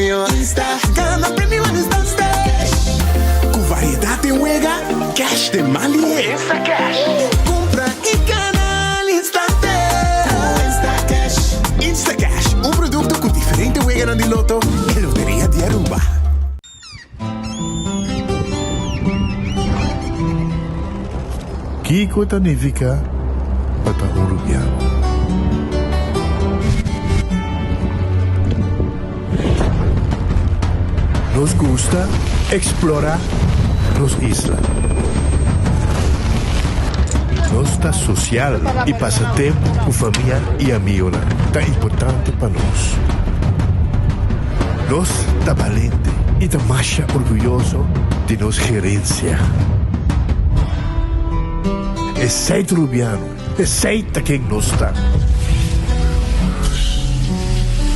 premio. Insta Gana premio al instante. Cu variedad den wega, cash den man lihe. Insta Cash. Cumpra y gana al instante. Insta Cash. Insta Cash, un producto cu diferente weganan di Lotto e Loteria di Aruba. Kiko ta nifiká pa ta un rubiano? Nos gusta eksplorá nos isla. Nos ta sosial i pasa tempu ku famia i amigonan ta importante pa nos. Nos ta balente i ta masha orguyoso di nos gerensia. Esei ta Rubiano, esei ta ken nos ta.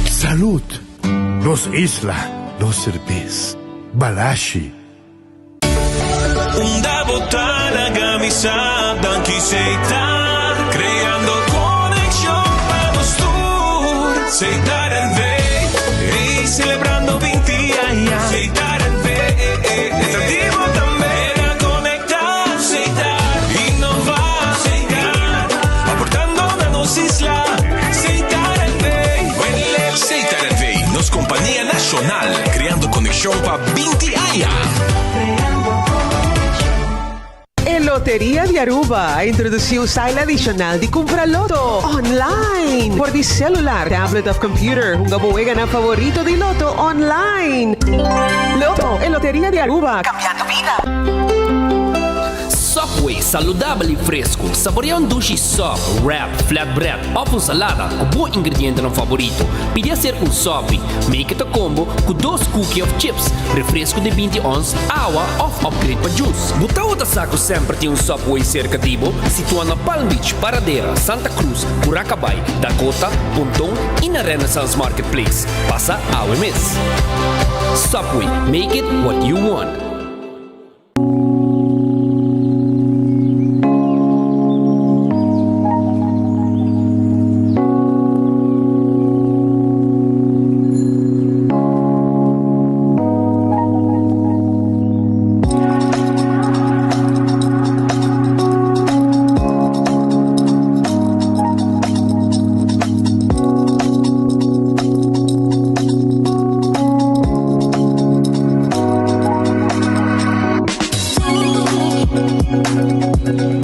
Salud! Nos isla, nos serbes. Balashi. Unda bo ta laga mi sa danki Setar creando conexion pa nos tur Setar NV ey celebrando binti aña Setar NV ta di bo tambe Keda conecta Setar innova Setar aportando na nos isla Setar NV Setar NV nos compania nacional creando conexion pa 20 aña. E Loteria di Aruba a introduci un style adicional di cumpra loto online. Por di celular, tablet of computer, hunga bo weganan favorito di loto online. Loto, e Loteria di Aruba, cambiando bida. Subway, saludabel y fresco. Saborea un dushi sub, wrap, flatbread of un salada cu bo ingredientenan favorito. Pidi hacer un Subway. Make it a combo cu dos cookie of chips, refresco di 20 ons, awa of upgrade pa juice. Bo tawata sa cu semper tin un Subway cerca di bo? Situa na Palm Beach, Paradera, Santa Cruz, Curacabai, Dakota, Ponton y na Renaissance Marketplace. Pasa awe mes. Subway, make it what you want.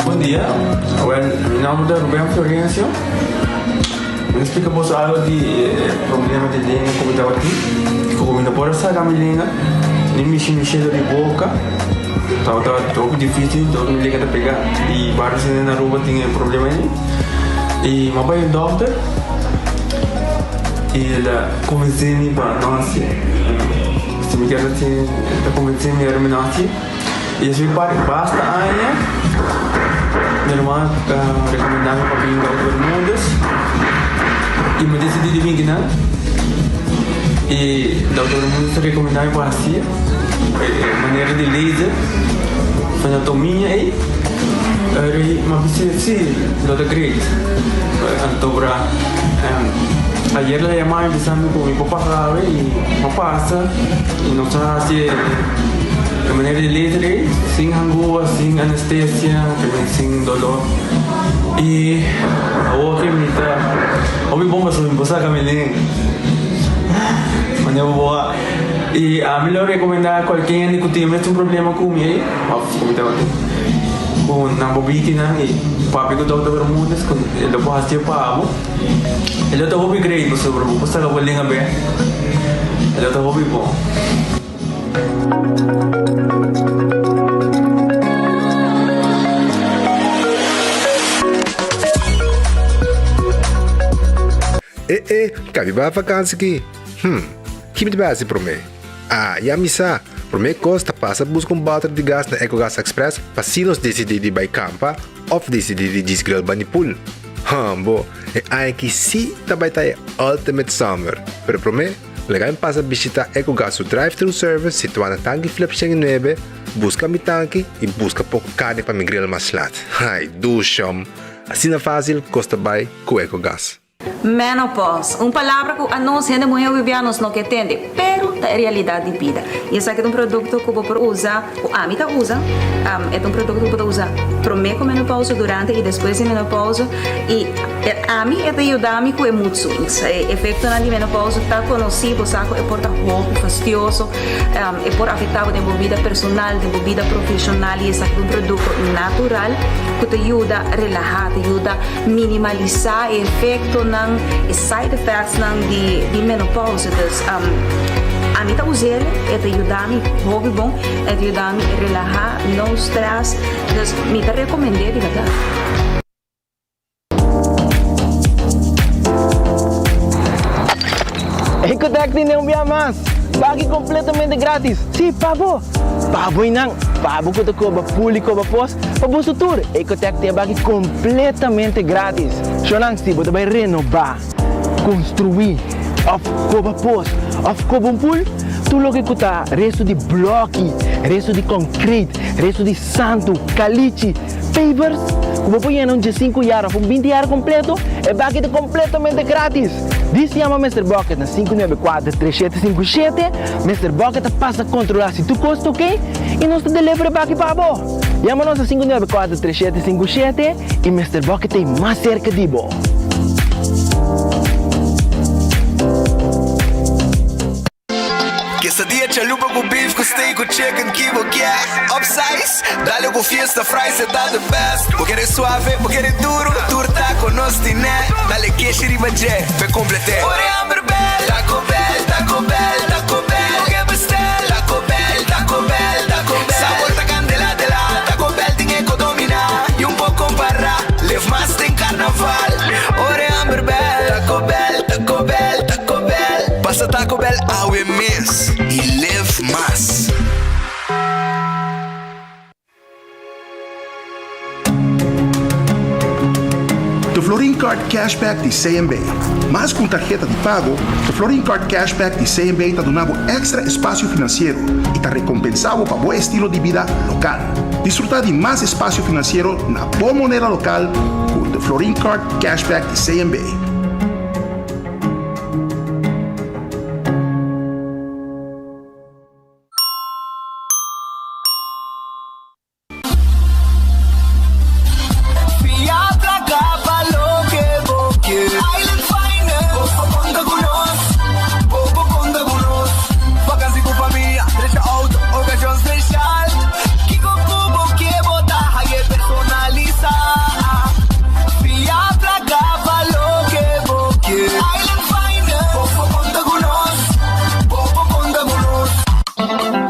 Bon dia, awel mi nomber ta Ruben Florencio. Mi ta splika boso algo di e problema di lenga ku mi tabatin. Ku mi no por a saka mi lenga, ni mishi mishi dor di boka. Tabata hopi dificil, dor mi lenga ta pega. I varios hende na Aruba tin e problema ei. I mi a bai un dokter i el a konvensé mi pa no hasi. Si mi kier hasi, el ta konvensé mi ora mi no hasi. I esei par basta aña mi ruman a rekomendá mi pa bin Dokter Bermudez i mi desidí di bin kinan. I Dokter Bermudez a rekomendá mi pa hasi e manera di laser frenotomia ei. Ora mi a bisa si lo ta great. Anto bra ayer el a yama mi bisa mi ku mi por pasa awe i mi a pasa i nos a hasi e. E manera di laser ei, sin hangua, sin anestesia, también sin dolor. I awor ke mi ta hopi bon pasobra mi por saka mi lenga. Manera bo boa. I ami lo rekomendá kualke hende ku tin e mesun problema ku mi ei, òf ku mi tabatin, ku nan por bini kinan i papia ku Dòkter Bermudez ku e lo por hasié pa bo. E lo ta hopi great pasobra bo por saka bo lenga bèk. E lo ta hopi bon. E e, kabi bai vakansi ki? Hm, ki mi ta bai hasi promé? Ah, ya mi sa! Promé kos ta pasa buska un bòter di gas na Ecogas Express pa si nos disidí di bai kampa òf disidí di djis grill bani pool. Hòmbo, e aña aki sí ta bai ta e ultimate summer! Pero promé, Laga mi pasa bishita Ecogas su drive-thru service situá na Tanki Flip 109, buska mi tanki i buska poko karni pa mi grill mas lat. Ai, dushom! Asina fásil kos ta bai ku Ecogas. Menopause, un palabra ku anos hende muhé hopi bia nos no ke tende, pero ta. ta e realidat di bida. I esaki ta un produkto ku bo por usa, ku ami ta usa, e ta un produkto ku bo ta usa promé ku menopausa, durante i despues di menopausa. I ami e ta yuda mi ku e mood swings. E efektonan di menopausa ta konosí, bo sa ku e por ta hopi fastioso, e por afektá bo den bo bida personal, den bo bida profeshonal i esaki ta un produkto natural ku ta yuda relahá, ta yuda minimalisá e efektonan, e side effectsnan di menopausa. Dus ami ta us'el, e ta yuda mi hopi bon, e ta yuda mi relahá, no stress, dus mi ta rekomend'é di bèrdat. Ecotec tene un bia mas! Pagi completamente gratis! Sí, pa bo! Pa bo y nan! Pa bo cu ta coba pul y coba pos, pa boso tur! Ecotec tin e baki completamente gratis! Shownan, si bo ta bay renoba, construi, of coba pos, of coba un pul, tur loke cu ta resto di bloki, resto di concrete, resto di santu, calichi, Pavers ku bo por yena un diesinku yar òf un binti yar kompleto, e baki ta kompletamente gratis! Dis yama Mister Bucket na 594 3757, Mister Bucket ta pasa kontrolá si tur kos ta oke i nos ta deliver e baki pa bo! Yama nos na 594 3757 i Mister Bucket ta ei mas serka di bo! Quesadilla chalupa cu beef cu steak cu chicken ki bo kier Upsize, dale cu fiesta fries e ta the best Bo kere suave, bo kere duro, tur taco nos tine Dale keshi riba dje, p'e complete Ora e hamber bel, Taco Bell, Taco Bell, Taco Bell Bo ke bestel, Taco Bell, Taco Bell, Taco Bell Sabor ta candela de la, Taco Bell tin e co domina Y un po compara, live mas den carnaval Ora e hamber bel, Taco Bell, Taco Bell, Taco Bell Pasa Taco Bell awe mes y live mas. De Florin Card Cashback di CMB. Mas ku un tarheta di pago, de Florin Card Cashback di CMB ta duna bo èkstra espasio finansiero i ta rekompensá bo pa bo estilo di bida lokal. Disfrutá di mas espasio finansiero na bo moneda lokal ku de Florin Card Cashback di CMB.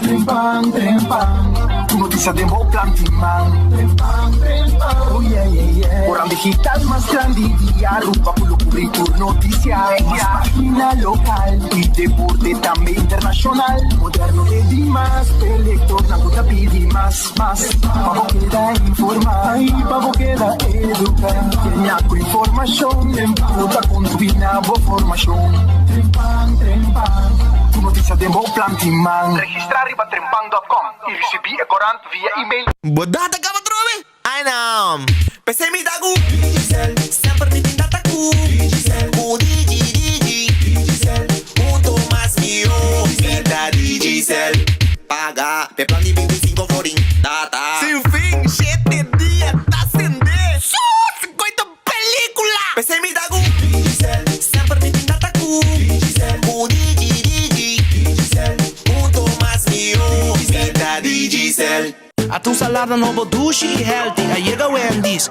Trempan, trempan, Tur noticia den bo plan tin man. Trempan, trempan, oh yeah, yeah, yeah. Oran digital mas grandi di Aruba cu lo cubri tur noticia. Mas pagina local y deporte tambe internacional. Moderno e di mas, e lectornan cu ta pidi mas, mas. Pa bo keda informa y pa bo keda educa. Kenia cu informacion cu ta contribui na bo formacion. Trempan, trempan, Tur noticia den bo plan tin man. Registra riba trempan dot com y ricibi e corant via email. Bo data caba trobe? Ay no! P'esei mi ta cu Digicel, semper mi tin data cu Digicel, cu Digi Digi Digicel, hunto mas mihó mi ta Digicel. Paga p'e plan di 25 florin, data. Sin fin, shete dia ta sende. Sus! Koito pelicula! P'esei mi ta cu Digicel, semper mi tin data cu Digicel, cu Digi Digi Digicel, hunto mas mihó mi ta Digicel. Ata un salada nobo dushi y healthy a yega Wendy's.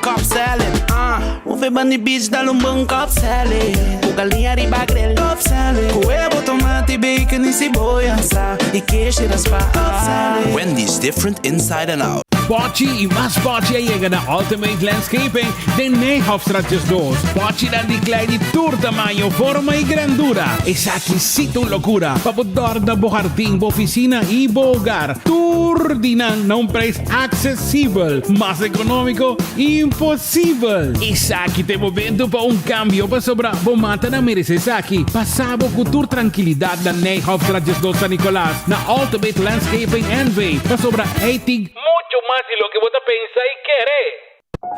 Cobb salad, ah. Move bandi beach dal un bon Cobb salad. Cu galiña riba grill. Cobb salad. Cu huevo, tomate, bacon y ceboya sa y keshi raspa. Cobb salad. Wendy's different inside and out. Pochi y mas pochi a yega na Ultimate Landscaping den Nijhofstraat 12. Pochinan di klei di tur tamaño, forma y grandura. Esaki sí ta un locura pa bo dòrna bo hardin, bo oficina y bo hogar. Tur di nan na un prijs accesibel. Mas economico, imposibel! Esaki ta e momento pa un cambio pasobra bo matanan merece esaki. Pasa bo cu tur trankilidad na Nijhofstraat 12 San Nicolas na Ultimate Landscaping NV pasobra ei tin Mucho mas di loke bo ta pensa y kere.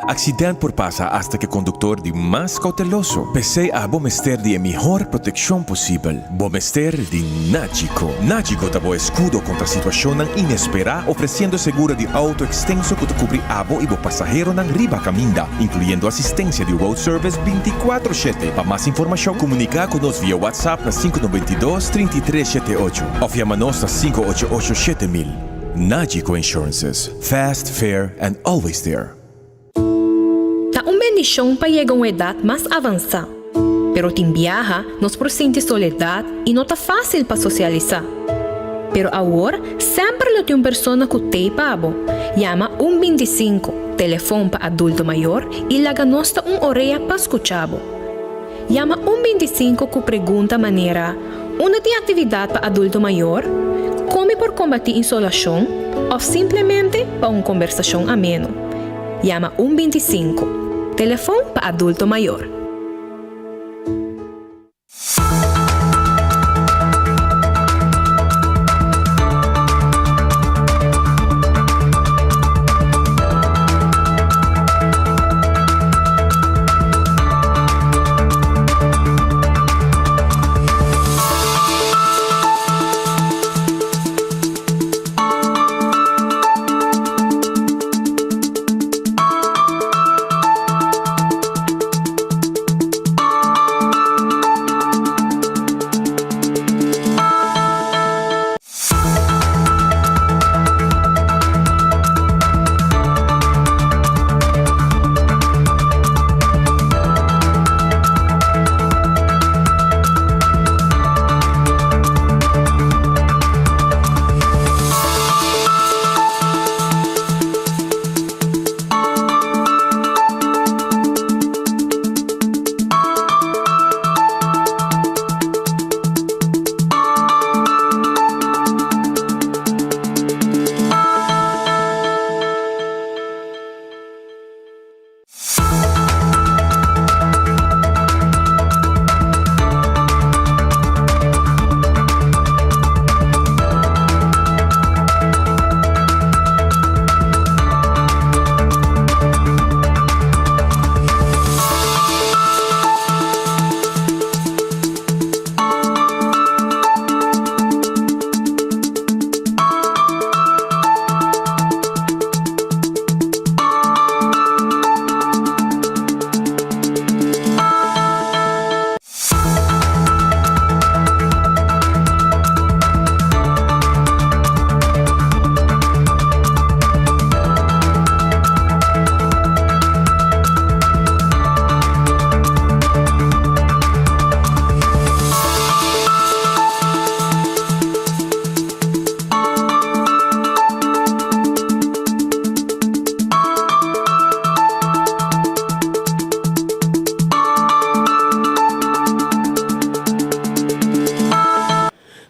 Accident por pasa hasta cu e conductor di mas cauteloso. P'esey abo mester di e mihor proteccion posibel. Bo mester di Nagico. Nagico ta bo escudo contra situacionnan inespera, ofreciendo seguro di auto extenso cu ta cubri abo y bo pasaheronan riba caminda, incluyendo asistencia di road service binticuatro shete. Pa mas informacion, comunica cu nos via WhatsApp na sinku 92 33 shete ocho of yama nos na 588 7000. Nagico Insurances, fast, fair and always there. Ta un bendishon pa yega un edat mas avansá, pero tin biaha nos por sinti soledat i no ta fásil pa sosialisá. Pero awor semper lo tin un persona ku t'ei pa bo. Yama un 25, telefon pa adulto mayor, i laga nos ta un orea pa skucha bo. Yama un 25 ku pregunta manera, Unda tin aktividat pa adulto mayor? Kon mi por kombatí insolashon? Òf simplemente pa un kombersashon ameno. Yama un 25, telefon pa adulto mayor.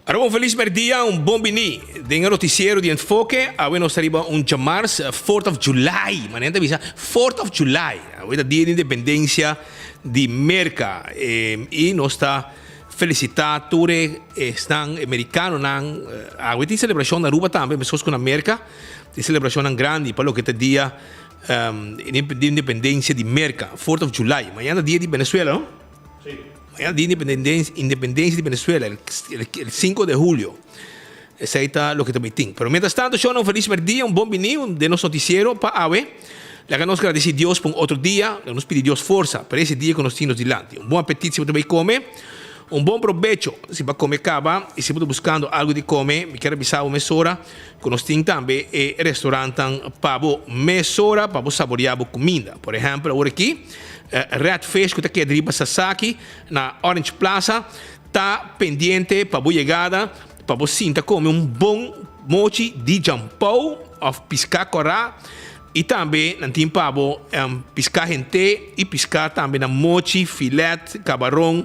Aruba un felis merdia, un bon bini den e noticiero di Enfoke. Awe nos ta riba un djamars, Fourth of July. Manera ta bisa Fourth of July. Awe ta dia di independencia di Merca. Y nos ta felicita tur e esnan e mericanonan. Awe tin celebracion na Aruba tambe, meskos cu na Merca. Tin celebracionnan grandi pa loke ta dia di independencia di Merca, Fourth of July. Mañana ta dia di Venezuela, no? Mañana dia di independencia di Venezuela, el 5 de julio. Esei ta loke ta bay tin. Pero mientras tanto, shownan un feliz merdia, un bon bini den nos noticiero pa awe. Laga nos gradeci Dios pa un otro dia, laga nos pidi Dios forsa pa ese dia cu nos tin nos dilanti. Un bon apetit si bo ta bay come, un bon probecho si bo a come caba y si bo ta buscando algo di come, mi kier a bisa bo mesora cu nos tin tambe e restaurantan pa bo mesora pa bo saborea bo cuminda. Por ehempel awor aki Red Fish cu ta keda riba Sasaki na Orange Plaza ta pendiente pa bo yegada pa bo sinta come un bon mochi di jampou of pisca cora y tambe nan tin pa bo pisca hente y pisca tambe na mochi, filet, cabaron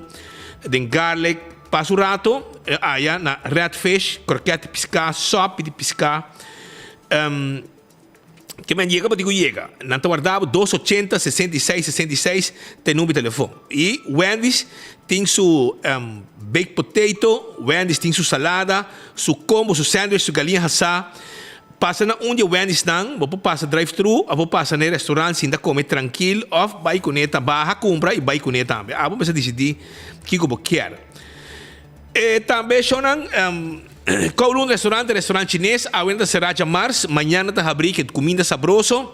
den garlic. Pasa un rato aya na Red Fish, kroket di pisca, sopi di pisca. Ke men yega bo tin ku yega. Nan ta warda bo dos ochenta, 66, 66 ta e number di telefon. I Wendy's tin su baked potato, Wendy's tin su salada, su combo, su sandwich, su galiña hasá. Pasa na un di e Wendy's nan, bo por pasa drive thru of bo pasa na e restaurant sinta come trankil of bai cune ta baha cumpra y bai cune tambe. Abo mester dicidi kico bo kier. E tambe shownan Kowloon Restaurant, restaurant chines, awe nan ta cera djamars, mañana ta habri cu cuminda sabroso.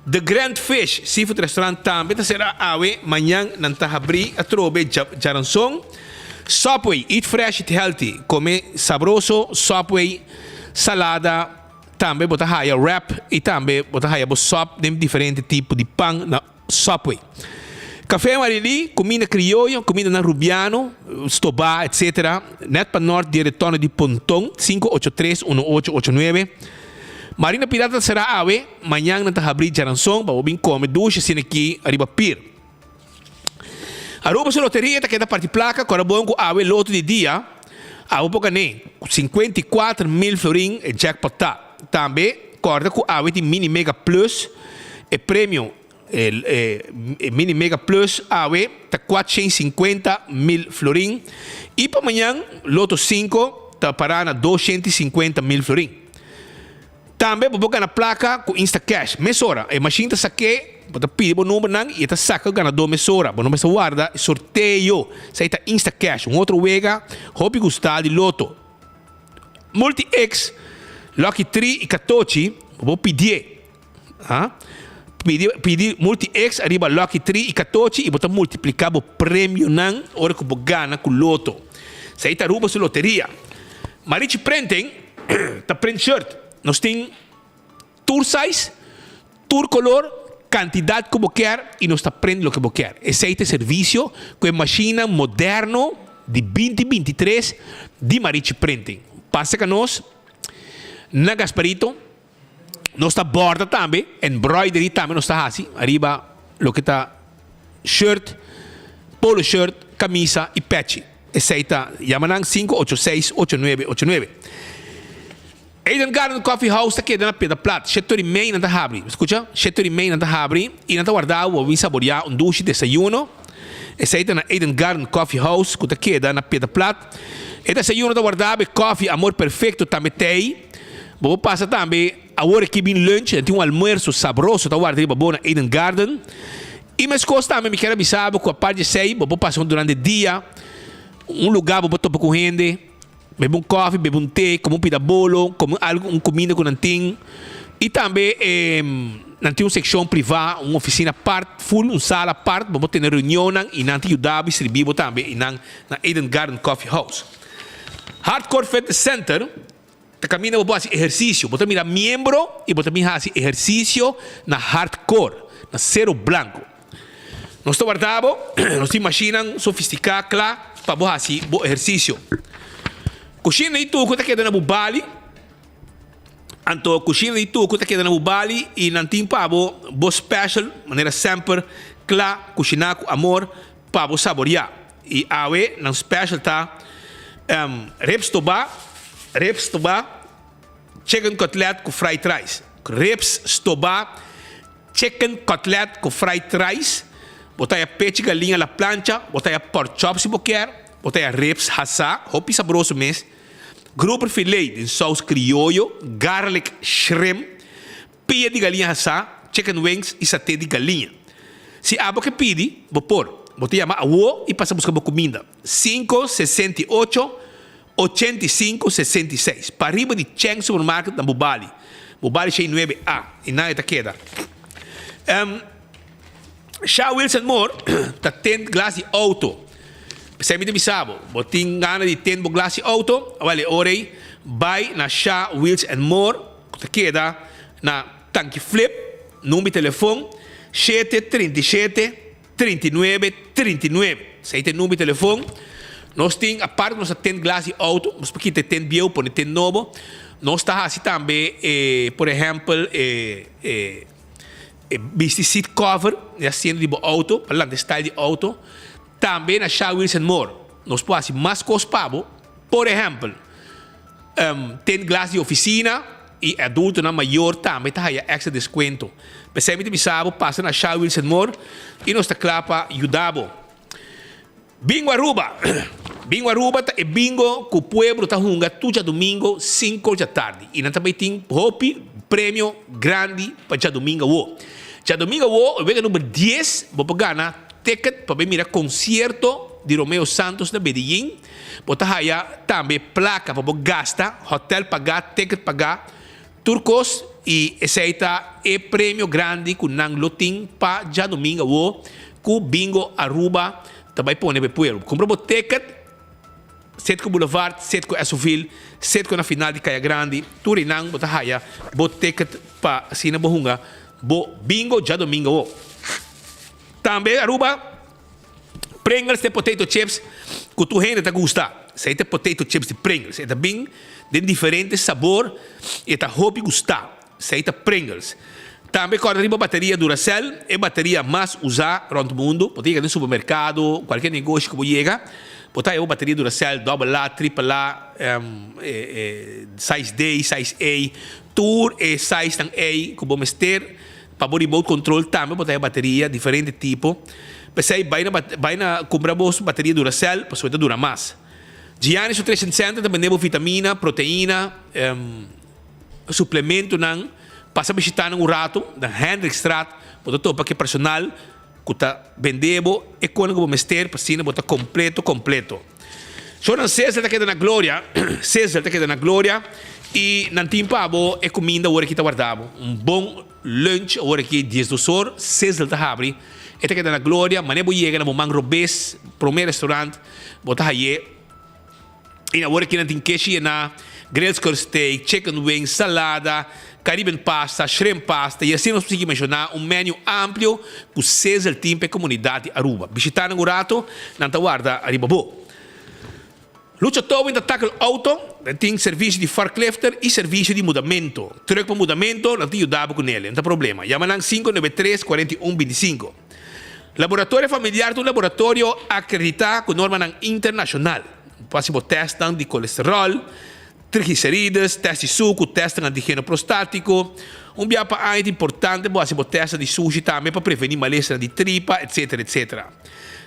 The Grand Fish Seafood Restaurant tambe ta cera awe, mañan nan ta habri atrobe djaranson. Subway, eat fresh, eat healthy, come sabroso, Subway. Salada, tambe bo ta haya wrap y tambe bo ta haya bo sop den diferente tipo di pan na Subway. Café Marily, cuminda crioyo, cumindanan rubiano, stobá etc. Net pa nort di e retorno di Ponton, 583 1889. Marina Pirata ta será awe, mañan nan ta habrí djaranson pa bo bin come dushi asina aki riba pir. Aruba su loteria ta keda parti placa cu bon cu awe loto di dia awe por gané 54 mil florin e jackpot ta. Tambe corda cu awe tin Mini Mega Plus e premio e Mini Mega Plus awe ta 450 mil florin y pa mañan loto 5 ta para na 250 mil florin. Tambe bo por gana placa cu Instacash. Mesora, e machine ta saké, bo ta pidi bo numbernan y e ta saca ganador mesora. Bo no mester warda e sorteo. Esey ta Instacash, un otro wega hopi gusta di loto. Multi X, Lucky Tree y Catochi, bo por pidié. Ha? Pidi, pidi Multi X ariba Lucky Tree y Catochi y bo ta multiplica bo premionan ora cu bo gana cu loto. Esey ta Aruba su loteria. Marichi Printing ta print shirt. Nos tin tur size, tur color, cantidad cu bo kier y nos ta print loke bo kier. Esey ta e servicio cu e machinenan moderno di binti 23 di Marichi Printing. Pasa ca nos na Gasparito. Nos ta borda tambe, embroidery tambe nos ta haci ariba loke ta shirt, polo shirt, camisa y pechi. Esey ta, yama nan 586 8989. Eden Garden Coffee House ta keda na Piedra Plat, shete ora y mei nan ta habri. Scucha, shete ora y mei nan ta habri y nan ta warda bo bin saborea un dushi desayuno. Esey ta na Eden Garden Coffee House cu ta keda na Piedra Plat. E desayuno ta warda bo e koffie Amor Perfecto tambe t'ey. Bo por pasa tambe awor aki bin lunch, nan tin un almuerzo sabroso ta warda riba bo na Eden Garden. Y mescos tambe mi kier a bisa bo cu apart di esey bo por pasa durante dia un lugar bo por topa cu hende, bebe un koffie, bebe un te, come un pida bolo, come algo un cuminda cu nan tin. Y tambe nan tin un seccion priva, un oficina apart, full un sala apart, bo por tene reunionnan y nan ta yuda bo y sirbi bo tambe eynan na Eden Garden Coffee House. Hardcore Fitness Center ta kaminda bo por hasi ehersisio. Bo ta mira miembro i bo ta bin hasi ehersisio na Hardcore, na Sero Blanco. Nos ta warda bo, nos tin mashinnan sofistiká kla pa bo hasi bo ehersisio. Kushina di Tuku ta keda na Bubali. Anto kushina di Tuku ta keda na Bubali i nan tin pa bo bo special, manera semper, kla, kushiná ku amor pa bo saboriá. I awe nan special ta ribs stobá, ribs stobá, chicken cutlet ku fried rice. Ribs stobá, chicken cutlet ku fried rice. Bo ta haya pechi galiña a la plancha, bo ta haya pork chop si bo kier, bo ta haya ribs hasá, hopi sabroso mes. Grouper filet den saus crioyo, garlic shrimp, Pia di galiña hasá, chicken wings i saté di galiña. Si abo ke pidi, bo por. Bo ta yama awo i pasa buska bo kuminda. 5 68 85 66 Pariba di Cheng Supermarket na Bubali. Bubali shei nuebe A. I nan e ta keda. Sha Wilson Moore ta tint glas di auto. P'esei mi ta bisa bo, bo tin gana di tint bo glas di auto? Awel e ora ei bai na Sha Wheels and More ku ta keda na Tanki Flip, number di telefon 7 37 39 39. Esei ta e number di telefon. Nos tin, aparte ku nos ta tint glas di auto, nos por kita e tint bieu pone tint nobo. Nos ta hasi tambe e, por ehèmpel, e e. E bisti seat cover di asiento di bo auto pa lanta e style di auto. Tambe na Sha Wheels and More nos por hasi mas cos pa bo. Por ehempel, tint glas di oficina y adultonan mayor tambe ta haya extra descuento. P'esei mi ta bisa bo pasa na Sha Wheels and More y nos ta cla pa yuda bo. Bingo Aruba! Bingo Aruba ta e bingo ku pueblo ta hunga tur djadumingo sinku djatardi i nan ta bai tin hopi premio grandi pa djadumingo awo. Djadumingo awo e wega number dies bo por gana ticket pa bai mira konsierto di Romeo Santos na Medellin. Bo ta haya tambe plaka pa bo gasta, hotel pagá, ticket pagá, tur kos i esei ta e premio grandi ku nan lo tin pa djadumingo awo ku Bingo Aruba ta bai pone pa e pueblo. Kumpra bo ticket, Citgo Boulevard, Citgo Esovil, Citgo na final di Kaya Grandi, tur einan bo ta haya bo ticket pa asina bo hunga bo bingo djadomingo awo. Tambe Aruba, Pringles ta e potato chips ku tur hende ta gusta. Esei ta e potato chips di Pringles. E ta bin den diferente sabor i e ta hopi gusta. Esei ta Pringles. Tambe kòrda riba bateria Duracell, e bateria mas usá rònt mundu. Bo ta yega den supermerkado, kualke negoshi ku bo yega, bo ta haña bo bateria Duracell, dòbel A, tripel A, size D, size A. Tur e sizenan ei ku bo mester pa bo remote control tambe bo ta haña bateria diferente tipo. P'esei bai na bai na kumpra bo bateria Duracell pasobra e ta dura mas. Gianni's Nutrition Center ta bende bo vitamina, proteina. Suplementonan, pasa bishita nan un rato na Hendrikstraat, bo ta topa ku e personal ku ta bende bo e konan ku bo mester pa asina bo ta kompleto kompleto. Shornan Cesar ta keda na Gloria, Cesar ta keda na Gloria i nan tin pa bo e kuminda ora ki ta warda bo. Un bon lunch ora ki diesdos or, Cesar ta habri, e ta keda na Gloria, manera bo yega na bo man robes, prome restaurant, bo ta haye. I awor aki nan tin keshi yená, grilled skirt steak, chicken wings, salada, Caribbean pasta, shrimp pasta i asina nos por sigui menshoná un menu amplio ku Sizzle tin pa e komunidat di Aruba. Bishitá nan un rato, nan ta warda ariba bo. Lucha Towing ta tackle auto, nan tin servisio di forklifter i servisio di mudamento. Truck pa mudamento, nan ta yuda bo ku nele, no ta problema. Yama nan 593 41 25. Laboratorio Familiar ta un laboratorio akreditá ku normanan internashonal. Bo hasi bo tèstnan di kolesteròl, triglicerides, tèst di suku, tèstnan antigeno prostátiko. Un bia pa aña ta importante bo hasi bo tèstnan di sushi tambe pa prevení malesanan di tripa, etsetera, etsetera.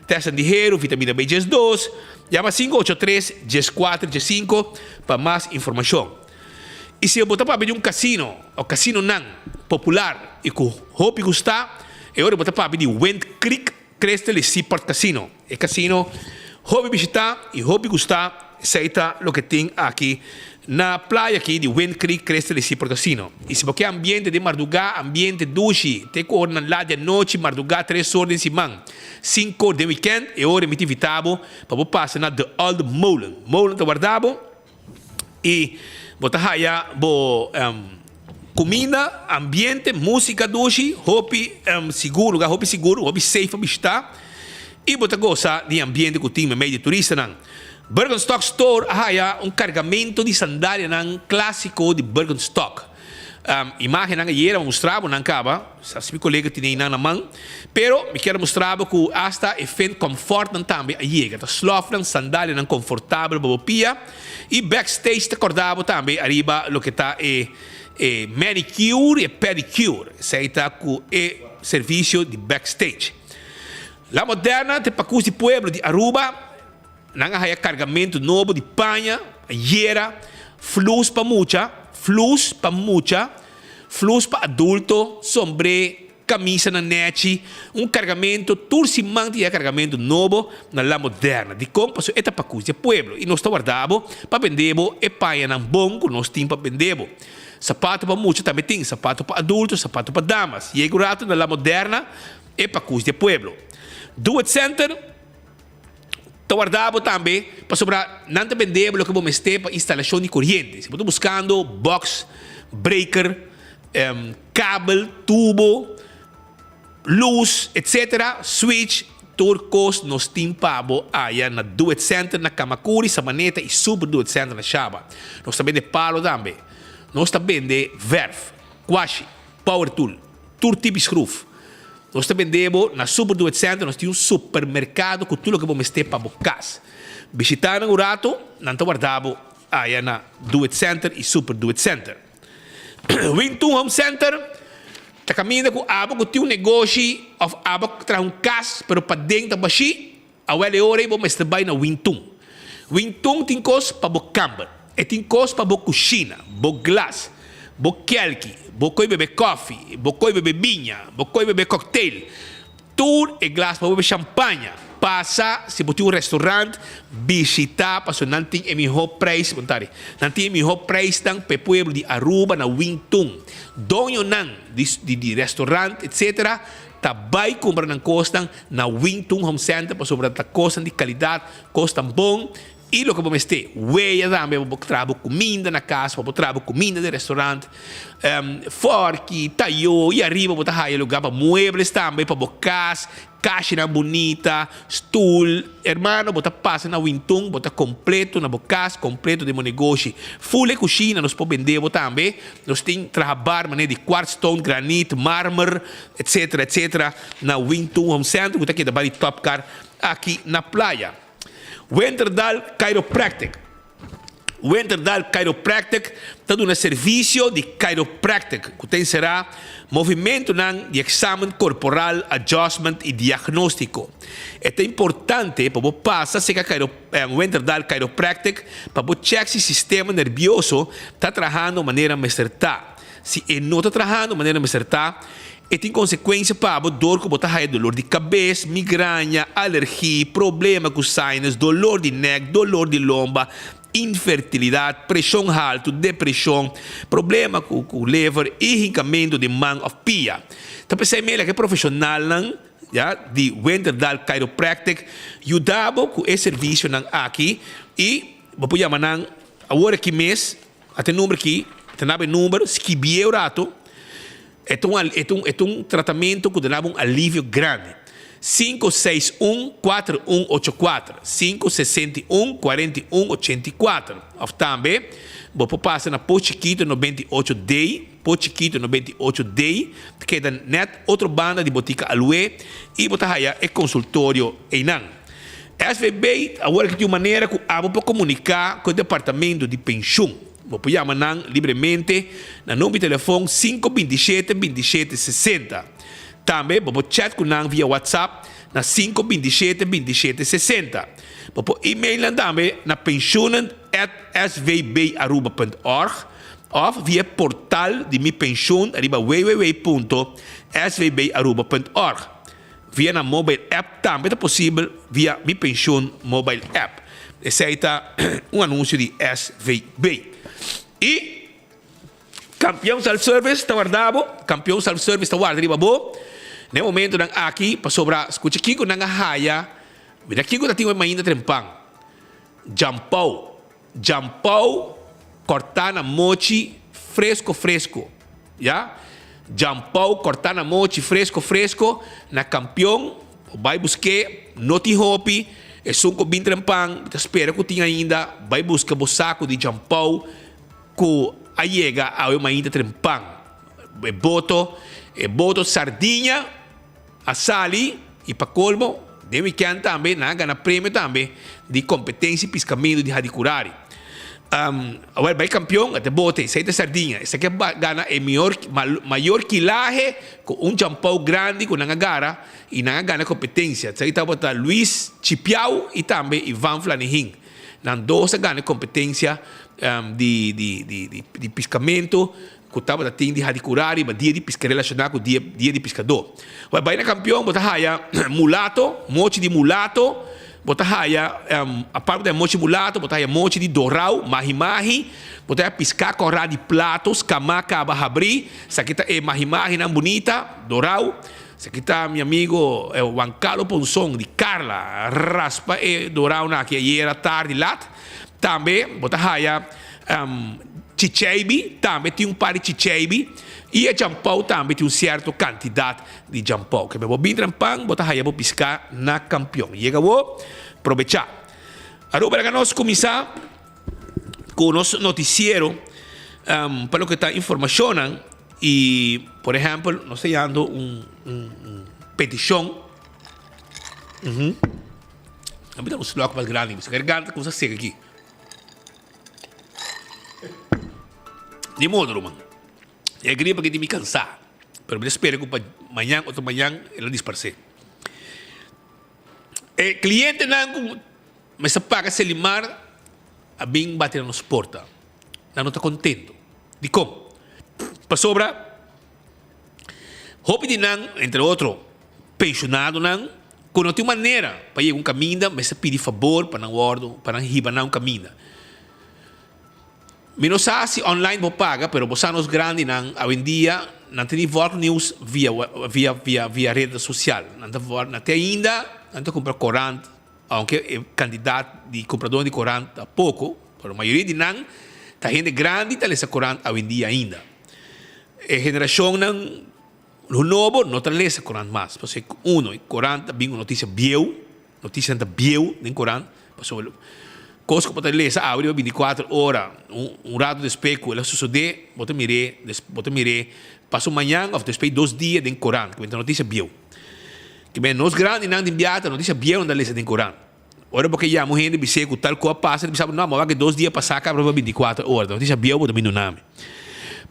Tèstnan di heru, vitamina B 12. Yama 583 14 15 pa mas informashon. I si bo ta papia di un kasino o kasinonan popular i ku hopi gusta, e ora bo ta papia di Wind Creek Crystal i Seaport Casino. E kasino hopi bishitá i hopi gustá, esei ta loke tin aki na playa aki di Wind Creek Crystal i Seaport Casino. I si bo ke ambiente den mardugá, ambiente dushi, te ku oranan lat di anochi, mardugá tres or den siman, sinku or den wikènt, e ora mi ta invitá bo pa bo pasa na The Old Molen. Molen ta warda bo. I bo ta haya bo kuminda, ambiente, músika dushi, hopi sigur, lugar hopi sigur, hopi safe pa bishitá i bo ta gosa di e ambiente ku tin meimei di turistanan. Birkenstock Store a haya un kargamento di sandalianan klásiko di Birkenstock. Imagennan ayera mi a mustra bo nan kaba, sa si mi kolega tene einan na man, pero mi kier a mustra bo ku asta e fin comfortnan tambe a yega, ta slòfnan, sandalianan konfortabel pa bo pia i backstage ta kòrda bo tambe ariba loke ta e e manicure i e pedicure, esei ta ku e servisio di backstage. La Moderna ta e pakus di pueblo di Aruba. Nan a haya kargamentu nobo di paña, yera, flus pa mucha, flus pa mucha, flus pa adulto, sombré, kamisanan nèchi, un kargamentu, tur siman ta yega kargamentu nobo na La Moderna. Dikon? Pasobra e ta pakus di e pueblo i nos ta warda bo pa bende bo e pañanan bon ku nos tin pa bende bo. Sapato pa mucha tambe tin, sapato pa adulto, sapato pa damas. Yega un ratu na La Moderna, e pakus di e pueblo. Do It Center. Ta warda bo tambe pasobra nan ta bende bo loke bo mester pa instalashon di koriente. Si bo ta buskando box, breaker, kabel, tubo, lus, etsetera, switch, tur kos nos tin pa bo aya na Do It Center na Kamakuri, Sabaneta i Super Do It Center na Shaba. Nos ta bende palo tambe. Nos ta bende verf, kwashi, power tool, tur tipo di skruf. Nos ta bende bo na Super Do It Center, nos tin un supermerkado ku tur loke bo mester pa bo kas. Bishita nan un rato, nan ta warda bo aya na Do It Center i Super Do It Center. Wintun Home Center ta kaminda ku abo ku tin un negoshi òf abo ku traha un kas pero paden ta bashí, Awel e ora ei bo mester bai na Wintun. Wintun tin kos pa bo kamber, e tin kos pa bo kushina, bo glas, bo kelki, bo koi bebe kòfi, bo koi bebe biña, bo koi bebe kòktel, tur e glas pa bo bebe shampaña. Pasa si bo tin un restaurant, bishita pasobra nan tin e mihó preis, bon tardi, nan tin e mihó preisnan pa e pueblo di Aruba na Wintun. Doñonan di di restaurant etcetera ta bai kumpra nan kosnan na Wintun Home Center pasobra ta kosnan di kalidat. Kos tan bon i loke bo mester. Weya tambe pa bo traha bo kuminda na kas, pa bo traha bo kuminda den restaurant. Fòrki, tayó i ariba bo ta haya lugá pa muebles tambe pa bo kas, kashinan bunita, stul. Hermano, bo ta pasa na Wintun, bo ta kompleto na bo kas, kompleto den bo negoshi. Ful e kushina nos por bende bo tambe. Nos tin traha bar manera di kwartstone, granit, marmer, etsetera, etsetera na Wintun Home Center ku ta keda bai di Topcar. Aki na playa. Winterdal Chiropractic Winterdal Chiropractic ta duna servisio di chiropractic ku ta enserá movimentunan di eksamen korporal, adjustment i diagnóstiko. E ta importante pa bo pasa serka Winterdal Chiropractic pa bo chèk si sistema nerbioso ta trahando manera mester ta. Si e no ta trahando manera mester ta, e tin konsekuensia pa bo dor ku bo ta haya dolor di kabes, migraña, alergi, problema ku sinus, dolor di nek, dolor di lomba, infertilidat, preshon haltu, depreshon, problema ku ku lever i hinkamentu di man òf pia. Ta p'esei mei laga e profeshonalnan ya di Winterdal Chiropractic yuda bo ku e servisionan aki i bo por yama nan awor aki mes. Ata e number aki, ta naba e number, skibié un rato, e ta un e ta un e ta un tratamentu ku ta naba un alivio grandi. Sinku seis un kuater un ocho kuater, sinku sesenta i un kuarenta i un ochenta i kuater. Òf tambe bo por pasa na Pos Chikito 98 D, Pos Chikito 98 D, ta keda nèt otro banda di Botika Alué i bo ta haya e konsultorio einan. SVB awor aki tin un manera ku abo por komuniká ku e departamento di penshun. Bo por yama nan libremente na number di telefon sinku 27 27 60. Tambe bo por chat ku nan via WhatsApp na sinku 27 27 60. Bo por email nan tambe na pensioenen at svbaruba punt org òf via e portal di Mi Pensioen riba www punto svbaruba punt org. Via nan mobile app tambe ta posibel via Mi Pensioen mobile app. Esei ta un anunsio di SVB. I Kampion Self Service ta warda bo, Kampion Self Service ta warda riba bo na e momentonan aki pasobra skucha kiko nan a haya, mira kiko ta tin oi mainda trempan. Djampou. Djampou kòrtá na mochi fresko fresko ya Djampou kòrtá na mochi fresko fresko na Kampion bo bai busk'é no tin hopi esun ku bin trempan mi ta spera ku tin ainda bai buska bo saku di djampou ku a yega awe mainta trempan e boto e boto sardiña. A sali y pa colmo den weekend tambe nan a gana premio tambe di competencia piscamento di Hadicurari. Awel bay campeon a ta bote esey ta sardiña esaki a gana e mior mayor kilahe cu un champou grandi cu nan a gara y nan a gana competencia. Esaki tabata Luis Chipiao y tambe Ivan Flanegin. Nan dos a gana e competencia di di piscamento. Ku tabata tin di hadi kurá riba dia di piska relashoná ku dia dia di piskadó. Ora bai na kampion bo ta haya mulato, mochi di mulato, bo ta haya apart bo ta haya mochi mulato, bo ta haya mochi di dorau, mahi mahi, bo ta haya piská kòrá di plato, skamá kaba habrí, esaki ta e mahi mahinan bunita, dorau. Esaki ta mi amigo Juan Carlo Ponson di Carla, raspa e doraunan aki ayera tardi lat. Tambe bo ta haya Chicheibi tambe tin un par di chicheibi y e jampou tambe tin un cierto cantidad di jampou. Keme bo bin trempan bo ta haya bo pisca na Campeon. Yega bo, probecha. Aruba laga nos cuminsa cu nos noticiero pa loke ta informacionnan y por ehempel nos ta yando un peticion. Ami ta un slok mas grandi, mi garganta cuminsa seca aki. Ni modo ruman. E gripa aki tin mi cansá. Pero mi ta spera cu pa mañan otro mañan el a disparsé. E clientenan cu. Mester paga Selimar a bin bati na nos porta. Nan no ta contento. Dicon? Pasobra hopi di nan, entre otro pensionadonan, cu no tin manera pa yega un caminda mester pidi fabor pa nan wordo, pa nan hiba nan un caminda. Mi no sa si online bo paga, pero bo sa nos grandinan awendia nan ta di volg nieuws via via via via red social. Nan ta volg, nan te ainda nan ta cumpra corant, aunke e cantidad di cumpradornan di corant ta poco, pero mayoria di nan ta hende grandi ta lesa corant awendia ainda. E generacionnan nobo no ta lesa corant mas, pasobra uno, e corant ta bin cu noticia bieu, Noticianan ta bieu den korant, pasobra kos ku bo ta lesa awe riba bintikuater ora, un ratu despues ku el a sosodé, bo ta mir'é, bo ta mir'é paso mañan òf despues dos dia den korant, ku ta notisia bieu. Ke men nos grandinan tin biaha ta notisia bieu nan ta lesa den korant. Ora bo ke yama un hende bis'é ku tal kos a pasa, e ta bisa bo, no, mi a wak e dos dia pasá kaba riba bintikuater ora, ta notisia bieu bo ta bin duna mi.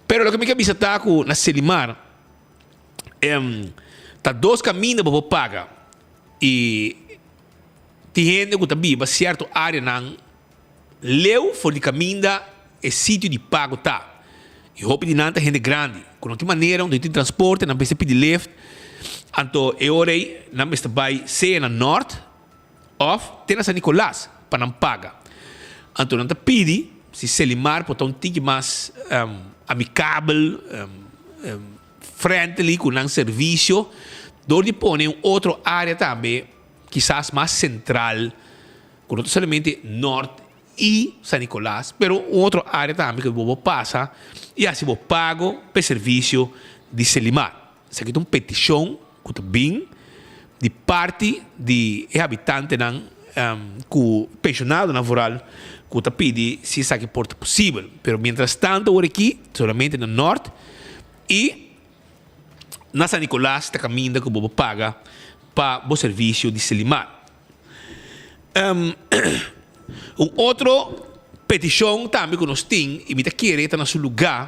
Pero loke mi ke bisa ta ku na Selimar ta dos kaminda bo por paga. I tin hende ku ta biba sierto áreanan leu for di kaminda e sitio di pago ta. I hopi di nan ta hende grandi ku no tin manera unda tin transporte, nan mester pidi lift. Anto e ora ei nan mester bai sea na nort òf te na San Nicolas pa nan paga. Anto nan ta pidi si Selimar por ta un tiki mas amikabel. Friendly ku nan servisio dor di pone un otro área tambe kisas mas sentral ku no ta solamente Nort i San Nicolas pero un otro área tambe ku bo por pasa i hasi bo pago pa e servisio di Selimar. Esaki ta un petishon ku ta bin di parti di e habitantenan ku penshonadonan vooral ku ta pidi si esaki por ta posibel. Pero mientras tanto awor aki solamente na Nort i na San Nicolas ta kaminda ku bo por paga pa bo servisio di Selimar. Un otro petishon tambe ku nos tin i mi ta kere ta na su lugá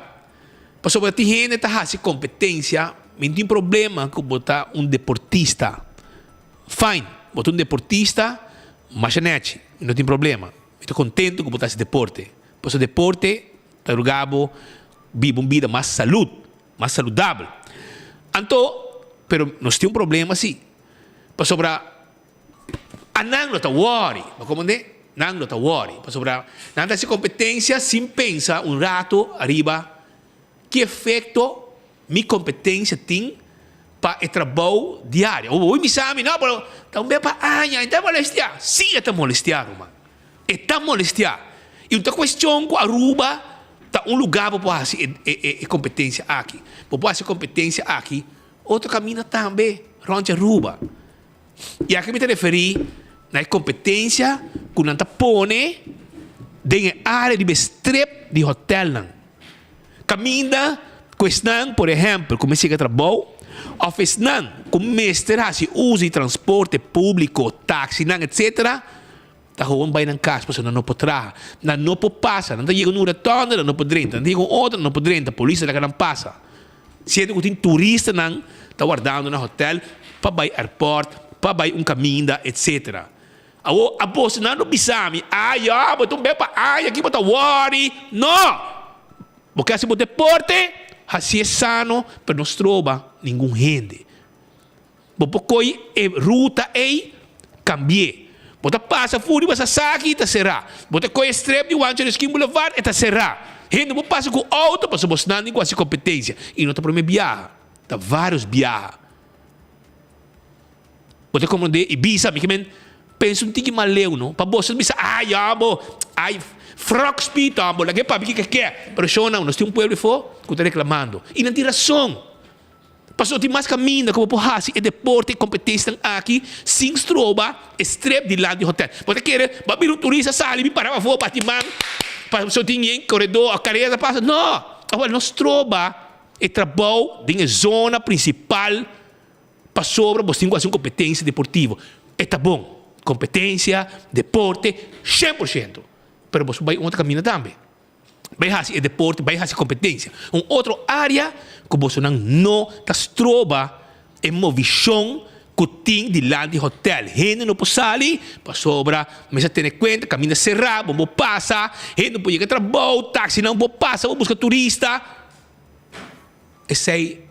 Pasobra tin hende ta hasi kompetensia, mi no tin problema ku bo ta un deportista. Fine, bo ta un deportista, masha nechi, mi no tin problema. Mi ta kontentu ku bo ta hasi deporte. Pasobra deporte ta ruga bo biba un bida mas salud, mas saludabel. Anto, pero nos tin un problema si. Pasobra A nan lo ta wòri. Bo komprendé? Nan lo ta wòri. Pasobra nan ta hasi kompetensia sin pensa un ratu ariba ki efekto mi kompetensia tin pa e trabou diario. Bo por bisa mi, no, pero ta un bes pa aña, e ta molestiá. Sí, e ta molestiá, ruman. E ta molestiá. I un ta kuestion ku Aruba ta un lugá bo por hasi e kompetensia aki. Bo por hasi e kompetensia aki otro kaminda tambe rònt di Aruba. I aki mi ta referí na e kompetensia ku nan ta pone den e área riba e strip di hotèlnan. Kaminda ku esnan, por ehèmpel, ku mester yega trabou òf esnan ku mester hasi uso di transporte públiko, taksinan, etsetera, ta gewoon bai nan kas pasobra nan no por traha. Nan no por pasa. Nan ta yega un rotonda, nan no por drenta. Nan ta yega un otro, nan no por drenta. Polis ta laga nan pasa. Siendo ku tin turistanan ta wardando na hotel pa bai airport, pa bai un kaminda, etc. Awor a boso nan lo bisa mi, Ay ya, bo ta un bek pa aña aki bo ta wòri. No! Bo ke hasi bo deporte, hasié sano, pero no stroba ningun hende. Bo por koy e ruta ei, kambi'é. Bo ta pasa for di Wasasaki, ta será. Bo ta koy e strep di Juancho Resquin Boulevard, e ta será. Hende por pasa ku outo pasobra bosnan tin ku hasi kompetensia. I no ta promé biaha, ta vários biaha. Bo ta komprondé i bisa mi ke men pensa un tiki mas leu no. Pa boso bisa, ay ya bo, ay frog speed bo lag'é papia kiko ke. Pero shownan, nos tin un pueblo afó ku ta reklamando. I nan tin rason. Pasobra tin mas kaminda ku bo por hasi e deporte i kompetensnan aki sin stroba e strep dilanti hotel. Bo ta kere bo a bira un turista sali bin para pafó bati man pasobra tin yen koredó òf karera ta pasa? No! Awor no stroba e trabou den e zona prinsipal pasobra bo tin ku hasi un kompetensia deportivo. E ta bon, kompetensia, deporte, shen por shento, pero bo bai un otro kaminda tambe. Bai hasi e deporte, bai hasi kompetensia. Un otro área ku bosonan no ta stroba e movishon ku tin dilanti hotel. Hende no por sali pasobra mester tene kuenta kaminda será, bo por pasa, hende no por yega trabou, taksinan por pasa pa buska turista. Esei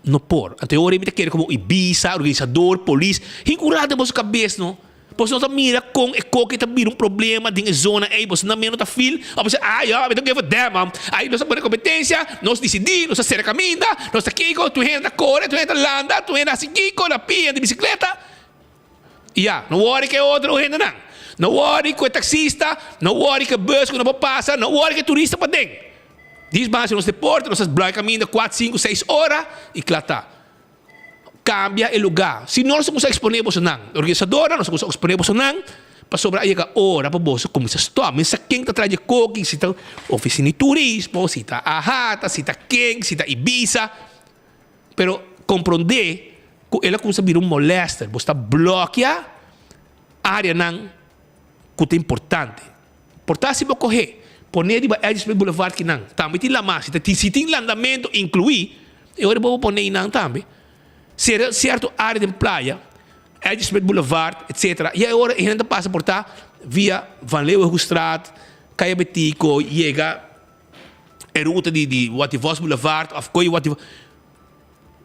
no por. Anto e ora ei mi ta kere komo Ibisa, organisador, polis, hinku rato den boso kabes no. Boso no ta mira kon e koki ta bira un problema den e zona ei, boso nan mira no ta feel, òf boso ay yo, mi ta give a damn man. Ay nos a pone kompetensia, nos disidí, nos ta sera kaminda, nos ta kiko, tur hende ta kore, tur hende ta landa, tur hende hasi kiko, na pia, di bisikleta. I ya, no wòri ku e otro hendenan, no wòri ku e taksista, no wòri ku e bus ku no por pasa, no wòri ku e turista paden. Dis base nos deporte, nos ta blai kaminda kuat, sinku, seis ora i kla ta. Kambia e lugá. Si no nos a kuminsá eksponé bosonan, organisadornan, nos a kuminsá eksponé bosonan pasobra a yega ora pa boso kuminsá stòp. Mi sa ken ta tras di e koki, si ta ofisina di turismo, si ta AHATA, si ta ken, si ta Ibisa. Pero komprondé ku el a kuminsá bira un molèster. Boso ta blòkia áreanan ku ta importante. Por ta si bo kohe, pone riba Edgersmith Boulevard kinan tambe tin lamá. Si ta si tin landamentu inkluí, e ora bo por pone einan tambe. Sera sierto área den playa, Edgersmith Boulevard, etcetera, i e ora e hende ta pasa por ta via Van Leeuwenhoekstraat, Kaya Betico, yega e ruta di di Watty Vos Boulevard òf koe Watty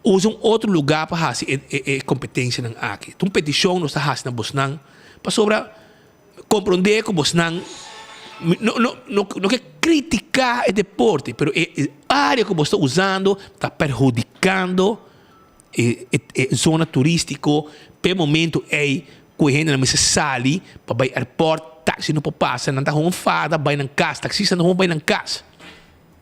Usa un otro lugá pa hasi e e kompetensianan aki. Ta un petishon nos ta hasi na bosnan pasobra. Komprondé ku bosnan no no no no ke kritiká e deporte, pero e e área ku bos ta usando ta perhudikando e e e zona turístiko p'e momento ei ku e hendenan mester sali pa bai airport, taxi no por pasa, nan ta hon fada bai nan kas, taksista no hon bai nan kas.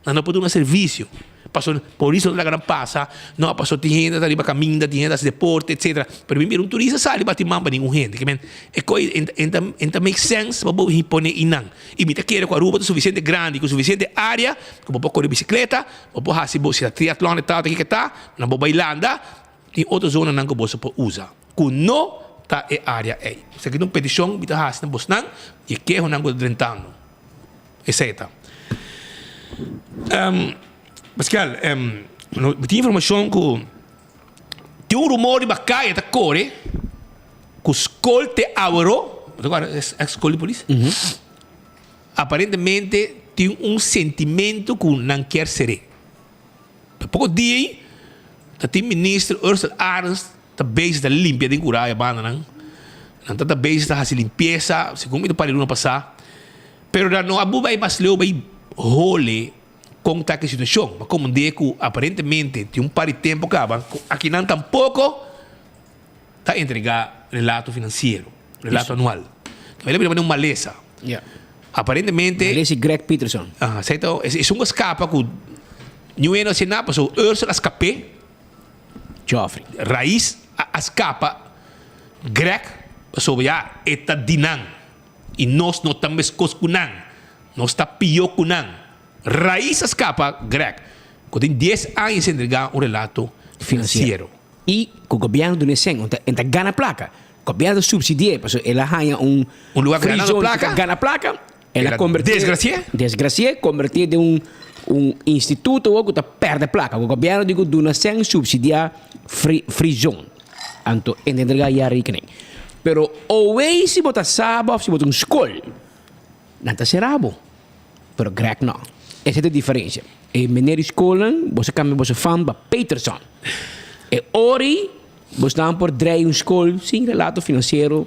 Nan no por duna servisio. Pasobra polis no ta laga nan pasa, no pasobra tin hende ta riba kaminda, tin hende ta hasi deporte, etcetera. Pero mi mira un turista sali bati man pa ningun hende. Ke men e kos e ta e ta make sense pa bo pone einan. I mi ta kere ku Aruba ta sufisiente grandi, ku sufisiente área ku bo por kore bisikleta, bo por hasi bo si ta triatlon e tal ta kiko ta, nan por bai landa, tin otro zonanan ku boso por usa ku no ta e área ei. Esaki ta un petishon mi ta hasi na bosnan i e kehonan ku ta drentando. Esei ta. Pascal, mi tin informashon ku tin un rumor riba kaya ta kore ku skol te awero, bo ta kòrda e skol di polis? Aparentemente tin un sentimentu ku nan kier ser'é. Ta poko dia ei ta tin minister Ursel Arends ta bezig ta limpia den kura e bandanan. Nan ta ta bezig ta hasi limpiesa, segun mi ta pari luna pasá. Pero nan no a bu bai mas leu bai hole kon ta ki situashon. Ma komundé ku aparentemente tin un par di tempu kaba ku akinan tampoko ta entregá relato finansiero, relato anual. Kaba el a bira manera un malesa. Aparentemente. Malesa i Greg Peterson. Aha, esei ta esun ku a skapa ku niun hende no a hasi nada pasobra Ursel a skap'é. Geoffrey. Rais a skapa Greg pasobra ya e ta di nan i nos no ta meskos ku nan, nos ta pió ku nan. Rais a skapa Greg ku tin dies aña sin entregá un relato finansiero. I ku gobièrnu duna e sèn, e ta gana plaka. Gobièrnu ta supsidi'é pasobra el a haña un Un lugar free ganando zone ku ta plaka. gana plaka. El El a a kombertié desgrasi'é. Desgrasi'é, kombertié den un un instituto ku ta pèrdè plaka. Ku gobièrnu di ku duna sèn supsidiá free free zone. Anto e ta entregá ya rekening. Pero owei si bo ta saba òf si bo ta un skol, nan ta sera bo. Pero Greg no. Esei ta e diferensia. E meneer di skolnan, boso kambia boso fam pa Peterson. E ori bosnan por drei un skol sin relato finansiero,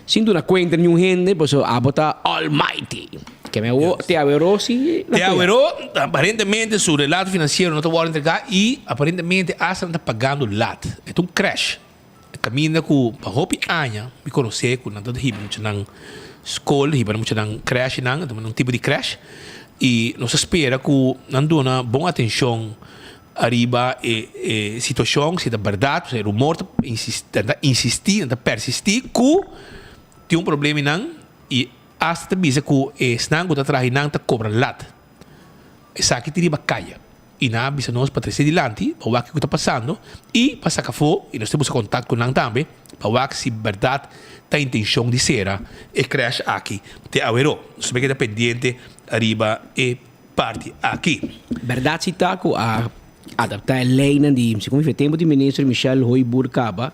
sin duna kuenta niun hende, pasobra abo ta almighty. Ke men awo te aweró si Te aweró aparentemente su relato finansiero no ta wòrdu entregá i aparentemente asta nan ta pagando lat. E ta un crash. Kaminda ku pa hopi aña mi konosé ku nan ta hiba muchanan skol, hiba muchanan krèshinan, un tipo di krèsh, i nos ta spera ku nan duna bon atenshon ariba e e situashon, si ta bèrdat, pasobra e rumor ta nan ta insistí, nan ta persistí ku tin un problema einan i asta ta bisa ku esnan ku ta traha einan ta kobra lat. Esaki tin riba kaya. I nan a bisa nos pa trese dilanti pa wak kiko ta pasando i pa saka afó, i nos ta buska kontak ku nan tambe pa wak si bèrdat ta intenshon di sera e krèsh aki te aweró. Nos ta keda pendiente riba e parti aki. Bèrdat si ta ku a adaptá e leinan di, segun mi fe tempu di minister Michel Hooyboer kaba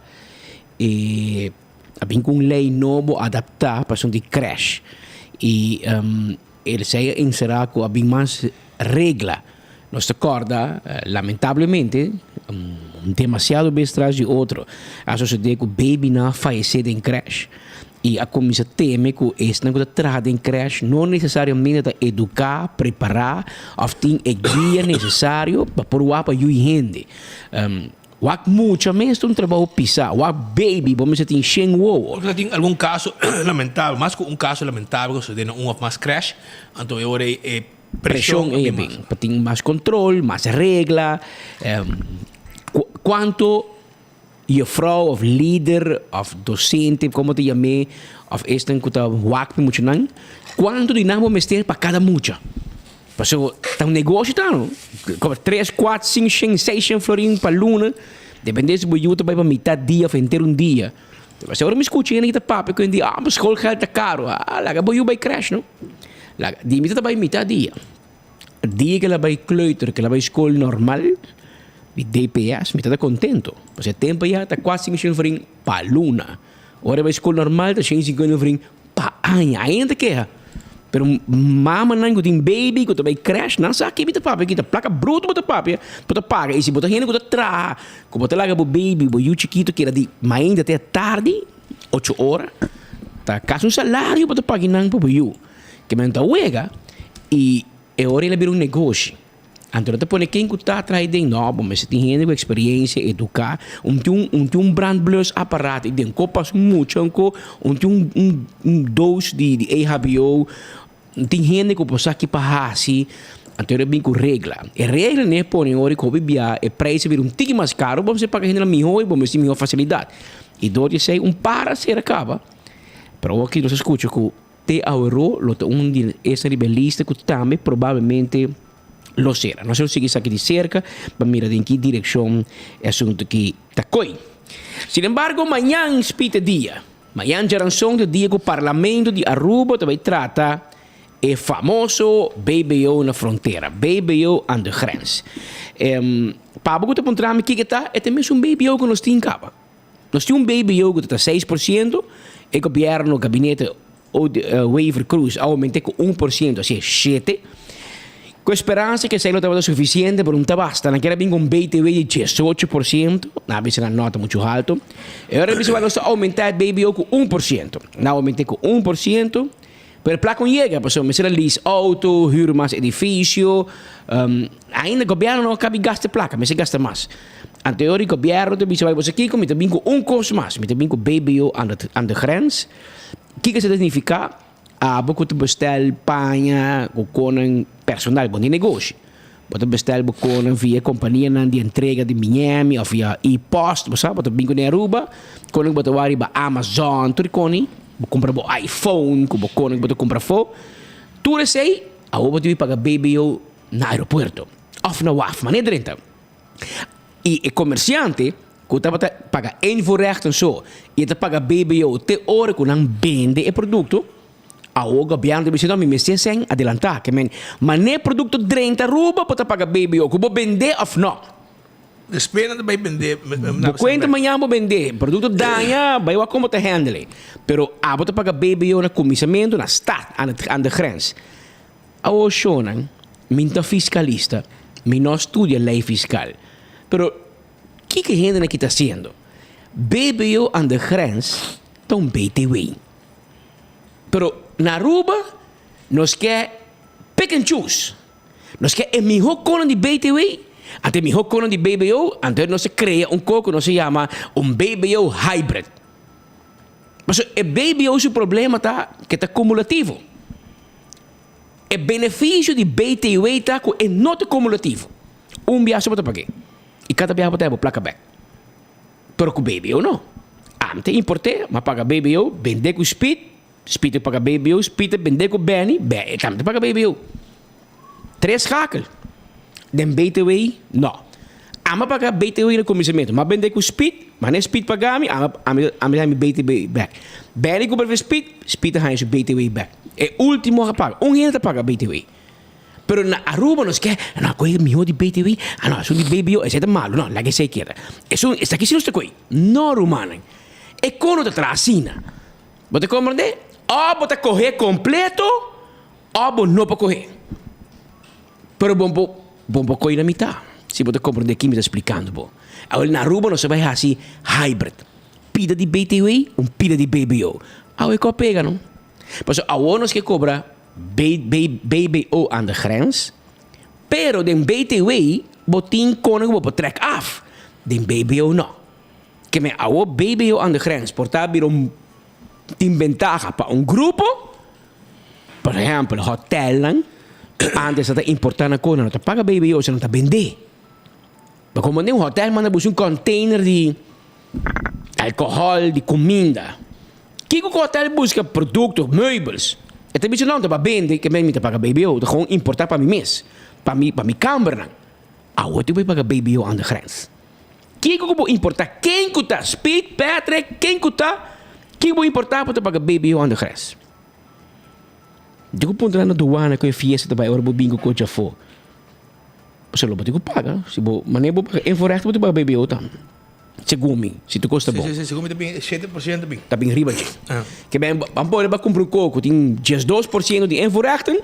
e a bin ku un lei nobo adaptá pa esun di crèsh i esei a enserá ku a bin mas regla. Nos ta kòrda lamentablemente demasiado bes tras di otro a sosodé ku babynan a fayesé den crèsh. I a kuminsá teme ku esnan ku ta traha den krèsh no nesesariamente ta eduká, prepará òf tin e guia nesesario pa por wak pa yui hende. Wak mucha mes ta un trabou pisá. Wak baby bo mester tin shen wowo. Ora tin algun kaso lamentabel, mas ku un kaso lamentabel ku sosodé na un òf mas krèsh, anto e ora ei e preshon a bin mas. Pa tin mas kontrol, mas regla, kuantu Juffrouw of lider of docente como ta yam'é of esnan cu ta wak pa e muchanan, cuanto di nan bo mester pa cada mucha? Pasobra ta un negoshi ta no, cobra tres, cuatro, cinco shen, seis shen florin pa luna, depende si bo yu ta bay pa mitad dia of henter un dia. Pasobra ora mi scucha hende ki ta papia cu hende, ah, schoolgeld ta caro, ah, laga bo yu bay crash no, laga, di mi ta bay mitad dia. Dia ku el a bai kleuter, ku el a bai skol normal di DPS, mi tabata kontento. Pasobra e tempu ya ta kuasi mishon florin pa luna. Ora e bai skol normal ta shen sinkuenta florin pa aña. Ainda ta keha. Pero mamanan ku tin baby ku ta bai krèsh, nan sa ke mi ta papia aki. Ta plaka bruto bo ta papia, bo ta paga. I si bo ta hende ku ta traha, ku bo ta laga bo baby, bo yu chikitu keda di mainta te atardi, ocho ora, ta kasi un salario bo ta paga nan pa bo yu. Ke men ta wega i e ora el a bira un negoshi. Anto nan ta pone ken ku ta traha den, no, bo mester tin hende ku eksperensia, eduká, un tin un tin un brandblus aparato i den ko pas mucha un ko un tin un un un doos di di EHBO, un tin hende ku por sa ki pa hasi, anto el a bin ku regla. E regla nan e pone ora ku hopi bia e preis a bira un tiki mas karu, bo mester paga hendenan mihó i bo mester tin mihó fasilidat. I dor di esei un par a sera kaba, pero awor aki nos a skucha ku. Te aweró lo ta un di esnan riba e lista ku tambe probablemente lo sera. Nos lo sigui esaki di serka pa mira den ki direkshon e asuntu aki ta koi. Sin embargo, mañan spit e dia. Mañan djaranson ta e dia ku Parlamento di Aruba ta bai trata e famoso BBO na frontera, BBO aan de grens. Pa abo ku ta puntra mi kiko e ta, e ta mesun BBO ku nos tin kaba. Nos tin un BBO ku ta ta 6%, e gobièrnu, gabinete Wever-Croes a oument'é ku 1%, así es shete. Ku e speransa ku esei lo tabata sufisiente, pero no ta basta. Nan kier a bin ku un BTW di 18%, nan a bisa nan no ta muchu haltu. E ora a bisa nos ta oumentá e BBO ku 1%. Nan a oument'é ku 1%, pero e plaka no yega, pasobra mester a lease outo, hür mas edifisio. Ainda gobièrnu no a kabi gasta e plaka, mester gasta mas. Anto e ora di gobièrnu ta bisa bai boso kiko mi ta bin ku un kos mas, mi ta bin ku BBO aan de aan de grens. Kiko esei ta signifiká? Abo ku ta bestèl paña ku konan personal, bo no tin negoshi, bo ta bestèl bo konan via e kompanianan di entrega di Miami òf via e-post, bo sa, bo ta bin kuné Aruba, konan ku bo ta wak riba Amazon, tur e koni, bo kumpra bo iPhone ku bo konan ku bo ta kumpra afó, tur esei awor bo tin ku paga BBO na aeropuerto òf na waf, manera drenta. I e komersiante ku tabata paga invoerrechten so i e ta paga BBO te ora ku nan bende e produkto, awor gobièrnu ta bisa no mi mester sèn adelantá ke men manera e produkto drenta Aruba bo ta paga BBO ku bo bendé òf no. Despues nan ta bai bendé. Bo kuenta mañana bo bendé, produkto daña bai wak kon bo ta handle pero abo ta paga BBO na kuminsamentu na start aan de grens. Awor shownan, mi no ta fiskalista, mi no a studia lei fiskal, pero kiko e hendenan aki ta hasiendo? BBO aan de grens ta un BTW. Pero na Aruba nos ke pick and choose. Nos ke e miho konan di BTW, anto e miho konan di BBO, anto nos a krea un kos ku nos a yama un BBO hybrid. Pasobra e BBO su problema ta ke ta kumulativo. E benefisio di BTW ta ku e no ta kumulativo. Un biaha so bo ta pag'é i kada biaha bo ta haya bo plaka bèk. Pero ku BBO no. Ami ta import'é, mi a paga BBO, bend'é ku Speed, Speed a paga BBO, Speed a bend'é ku Benny, Benny tambe ta paga BBO. Tres schakel. Den BTW no. Ami a paga BTW na kuminsamentu. Mi a bend'é ku Speed, mane Speed paga mi, ami ami ami haña mi BTW bèk. Benny kumpra for Speed, Speed a haña su BTW bèk. E último a paga. Un hende ta paga BTW. Pero na Aruba nos ke, no, koe miho di BTW, ah no, esun di BBO, esei ta malu, no, laga esei keda. Esun, esaki si nos ta koe. No, rumannan. E kono ta traha asina. Bo ta komprendé? Òf bo ta kohé kompleto, òf bo no por kohé. Pero bo por, bo por kohe na mitá, si bo ta komprendé ki mi ta splikando bo. Awor na Aruba nos a bai hasi hybrid. Pida di BTW, un pida di BBO. Awe ku a pega no. Pasobra awor nos ke kobra BBO aan de grens, pero den BTW bo tin kono ku bo por trek af, den BBO no. Ke men awor BBO aan de grens por ta bira un tin bentaha pa un grupo, por ehèmpel hotèlnan ku ántes ta importá nan kono, nan no ta paga BBO, sino nan ta bendé. Bo komo den un hotel manda buska un container di alcohol, di cuminda. Kiko ku hotel buska? Producto, meubels. E ta bisa no, ta pa bende, ke mi ta paga BBO, ta gewoon importa pa mi mes, pa mi pa mi kambernan. Awor tin bo paga BBO aan de grens. Kiko ku bo importa? Ken ku ta? Speed, Patrick, ken ku ta? Kiko bo importa bo ta paga BBO aan de grens? Di ku puntra na douane ku e fiesta ta bai ora bo bin ku kochi afo. Pasobra lo bo tin ku paga. Si bo manera bo paga invoerrecht bo tin paga BBO tambe. Segun mi, si tur kos ta bon. Si, si, si, segun mi ta bin 7% ta bin. Ta bin riba dje. Ke ben, ban pone ba kumpra un koko tin 12% di invoerrechten,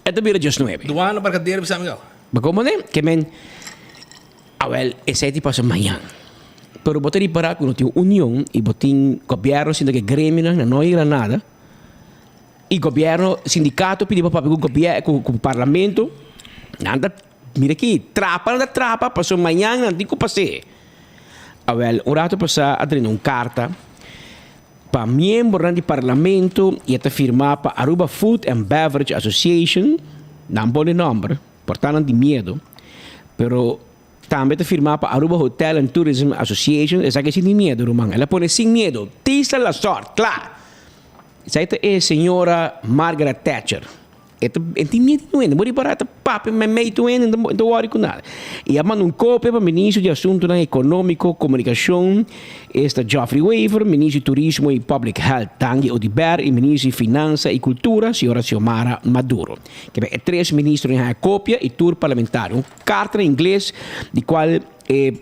e ta bira 19. Douane barkadera bisa mi gau. Bo komprende? Ke men, awel, esei tin pasa mañan. Pero bo ta ripara ku no tin union i bo tin gobièrnu sinta ku e gremionan na no yega na nada. Y gobierno, sindicato pidi pa papia cu gobier cu cu parlamento, nan ta mira aki, trapa nan ta trapa pasobra mañan nan tin cu pas'é. Awel, un rato pasá a drenta un carta pa miembronan di parlamento y e ta firma pa Aruba Food and Beverage Association, nan pone nomber, por ta nan tin miedo, pero tambe ta firma pa Aruba Hotel and Tourism Association, esaki sin tin miedo ruman, el a pone sin miedo, tisa la sort, kla! Esei ta e señora Margaret Thatcher. E ta e tin miedu di hende. Bo ripará ta papia meimei tur hende, e no ta wòri ku nada. I a manda un kopia pa Ministro di Asuntunan Ekonómiko, Komunikashon, esta Geoffrey Wever, Ministro di Turismo i Public Health, Dangui Oduber i Ministro di Finansa i Kultura, señora Xiomara Maduro. Kebé e tres ministronan haña kopia i tur parlamentario. Un karta na ingles di kual e.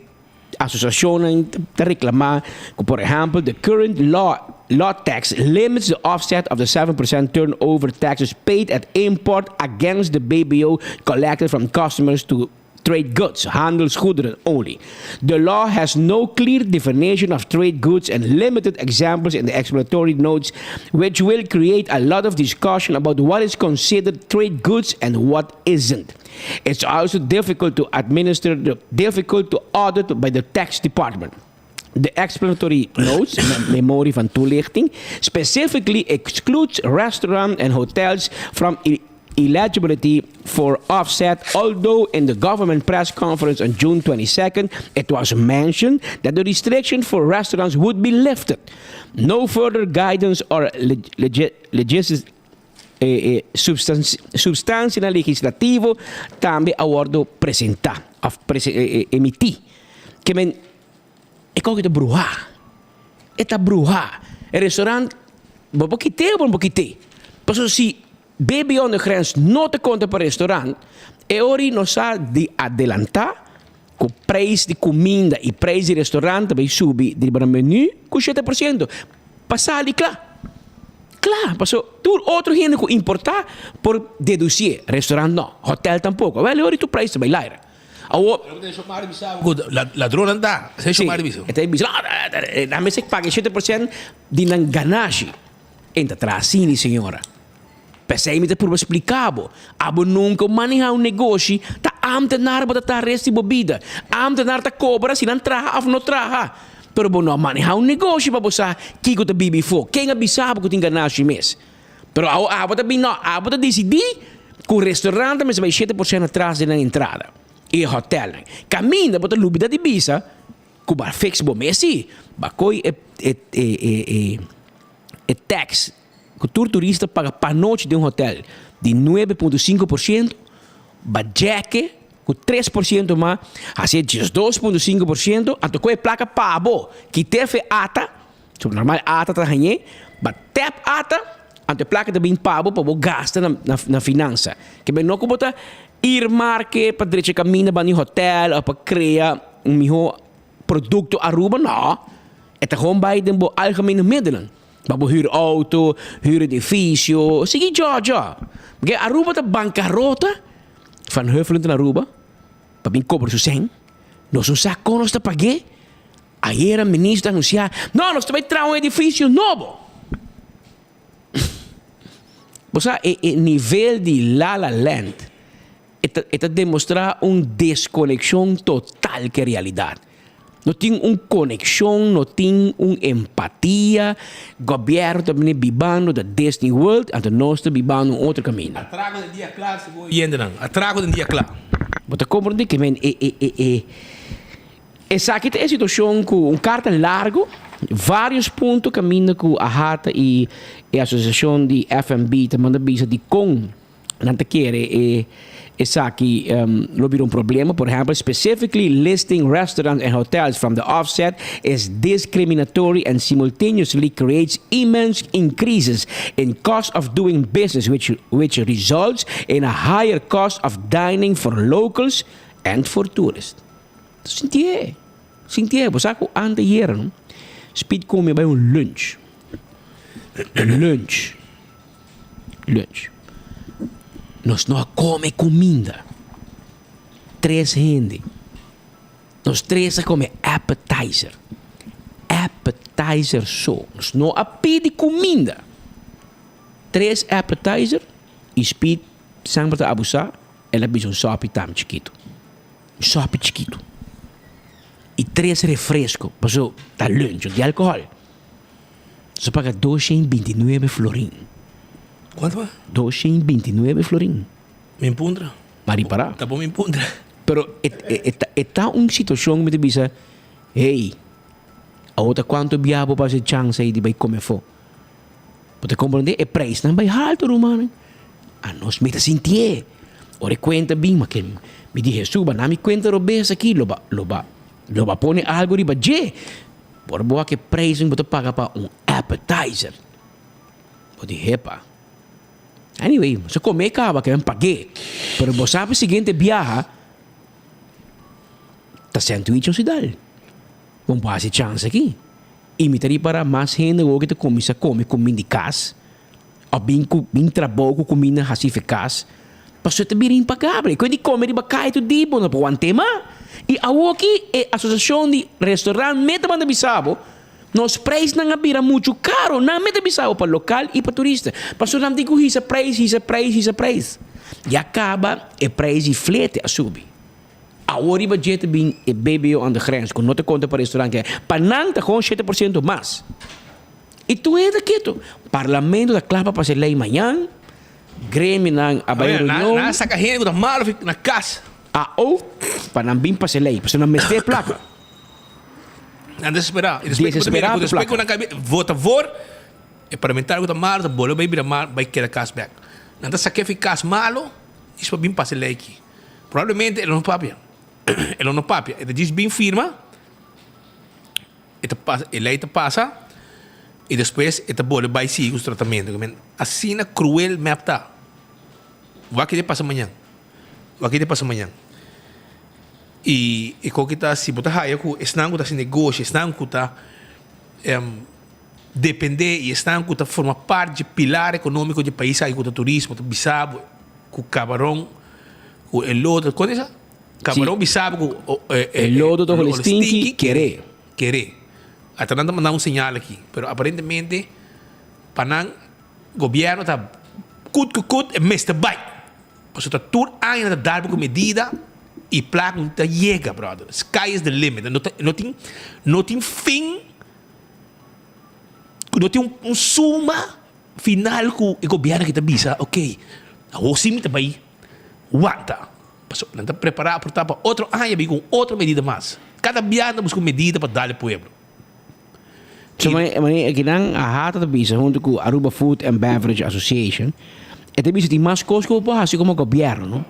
Asosiashonnan ta reklamá ku, por ehèmpel, the current law law tax limits the offset of the 7% turnover taxes paid at import against the BBO collected from customers to trade goods, handelsgoederen, only. The law has no clear definition of trade goods and limited examples in the explanatory notes which will create a lot of discussion about what is considered trade goods and what isn't. It's also difficult to administer, difficult to audit by the tax department. The explanatory notes, memorie van toelichting, specifically excludes restaurants and hotels from eligibility for offset, although in the government press conference on June 22nd, it was mentioned that the restriction for restaurants would be lifted. No further guidance or legislation E substansianan legislativo tambe a wòrdu presentá òf emití. Ke men e kòke ta bruhá. E ta bruhá. E restorant bo por kit'é o bo no por kit'é. Pasobra si BBO de grens no ta konta pa restorant, e ora nos sa di adelantá ku preis di kuminda i preis di restorant ta bai subi riba nan menú ku 7%. Pa sali kla. Kla, paso tur otro hende ku importá por dedusié, restorant no, hotèl tampoko. Awel e ora tur preis ta bai laira. Awor. Ku ladronnan ta, esei shomar di bisa. Si, e ta bisa, nan mester paga e 7% di nan ganashi. E ta traha asina, señora. P'esei mi ta purba splika bo, abo nunka maneha un negoshi, ta ámtenar bo ta traha res di bo bida. Ámtenar ta kobra si nan traha òf no traha. Pero bo no a maneha un negoshi pa bo sa kiko ta bibi afó. Ken a bisa bo ku tin ganashi mes? Pero awo abo ta bin no, abo ta disidí ku restaurant ta mester bai 7% atras di nan entrada i e hotèlnan. Kaminda bo ta lubida di bisa ku bo a fix bo mes sí, bo a koi e e tax ku tur turista paga pa nochi den un hotel di 9.5% ba djeke ku 3% mas hasi e 12.5% anto ku e plaka pa bo kit'e fe ata so normal ata ta hañ'e ba tèp ata. Anto e plaka ta bin pa bo pa bo gasta na na na finansa. Ke men no ku bo ta earmark e pa drecha kaminda banda di hotel of pa krea un miho produkto Aruba, no. E ta gewoon bai den bo algemene middelen. Pa bo hür auto, hür edifisio, sigui djo djo. Paske Aruba ta bankarota, Van Huffelen ta na Aruba pa bin kobra su sèn, nos no sa kon nos ta pag'é. Ayera minister a anuncia, no, nos ta bay traha un edificio nobo. Bo sa, e, e nivel di La La Land, e ta, e ta demostra un desconexion total cu e realidad. No tin un conexion, no tin un empatia, gobierno ta bini bibando da Disney World, anto nos ta bibando un otro caminda. Atraco den dia cla, segun oyentenan. Atraco den dia cla. Bo ta comprende que men e, e, e, e. Esaki ta e situashon ku un karta largu, vários punto kaminda ku AHATA i e asosiashon di FNB ta manda bisa dikon nan ta kere e esaki lo bira un problema. Por ehèmpel, specifically listing restaurants and hotels from the offset is discriminatory and simultaneously creates immense increases in cost of doing business which which results in a higher cost of dining for locals and for tourists. Sintié, sintié, bo sa ku anteayer no, Speed ku mi a bai un lunch, lunch, lunch. Nos no a kome kuminda, tres hende, nos tres a kome appetizer, appetizer so, nos no a pidi kuminda, tres appetizer i Speed semper ta abusá, el a bisa un sòpi tambe chikitu. Un sopi chikitu y tres refresco paso ta lunch di alcohol. Nos a paga doshen binti nuebe florin. Cuanto pa? Doshen binti nuebe florin. Mi puntra. Ma ripara. Ta bon mi puntra. Pero e e e ta un situacion cu mi ta bisa, hey, awor ta cuanto bia bo pasa e chance ey di bay come afo? Bo ta comprende? E prijsnan bai halto rumannan. Anos mi ta sintié. Ora e cuenta bin, ma ke mi di Hesus, ba na mi cuenta robes aki, lo ba, lo ba, lo ba pone algo riba dje. Ora bo wak e prijsnan bo ta paga pa un appetizer, bo di hepa. Anyway, nos a come caba ke nan pag'é. Pero bo sa pa siguiente biaha ta sandwich nos a dal. Bo no por haci chance aki. I mi ta ripará mas hende awor ku ta kuminsá kome kuminda di kas òf bin ku bin trabou ku kuminda hasi for kas pasobra ta bira impagabel. E kos di kome riba kai tur dia bo no por want'é mas. I awor ki e asosiashon di restorant mes ta manda bisa bo nos preisnan a bira muchu karo. Nan mes ta bisa bo pa lokal i pa turista pasobra nan tin ku hisa preis, hisa preis, hisa preis. Ya kaba e preis di flete a subi. Awor riba dje ta bin e BBO aan de grens ku no ta konta pa restaurant ke pa nan ta gewoon 7% mas. I tur hende ta ketu. Parlamento ta kla pa pasa e lei mañan. Gremionan a bai reunion. Nan a saka hende ku ta malo fi na kas. AO pa nan bin pasa e lei pasobra nan mester plaka. Nan desesperá. I despues ku Desesperá pa despues ku plaka. nan kai vota voor e parlamentario ku ta malo ta bolbe bai bira malo bai keda kas bek. Nan ta sak'é fi kas malo i pa bin pasa e lei aki. Probablemente e lo no papia. E lo no papia. E ta djis bin firma, e ta pasa, e lei ta pasa i despues e ta bolbe bai sigui ku su tratamentu. Ke men asina kruel mep ta. Wak ke ta pasa mañan. Wak ke ta pasa mañan. I e koki ta si bo ta haya ku esnan ku ta hasi negoshi, esnan ku ta depende i esnan ku ta forma parti dje pilar ekonómiko dje pais aki ku ta turismo ta bisa bo ku kabaron ku e lodo kon esa? Kabaron bisa bo ku e lodo ta holi stinki kere. Kere. Ata nan ta manda un señal aki pero aparentemente pa nan gobierno ta kut ku kut e mester bai pasobra ta tur aña nan ta dar bo ku medida i plak no ta yega brother sky is the limit no ta no tin no tin fin ku no tin un suma Final ku e gobièrnu aki ta bisa, ok, awor si mi ta bai wanta. Pasobra nan ta prepará por ta pa otro aña bin ku un otro medida mas. Kada bia nan ta buska un medida pa dal e pueblo. So manera aki nan AHATA ta bisa hunto ku Aruba Food and Beverage Association, e ta bisa tin mas kos ku bo por hasi komo gobièrnu, no?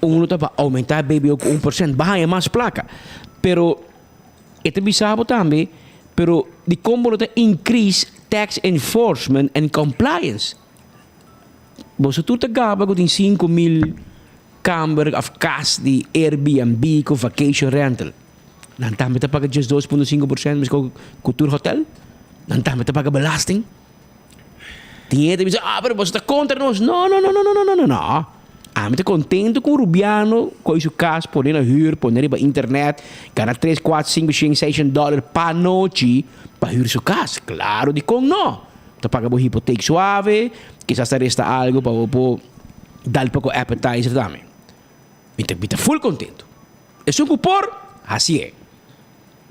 Uno ta pa oumentá e BBO ku un por sènt, bo haña mas plaka. Pero e ta bisa bo tambe, pero dikon bo no ta increase. Tax Enforcement and Compliance. Boso tur ta gaba ku tin 5000 kamber òf kas di Airbnb ku vacation rental. Nan tambe ta paga 12.5% meskos ku tur hotel. Nan tambe ta paga belasting. Tin hende ta bisa, ah, pero boso ta kontra nos. No, no, no, no, no, no, no, no. Ami ta kontentu ku un rubiano kohe su kas, pone na hür, pone riba internet, gana tres, kuater, sinku, shen, seishen dòler pa nochi pa hür su kas. Klaro, dikon no? Ta paga bo hipotek suave, kisas ta resta algu pa bo por dal poko appetizer tambe. Mi ta mi ta ful kontentu. Esun ku por, hasié.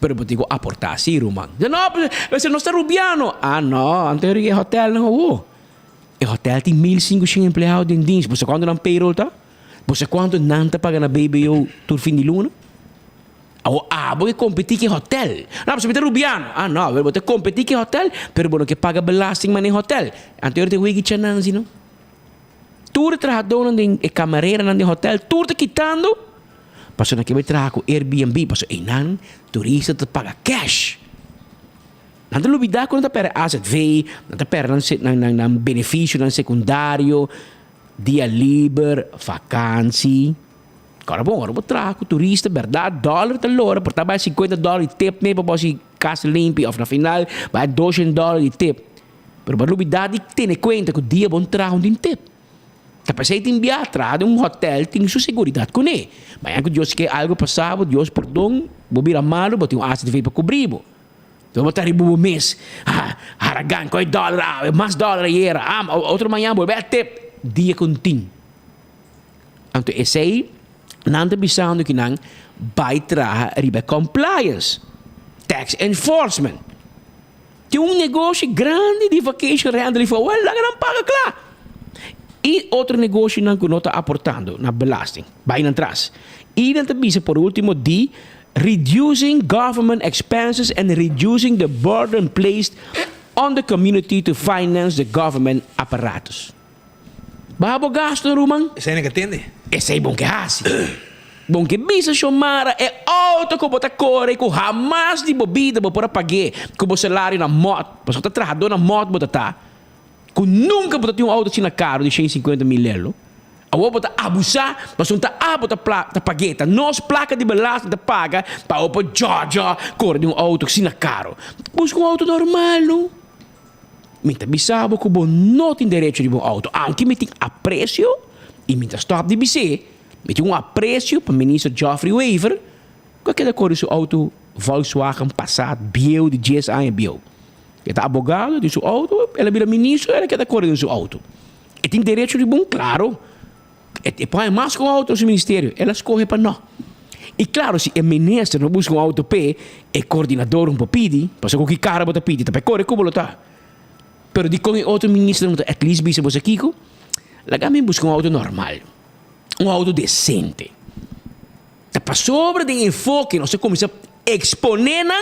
Pero bo tin ku aportá sí, ruman. Di no, pero nos ta rubiano. Ah, no, anto e hotelnan awor. E hotel tin 1500 empleado den dienst. Bo sa kuantu nan payroll ta? Bo sa kuantu nan ta paga na BBO tur fin di luna? Awor abo ke kompetí ku e hotel. No, pasobra mi ta rubiano. Ah, no, bo ta kompetí ku e hotel, pero bo no ke paga belasting manera e hotel. Anto e ora ta wega i chanan si no. Tur e trahadónan den e kamareranan den hotel, tur ta kitando. Pasobra nan ke bai traha ku Airbnb, pasobra einan turista ta paga cash. Nan ta lubidá ku nan ta pèrdè azv, nan ta pèrdè nan nan nan benefisionan sekundario, dia liber, vakansi. Kòrda bon, ora bo traha ku turista bèrdat dòler ta lora, por ta bai sinkuenta dòler di tip mee pa bo hasi kas limpi òf na final bai doshen dòler di tip. Pero bo a lubidá di tene kuenta ku dia bo traha un tin tip. Ta p'esei tin bia traha den un hotel tin su seguridat kuné. Mañana ku Dios ke algu pasa bo, Dios pordon, bo bira malu, bo tin un azv pa kubri bo. Bo ta riba bo mes, ha, haragan, koe dòler awe, mas dòler ayera, ah, otro mañana bolbe a tip, dia ku tin. Anto esei nan ta bisando ku nan bai traha riba e compliance, tax enforcement. Tin un negoshi grandi di vacation rental i for, wel, laga nan paga kla. I otro negoshinan ku no ta aportando na belasting, bai nan tras. I nan ta bisa por ultimo di reducing government expenses and reducing the burden placed on the community to finance the government apparatus. Baha bo gasto, ruman. Esei nan ke tende. Esei bon ke hasi. Bon ke bisa Xiomara e auto ku bo ta kore ku hamas di bo bida bo por a pag'é ku bo salario na mòt, pasobra ta trahadó na mòt bo ta ta, ku nunka bo ta tin un auto asina karu di 150 mil lelo. Awor bo ta abusá pasobra ta abo ta ta pag'é, ta nos plaka di belasting ta paga pa bo por djòdjò kore den un auto asina karu. Buska un auto normal no. Mi ta bisa bo ku bo no tin derecho riba un outo, aunke mi tin apresio, i mi ta stòp di bis'é, mi tin un apresio pa Minister Geoffrey Wever ku a keda kore su outo Volkswagen Passat bieu di dies aña bieu. E ta abogado, tin su outo, el a bira minister, el a keda kore den su outo. E tin derecho riba un, klaro. E por haña mas ku un outo den su ministerio, el a skohe pa no. I klaro si e minister no buska un outo p'e, e koordinador un por pidi, pasobra ku ki kara bo ta pidi, ta pa e kore ku bo lo ta. Pero dikon e otro minister no ta at least bisa bo sa kiko? Laga mi buska un outo normal, un outo desente. Ta pasobra den enfoke nos a kuminsá eksponé nan,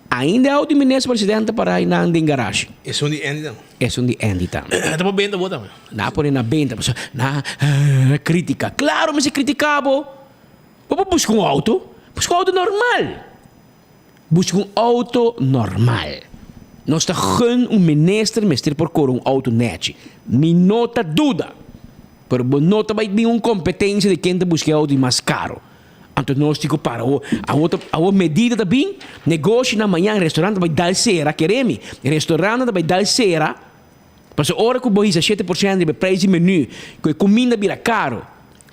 ainda e outo di minister presidente ta pará einan den garashi. Esun di Andy tambe. Esun di Andy tambe. Ta pa benta bo tambe. Nan a pone na benta pasobra nan a kritika. Klaro mester kritiká bo. Bo por buska un outo, buska un outo normal. Buska un outo normal. Nos ta gun un minister mester por kore un outo nechi. Mi no ta duda. Pero bo no ta bai bin un competencia di ken ta busca e auto di mas caro. Anto nos tin cu para awor. Awor ta, awor medida ta bin, negoshinan mañan restaurant ta bai dal cera, kere mi, restaurantnan ta bai dal cera, pasobra ora cu bo hisa 7% riba e prijs di menu, cu e cuminda bira caro,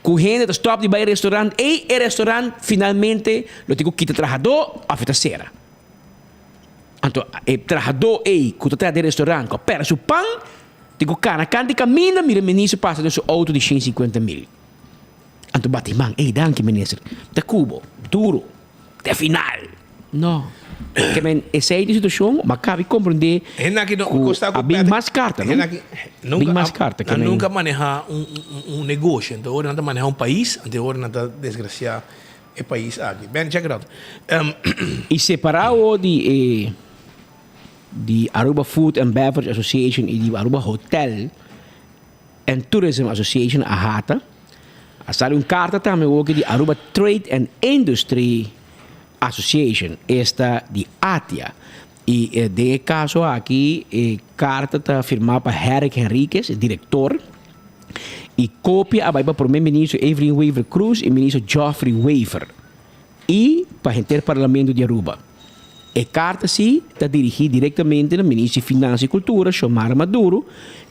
cu hende ta stop di bai restaurant, ey e restaurant finalmente lo tin cu kita trahador of e ta cera. Anto e trahador ey cu ta traha den restaurant cu a perde su pan, Tin ku kana kant di kaminda mira minister pasa den su outo di 150 mil. Anto bati man, ey danki minister. Ta kubo, duro, te final. No. Ke men esei ta e situashon, ma kabi komprende ku a bin mas karta, no? Bin mas karta. Nan nunka maneha un negoshi, anto ora nan ta maneha un pais, anto ora nan ta desgrasia e pais aki. Ben, check it out. I separa awor di e. di Aruba Food and Beverage Association y di Aruba Hotel and Tourism Association, AHATA. A sali un carta tambe oki di Aruba Trade and Industry Association, esta di ATIA. I den e kaso aki e karta ta firmá pa Herrick Henriquez, e direktor, i kopia a bai pa Prome Ministro Evelyn Wever Croes i Ministro Geoffrey Wever i pa henter Parlamento di Aruba. E karta si ta dirigí direktamente na Ministro di Finansa i Kultura, Xiomara Maduro,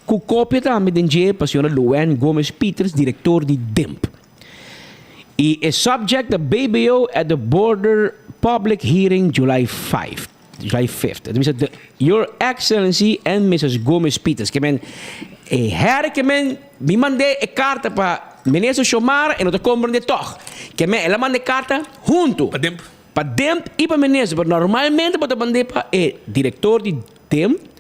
ku kopia tambe den dje pa señora Luann Gomez Pieters, direktor di DIMP. I e subject ta BBO at the border public hearing July 5. July 5th. E ta bisa the Your Excellency and Mrs. Gomez Pieters. Ke men e her ke men mi mand'é e karta pa Minister Xiomara e no ta komprendé tòg. Ke men el a manda e karta huntu. Pa DIMP. Pa DIMP i pa Minister. Pero normalmente bo ta mand'é pa e direktor di DIMP.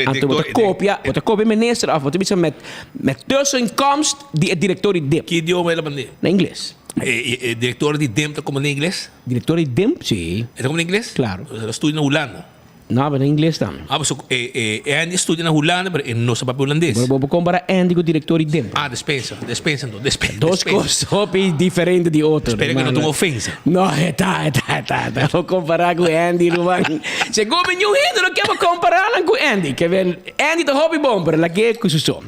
Anto bo ta kopia, bo ta kopia minister of bo ta bisa met met tussenkomst di e direktor di DIMP. Ki idioma el a mand'é? Na ingles. E e direktor di DIMP ta komprendé ingles? Direktor di DIMP? Si. E ta komprendé ingles? Klaro. El a studia na Hulanda. No, pero na ingles tambe. Ah, pasobra e e Andy a studia na Hulanda, pero e no sa papia hulandes. Pero bo por kompara Andy ku direktor di DIMP. Ah, despensa, despensa anto, despensa. Dos kos hopi diferente di otro. Spera ku no ta un ofensa. No, e ta, e ta, e ta, e ta. Bo kompara ku Andy, ruman. Segun mi niun hende no ke bo kompara nan ku Andy. Ke ben, Andy ta hopi bon, pero lag'é ku su so.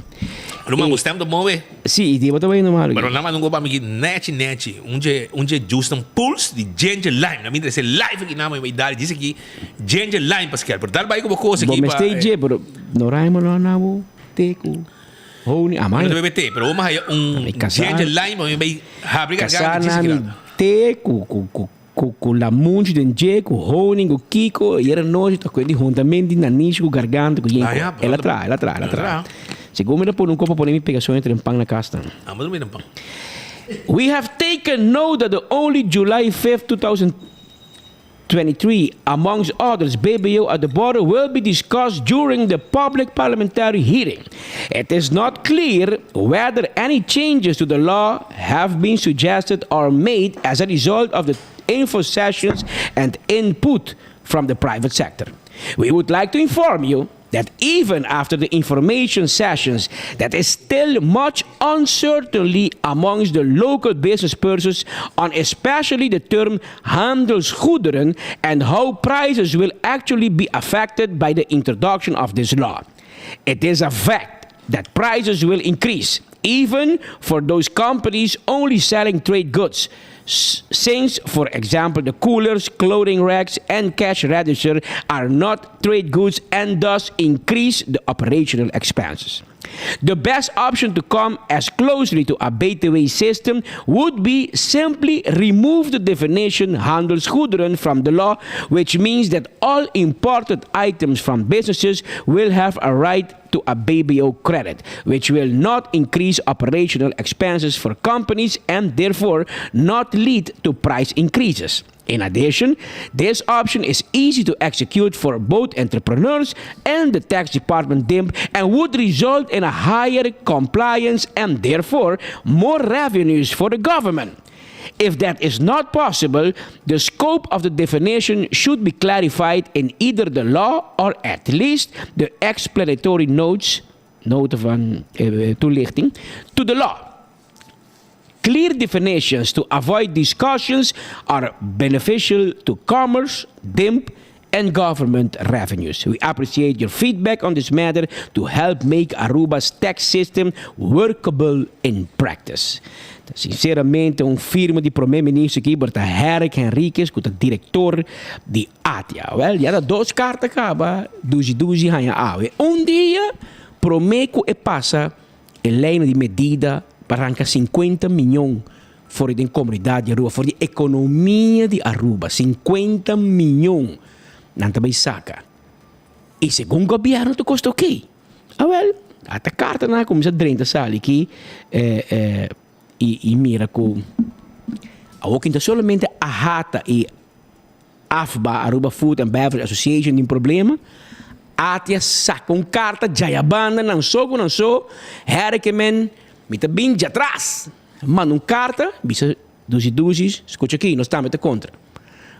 Ruman, bo stem ta bon we. Si, i di bo ta wendo malu. Pero nan manda un gopa mi ki nechi nechi. Un dje, un dje juice nan puls di ginger lime. Nan mi trese live aki nan, mi dal djis aki ginger lime pa skel. Pero dal bai ku bo kos Bo aki pa. mester dje, pero no Raymond no na bo te ku honing. Amai. Mi no ta bebe te, pero bo haya un Mi kasá- ginger lime pa mi bai habri Kasá garganta djis na aki mi rato. te ku ku ku ku ku lamunchi den dje, ku honing, ku kiko. I era nochi ta kue di huntamento di nanishi ku garganta ku yen Ah, ya, ku. El a traha, el a traha, el a traha. Segun mi ta pone un kopa pone mi pega soño trempan na kas tan. Amo drumi trempan. We have taken note that the only July 5th, 2023, amongst others, BBO at the border will be discussed during the public parliamentary hearing. It is not clear whether any changes to the law have been suggested or made as a result of the info sessions and input from the private sector. We would like to inform you that even after the information sessions, that is still much uncertainty amongst the local business persons on especially the term handelsgoederen and how prices will actually be affected by the introduction of this law. It is a fact that prices will increase, even for those companies only selling trade goods, since, for example, the coolers, clothing racks, and cash register are not trade goods and thus increase the operational expenses. The best option to come as closely to a BTW system would be simply remove the definition handelsgoederen from the law, which means that all imported items from businesses will have a right to a BBO credit, which will not increase operational expenses for companies and therefore not lead to price increases. In addition, this option is easy to execute for both entrepreneurs and the tax department DIMP and would result in a higher compliance and therefore more revenues for the government. If that is not possible, the scope of the definition should be clarified in either the law or at least the explanatory notes, nota van eh, toelichting, to the law. Clear definitions to avoid discussions are beneficial to commerce, DIMP, and government revenues. We appreciate your feedback on this matter to help make Aruba's tax system workable in practice. Ta sinceramente un firma di Prome Minister aki por ta Herrick Henriquez cu ta director di ATIA. Wel, ya ta dos carta caba, dushi dushi haña awe. Un dia prome cu e pasa e leynan di medida pa ranca 50 miyon for di den comunidad di Aruba, for di economia di Aruba, 50 miyon nan ta bay saca. Y segun gobierno ta costa ok. Awel, ata cartanan a cuminsa drenta sali aki y mira cu awor kin ta solamente AHATA y AFBA, Aruba Food and Beverage Association, tin problema. ATIA saca un carta djaya banda nan so cu nan so, herkemen, mi ta bin djatras. Manda un carta, bisa dushi dushi, scucha aki, nos tambe ta contra.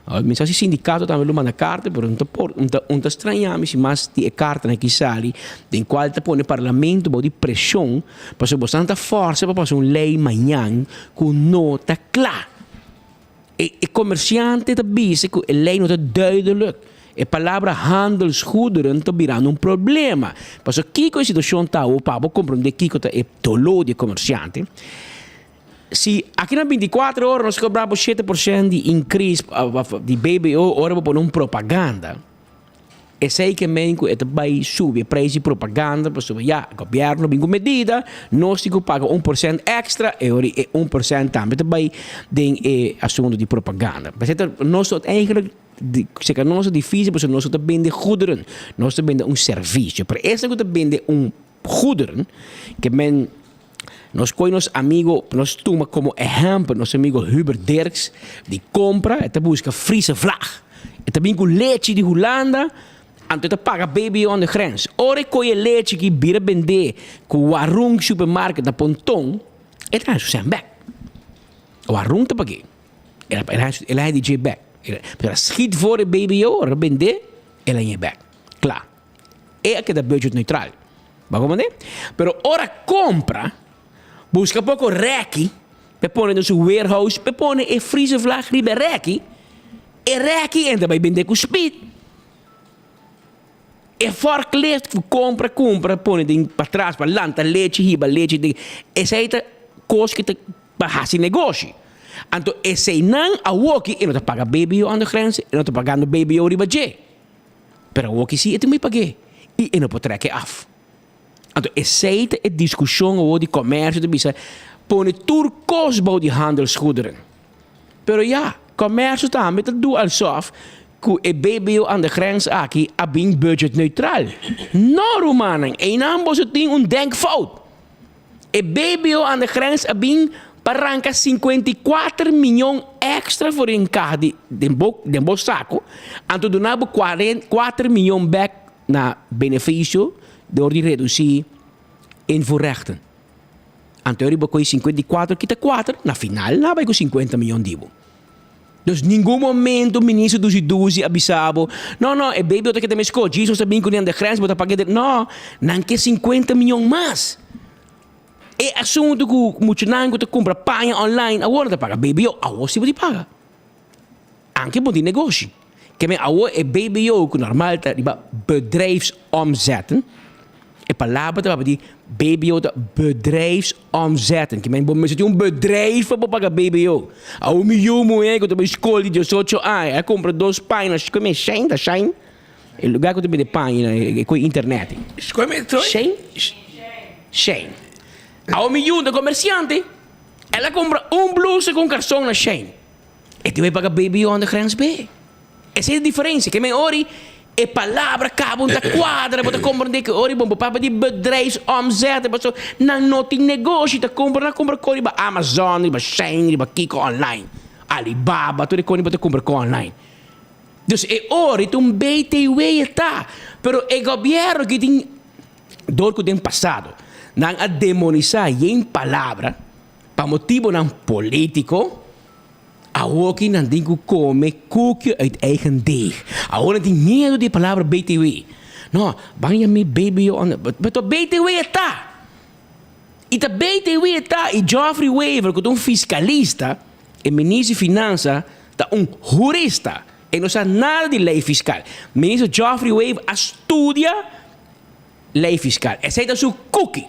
Awor mi sa si sindicato tambe lo manda carta, pero no ta por, no ta, no ta straña mi si mas di e cartanan aki sali, den cual ta pone parlamento bou di presion, pasobra boso ta forsa pa pasa un ley mañan cu no ta cla. E, e comerciante ta bisa cu e ley no ta duidelijk. E palabra handelsgoederen ta birando un problema. Pasobra kiko e situacion ta awo pa bo comprende kiko ta e dolor di e comerciante. Si aki na binticuatro ora nos cobra bo 7% di increase di BBO ora bo pone un propaganda, esey ke men cu e ta bay subi e prijs di propaganda pasobra ya gobierno bin cu medida, nos tin cu paga 1% extra e ora e 1% tambe ta bay den e asunto di propaganda. P'esey ta nos ta eigenlijk Seka nos ta dificil pasobra nos no ta bende goederen, nos ta bende un servicio. Pero esnan cu ta bende un goederen, ke men nos coge nos amigo, nos tuma como ehempel nos amigo Hubert Dirks di compra, e ta busca Friese vlag. E ta bin cu lechi di Hulanda, anto e ta paga BBO aan de grens. Ora e coge e lechi aki bira bende cu Warung Supermarket na Ponton, e ta haña su cent bek. Warung ta pag'é. El a el a di dje bek. El a schiet voor e BBO, el a bendé, el a ñe bek. Kla. E a keda budget neutral. Bo a komprendé? Pero ora kompra, buska poko rèki p'e pone den su warehouse, p'e pone e freezervlag riba e rèki, e rèki entra bai bendé ku speed. E forklift ku kompra kumpra pone den patras pa lanta lechi, hiba lechi den, esei ta kos ku ta pa hasi negoshi. Anto eseinan awoki e no ta paga BBO aan de grens, e no ta pagando BBO riba dje. Pero awoki si e tin bai pag'é i e no por trek e af. Anto esei ta e diskushon awor di komersio ta bisa pone tur kos bou di handelsgoederen. Pero ya, komersio tambe ta du alsof ku e BBO aan de grens aki a bin budget neutral. No rumannan, einan boso tin un denkfout. E BBO aan de grens a bin pa ranka 54 miyon extra for den kaha di den bo den bo sako, anto duna bo 4 miyon bek na benefisio dor di redusi invoerrechten. Anto riba koe 54 kita 4, na final nan a bai ku 50 miyon di bo. Dus ningun momento minister Dusi Dusi a bisa bo, no no e BBO ta keda meskos, Jesus ta bin ku nan de grens bo ta paga no, nan ke 50 miyon mas. E asuntu ku muchanan ku ta kumpra paña online awor nan ta paga BBO, awor si bo tin paga. Anke bo tin negoshi. Ke men awor e BBO ku normal ta riba bedrijfsomzetten, e palabra ta papia di BBO ta bedrijfsomzetten. Ke men bo mester tin un bedrijf pa bo paga BBO. Awor mi yu muhé ku ta bai skol di diesocho aña a kumpra dos paña na ke men Shein, ta Shein? E lugar ku ta bende paña na ku internet. Shein? Shein. Awor mi yu ta komersiante, el a kumpra un blusa ku un karson na Shein. E tin bai paga BBO aan de grens be. Esei e diferensia. Ke men ori e palabra kaba un ta kuadra, bo ta komprende ke ori bon bo papia di bedrijfsomzet, paso nan no tin negoshi ta kumpra, nan kumpra ko riba Amazon, riba Shein, riba kiko online, Alibaba, tur e kos bo ta kumpra ko online. Dus e ori ta un BTW e ta, pero e gobierno ki tin dor ku den pasado nan a demonisa yen palabra pa motibonan politico, Awoki nan tin ku kome koekje uit eigen deeg. Awor nan tin miedu di e palabra BTW. No, ban yam'é BBO on but to BTW e ta! I ta BTW e ta i Geoffrey Wever ku ta un fiskalista, e minister di finansa ta un hurista. E no sa nada di lei fiskal. Minister Geoffrey Wever a studia Lei fiskal. Esei ta su kuki.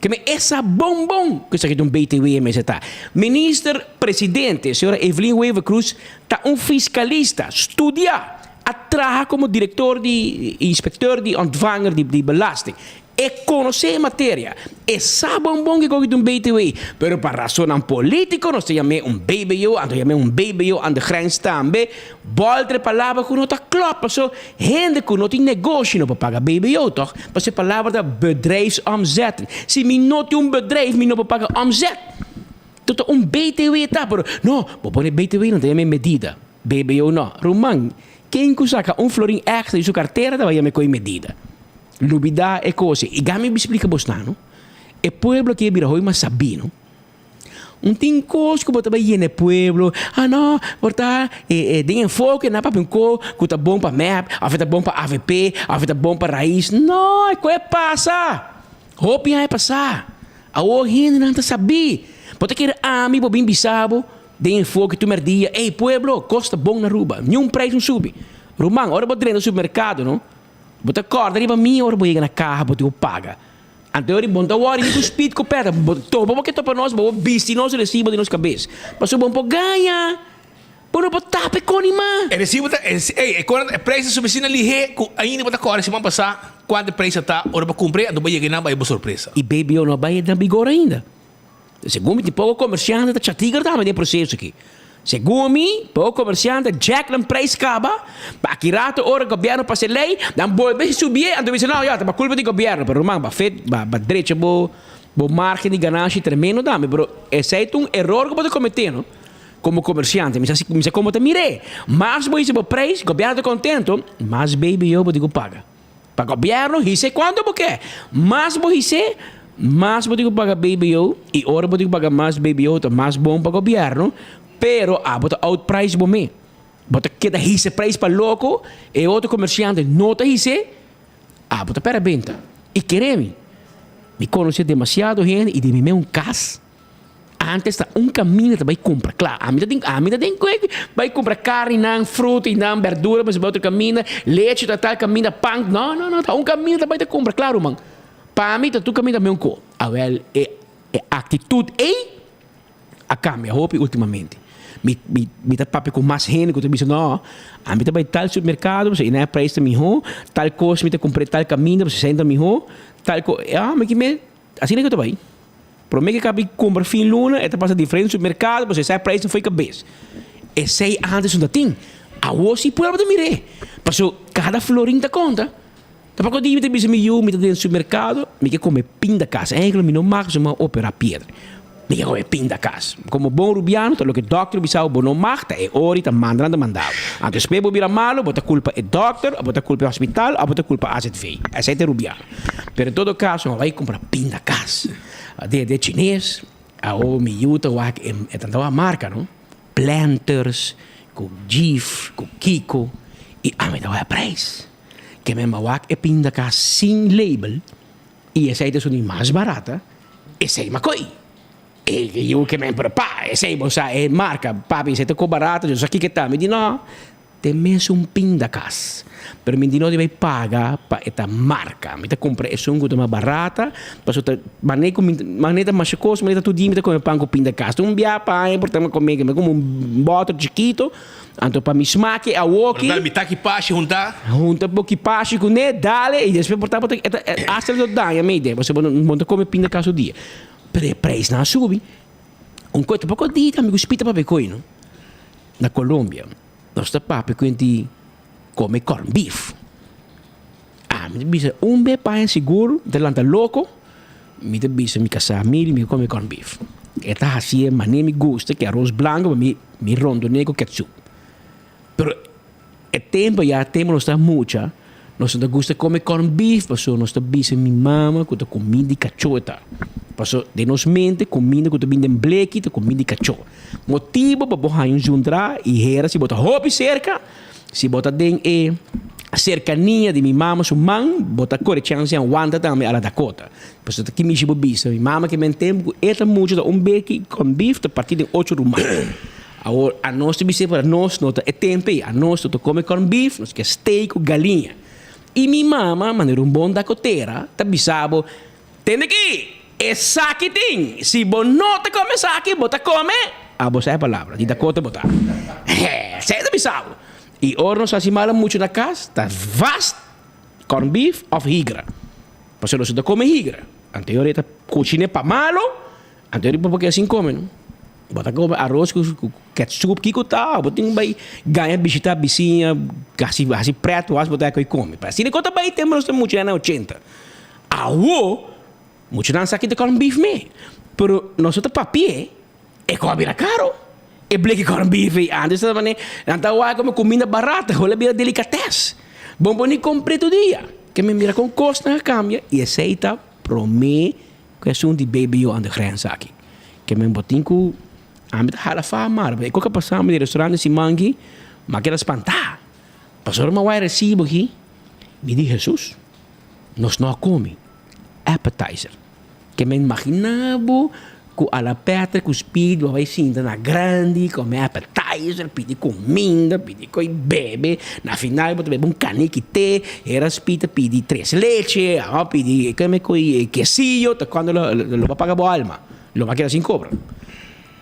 Ke men e sa bon bon ku esaki ta un BTW mester ta. Minister Presidente, señora Evelyn Wever Croes ta un fiskalista, studia, a traha komo direktor di inspekteur di ontvanger di belasting. E konosé e materia. E sa bon bon kiko ta un BTW. Pero pa rasonnan polítiko nos ta yam'é un BBO, anto yam'é un BBO aan de grens tambe. Bolter e palabra ku no ta klòp paso hende ku no tin negoshi no por paga BBO tòg? Paso e palabra ta bedrijfsomzetten. Si mi no tin un bedrijf mi no por paga omzet. To ta un BTW ta pero no bo pone BTW nan ta yama e medida. BBO no. Ruman ken ku saka un florin èkstra di su kartera ta bai yama e koe medida. Lubida e kos ei. I gami mi splika bosnan no. E pueblo aki a bira hopi mas sabí no. Un tin kos ku bo ta bai yena e pueblo, ah no, por ta e e den enfoke nan papia un ko ku ta bon pa mep, òf e ta bon pa avp, òf e ta bon pa rais. No, e koe pasa! Hopi aña pasá. Awor hendenan ta sabí. Bo ta kere ami bo bin bisa bo den enfoke tur mèrdia, ey pueblo, kos ta bon na Aruba, niun preis no subi. Ruman, ora bo drenta supermerkado no, bo ta kòrda riba mi ora bo yega na kaha bo tin ku paga. Anto ora bo no ta wòri ni ku spit ku pèta, bo topa bo ke topa nos, bo bisti nos resibo di nos kabes. Pasobra bo no por gaña, bo no por tapa e koni mas. E resibo ta, ey, e kona, e prijs ta subi asina lihé ku ainda bo ta kòrda siman pasá kuantu e prijs a ta ora bo kumpr'é, anto bo yega einan bo haña bo sorpresa. E BBO no a bai na bigor ainda. Segun mi tin poko komersiante ta chatiger tambe den e proseso aki. Segun mi, poko komersiante jack nan prijs kaba, pa aki rato ora gobièrnu pasa e lei, nan bolbe subié, anto bisa no ya ta pa kulpa di gobièrnu, pero ruman ba fet ba ba drecha bo bo margen di ganashi tremendo tambe, pero esei ta un eror ku bo ta kometé no komo komersiante, mi sa si mi sa komo ta mir'é, mas bo hisa bo prijs, gobièrnu ta kontento, mas BBO bo tin ku paga. Pa gobièrnu his'é kuantu bo ke. Mas bo his'é, mas bo tin ku paga BBO i ora bo tin ku paga mas BBO ta mas bon pa gobièrnu, pero abo ta outprijs bo me. Bo ta keda hisa prijs pa loko, e otro komersiante no ta his'é, abo ta pèrdè benta. I kere mi, mi konosé demasiado hende i di mi me un kas. Antes ta un kaminda ta bai kumpra. Kla, ami ta den, ami ta den kue bai kumpra karninan, frutinan, berdura, pa otro kaminda, lechi ta tal kaminda, pan. No, no, no, ta un kaminda ta bai ta kumpra. Kla, ruman. Pa mi ta tur kaminda meun ko. Awel, e e aktitut ei a kambia hopi ultimamente. Mi, mi, mi ta papia ku mas hende ku ta bisa, no, ami ta bai tal supermerkado, pasobra einan e prijs ta mihó, tal kos mi ta kumpr'é tal kaminda, pasobra esei ta mihó, tal ko. Ya, mi ki me, asina ku ta bai. Prome ke kabi kumpra fin luna e ta pasa diferente supermerkado pasobra esei prijs no foi kabes. Esei antes no ta tin. Awor si pueblo ta mir'é. Pasobra kada florin ta konta. Tampoko di mi ta bisa mi yu mi ta den supermerkado mi ke kome pindakas. Eigenlijk mi no mag pasobra mi a opera piedra. Mi ke kome pindakas. Komo bon rubiano ta loke dòkter bisa bo bo no mag ta e ora i ta manda nan ta manda bo. Anto despues bo bira malo bo ta kulpa e dòkter òf bo ta kulpa e hospital òf bo ta kulpa AZV. Esei ta e rubiano. Pero en todo caso mi a bai cumpra pinda cas de de chines awo mi yu ta wak e e ta wak marca no planters cu jif cu kiko y ami ta wak prijs ke men a wak e pinda cas sin label y esey ta esun di mas barata esey mi a coy e yu ke men pero pa esey bo sa e marca papi esey ta ko barata yo sa kiko ta mi di no. Te mesun pindakas. Pero mi di no di bai paga pa e ta marka. Mi ta kumpra esun ku ta mas barata, pasobra ta manera ku mi manera ta masha kos, manera ta tur dia mi ta kome pan ku pindakas. Ta un bia pa aña por ta mi kome mi kome un bòter chikito, anto pa mi smaki e awoki. Dal mitá ki pashi huntá. Hunta bo ki pashi kuné, dale, i despues por ta bo ta e ta asta lo daña mi idea, pasobra bo no ta kome pindakas tur dia. Pero e preisnan a subi. Un kos tampoko di ta mi ku spita papia koe no. Na Colombia nos ta papia ku hende come corn beef. Ami ta bisa un be paña sigur mi ta lanta loko mi ta bisa mi kasá miri mi come corn beef. E ta hasié manera mi gusta ke aros blanko pa mi mi rondon'é ku ketchup. Pero e tempo ya tempo nos ta mucha nos no ta gusta come corn beef pasobra nos ta bisa mi mama cu ta comida di cacho e ta. Pasobra den nos mente comida cu ta bini den bleki ta comida di cacho. Motibo pa bo haña un zundra y hera si bo ta hopi cerca, si bo ta den e cercania di mi mama su man bo ta core chance di wanta tambe a la Dakota. Pasobra ta kimishi bo bisa mi mama ke men tempo cu e ta mucha ta un beki corn beef ta parti den ocho ruman. Awor, anos ta bis'é, pero anos no ta e tempu ei. Anos no ta kome corn beef, nos ke steak ku galiña. I mi mama, manera un bon dakotera, ta bisa bo, Tende aki! Esaki tin! Si bo no ta kome esaki, bo ta kome. Abo sa e palabra, di Dakota bo ta. Esei ta bisa bo. I ora nos hasi mala muchu na kas, ta vast corn beef òf higra. Pasobra nos no ta kome higra. Anto e ora ei ta kushin'é pa malo. Anto riba bo ke sin kome no. Bo ta kome aros ku ketchup kiko ta bo tin bai gaña bishita bisiña hasi hasi pret was bo ta koi kome. Pero asina ku ta bai tempo nos ta mucha na ochenta. Awo muchanan sa kita corn beef me. Pero nos ta papia e kos a bira karo. E bleki corn beef ei antes ta mane nan ta wak komo kuminda barata awor a bira delikates. Bo por ni kompre tur dia. Ke men mira kon kosnan a kambia i esei ta prome. Ku esun di BBO aan de grens aki. Ke men bo tin ku ami ta hala fa mar. E koke pasa mi di restaurante siman aki, mi a keda spantá. Pasobra mi a wak e resibo aki, mi di Hesus, nos no a komi appetizer. Ke men imagina bo. Ku a la Petra ku Speed bo bai sinta na grandi, kome appetizer, pidi kuminda, pidi koi bebe. Na final bo ta bebe un kaniki te, era Speed ta pidi tres leche, a pidi keme koi quesillo, ta kuando lo lo bo paga bo alma, lo bo keda sin kobra.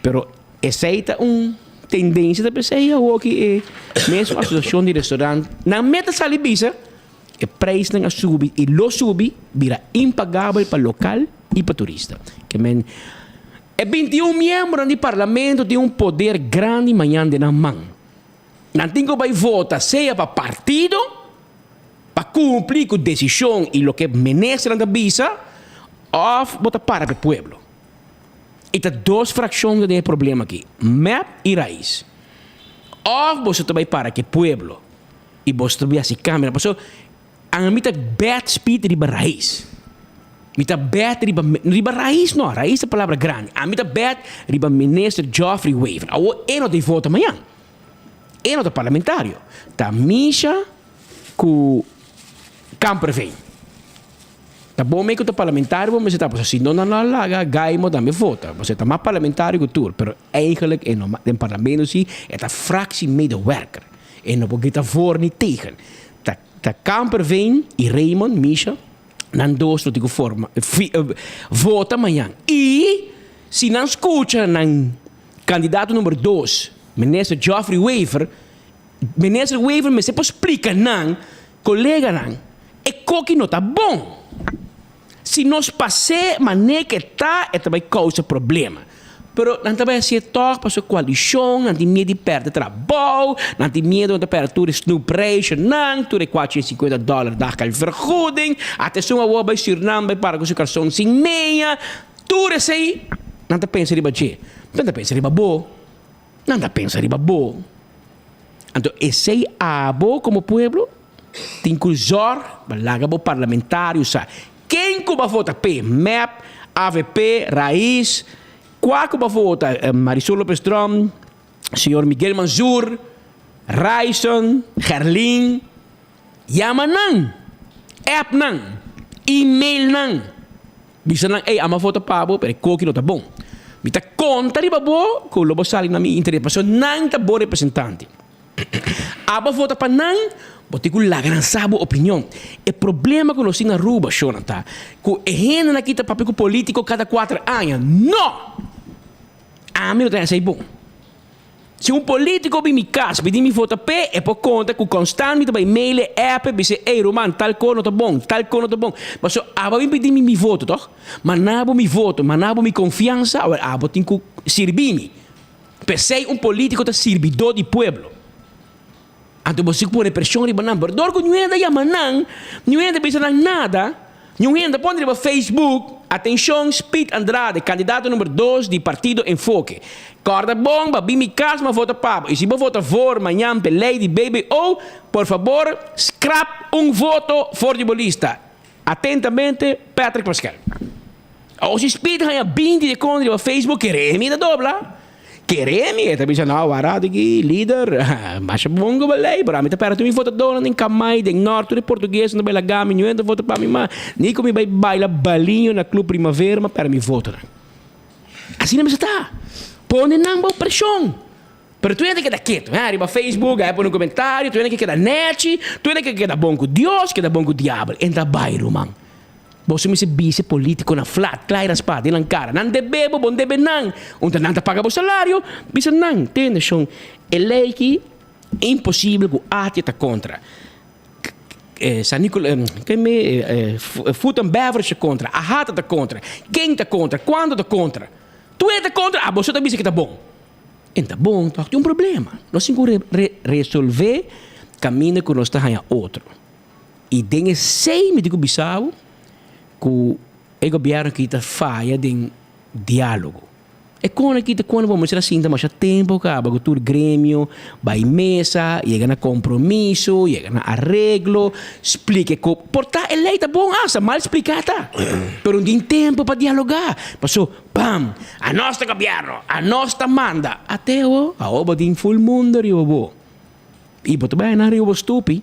Pero esei ta un tendensia ta p'esei awoki e mes asosiashon di restaurant nan meta sali bisa E prijsnan a subi y lo subi bira impagabel pa local y pa turista. Ke men e 21 miembronan di parlamento tin un poder grandi mañan den nan man. Nan tin cu bay vota sea pa partido, pa cumpli cu decision y loke ministernan ta bisa, of bo ta para pa e pueblo. Y ta dos fraccion ta den e problema aki, mep y raiz. Of boso ta bay para cu e pueblo. I boso ta bia si camera paso ami ta bad speed riba raiz mi ta bad riba riba raiz no raiz ta palabra grandi ami ta bad riba minister Geoffrey Wever awor e no ta vota mañan e no ta parlamentario ta Misha ku Kamperveen. Ta bon mey cu ta parlamentario bo mester ta pasobra si no nan lo laga Gaimo tambe vota. Pasobra e ta mas parlamentario cu tur pero eigenlijk e no den parlamento si e ta fractie medewerker. E no por grita voor ni tegen. Ta ta Kamperveen y Raymond Misha nan dos lo tin cu forma vota mañan y si nan scucha nan candidato number dos minister Geoffrey Wever Minister Wever mester por splica nan coleganan e koki no ta bon. Si nos pas'é manera ke ta, e ta bai kousa problema. Pero nan ta bai hasié tòg pasobra koalishon, nan tin miedu di pèrdè trabou, nan tin miedu nan ta pèrdè tur e snoepreisjenan, tur e 450 dòler daggeldvergoeding, ata esun awor bai Sürnam bai para ku su karson sin meña, tur esei nan ta pensa riba dje. Nan ta pensa riba bo. Nan ta pensa riba bo. Anto esei abo komo pueblo tin ku zòrg pa laga bo parlamentario sa ken ku bo a vota p'e, mep, avp, Raiz, kua ku bo a vota, Marisol Lopez Tromp, señor Miguel Mansur, Ryson, Gerlin, yama nan, app nan, email nan. Bisa nan, Ey, ama vota pa bo, pero e koki no ta bon. Mi ta konta riba bo ku lo bo sali na mi interes, pasobra nan ta bo representante. Abo vota pa nan, bo tin ku laga nan sa bo opinion. E problema ku nos tin na Aruba, shornan, ta ku e hendenan aki ta papia ku politiko kada kuater aña. No! Ami no ta hasi bon. Si un politico bin mi cas pidi mi vota p'e, e por conta cu constant mi ta bay mail e app e bis'e, ey ruman, tal co no ta bon, tal co no ta bon. Pasobra abo a bin pidi mi mi voto, toch? Ma na bo mi voto, ma na bo mi confiansa, awor abo tin cu sirbi mi. P'esey un politico ta sirbidor di pueblo. Anto bo si pone presion riba nan, pero dor cu niun hende a yama nan, niun hende a bisa nan nada, niun hende a pone riba Facebook, Atencion Speed Andrade, candidato number dos di partido Enfoke. Corda bon, ba bin mi cas ma vota pa bo. Y si bo vota voor mañan p'e ley di BBO, por fabor scrap un voto for di bo lista. Atentamente, Patrick Pascal. Awor si Speed haña binti di kontra riba Facebook, kere mi ta dobla. Kere mi, e ta bisa, no, wara aki, lider, masha bon ku bo lei, pero ami ta pera tur mi votadónan den Kamai, den Nort, tur e portuguesnan ta bai laga mi, niun ta vota pa mi mas, ni ku mi bai baila baliño na Club Primavera, mi a pera mi votonan. Asina mester ta. Pone nan bou preshon. Pero tur hende keda ketu, hè, riba Facebook, a pone un komentario, tur hende ke keda nechi, tur hende ke keda bon ku Dios, keda bon ku diabel. En ta bai, ruman. Boso mester bisa e politiconan flat, kla i raspá den nan kara. Nan debe bo, bo no debe nan. Unta nan ta paga bo salario, bisa nan, tende shon, e lei aki imposibel ku ATIA ta kontra. San Nicol, ken me, Food and Beverage ta kontra, AHATA ta kontra, ken ta kontra, kuantu ta kontra. Tur hende ta kontra, a boso ta bisa ku ta bon. En ta bon, tòg tin un problema. Nos tin ku resolvé kaminda ku nos ta haña otro. I den esei mi tin ku bisa bo ku e gobièrnu aki ta faya den diálogo. E kon aki ta kon bo mester a sinta masha tempu kaba ku tur gremio bai mesa, yega na kompromiso, yega na areglo, splika e ko. Por ta e lei ta bon asta, mal spliká ta. Pero no tin tempu pa dialogá. Paso, bam! Anos ta gobièrnu, anos ta manda. Ateo, awor bo tin ful mundu riba bo. I bo ta bai nan riba bo stupi,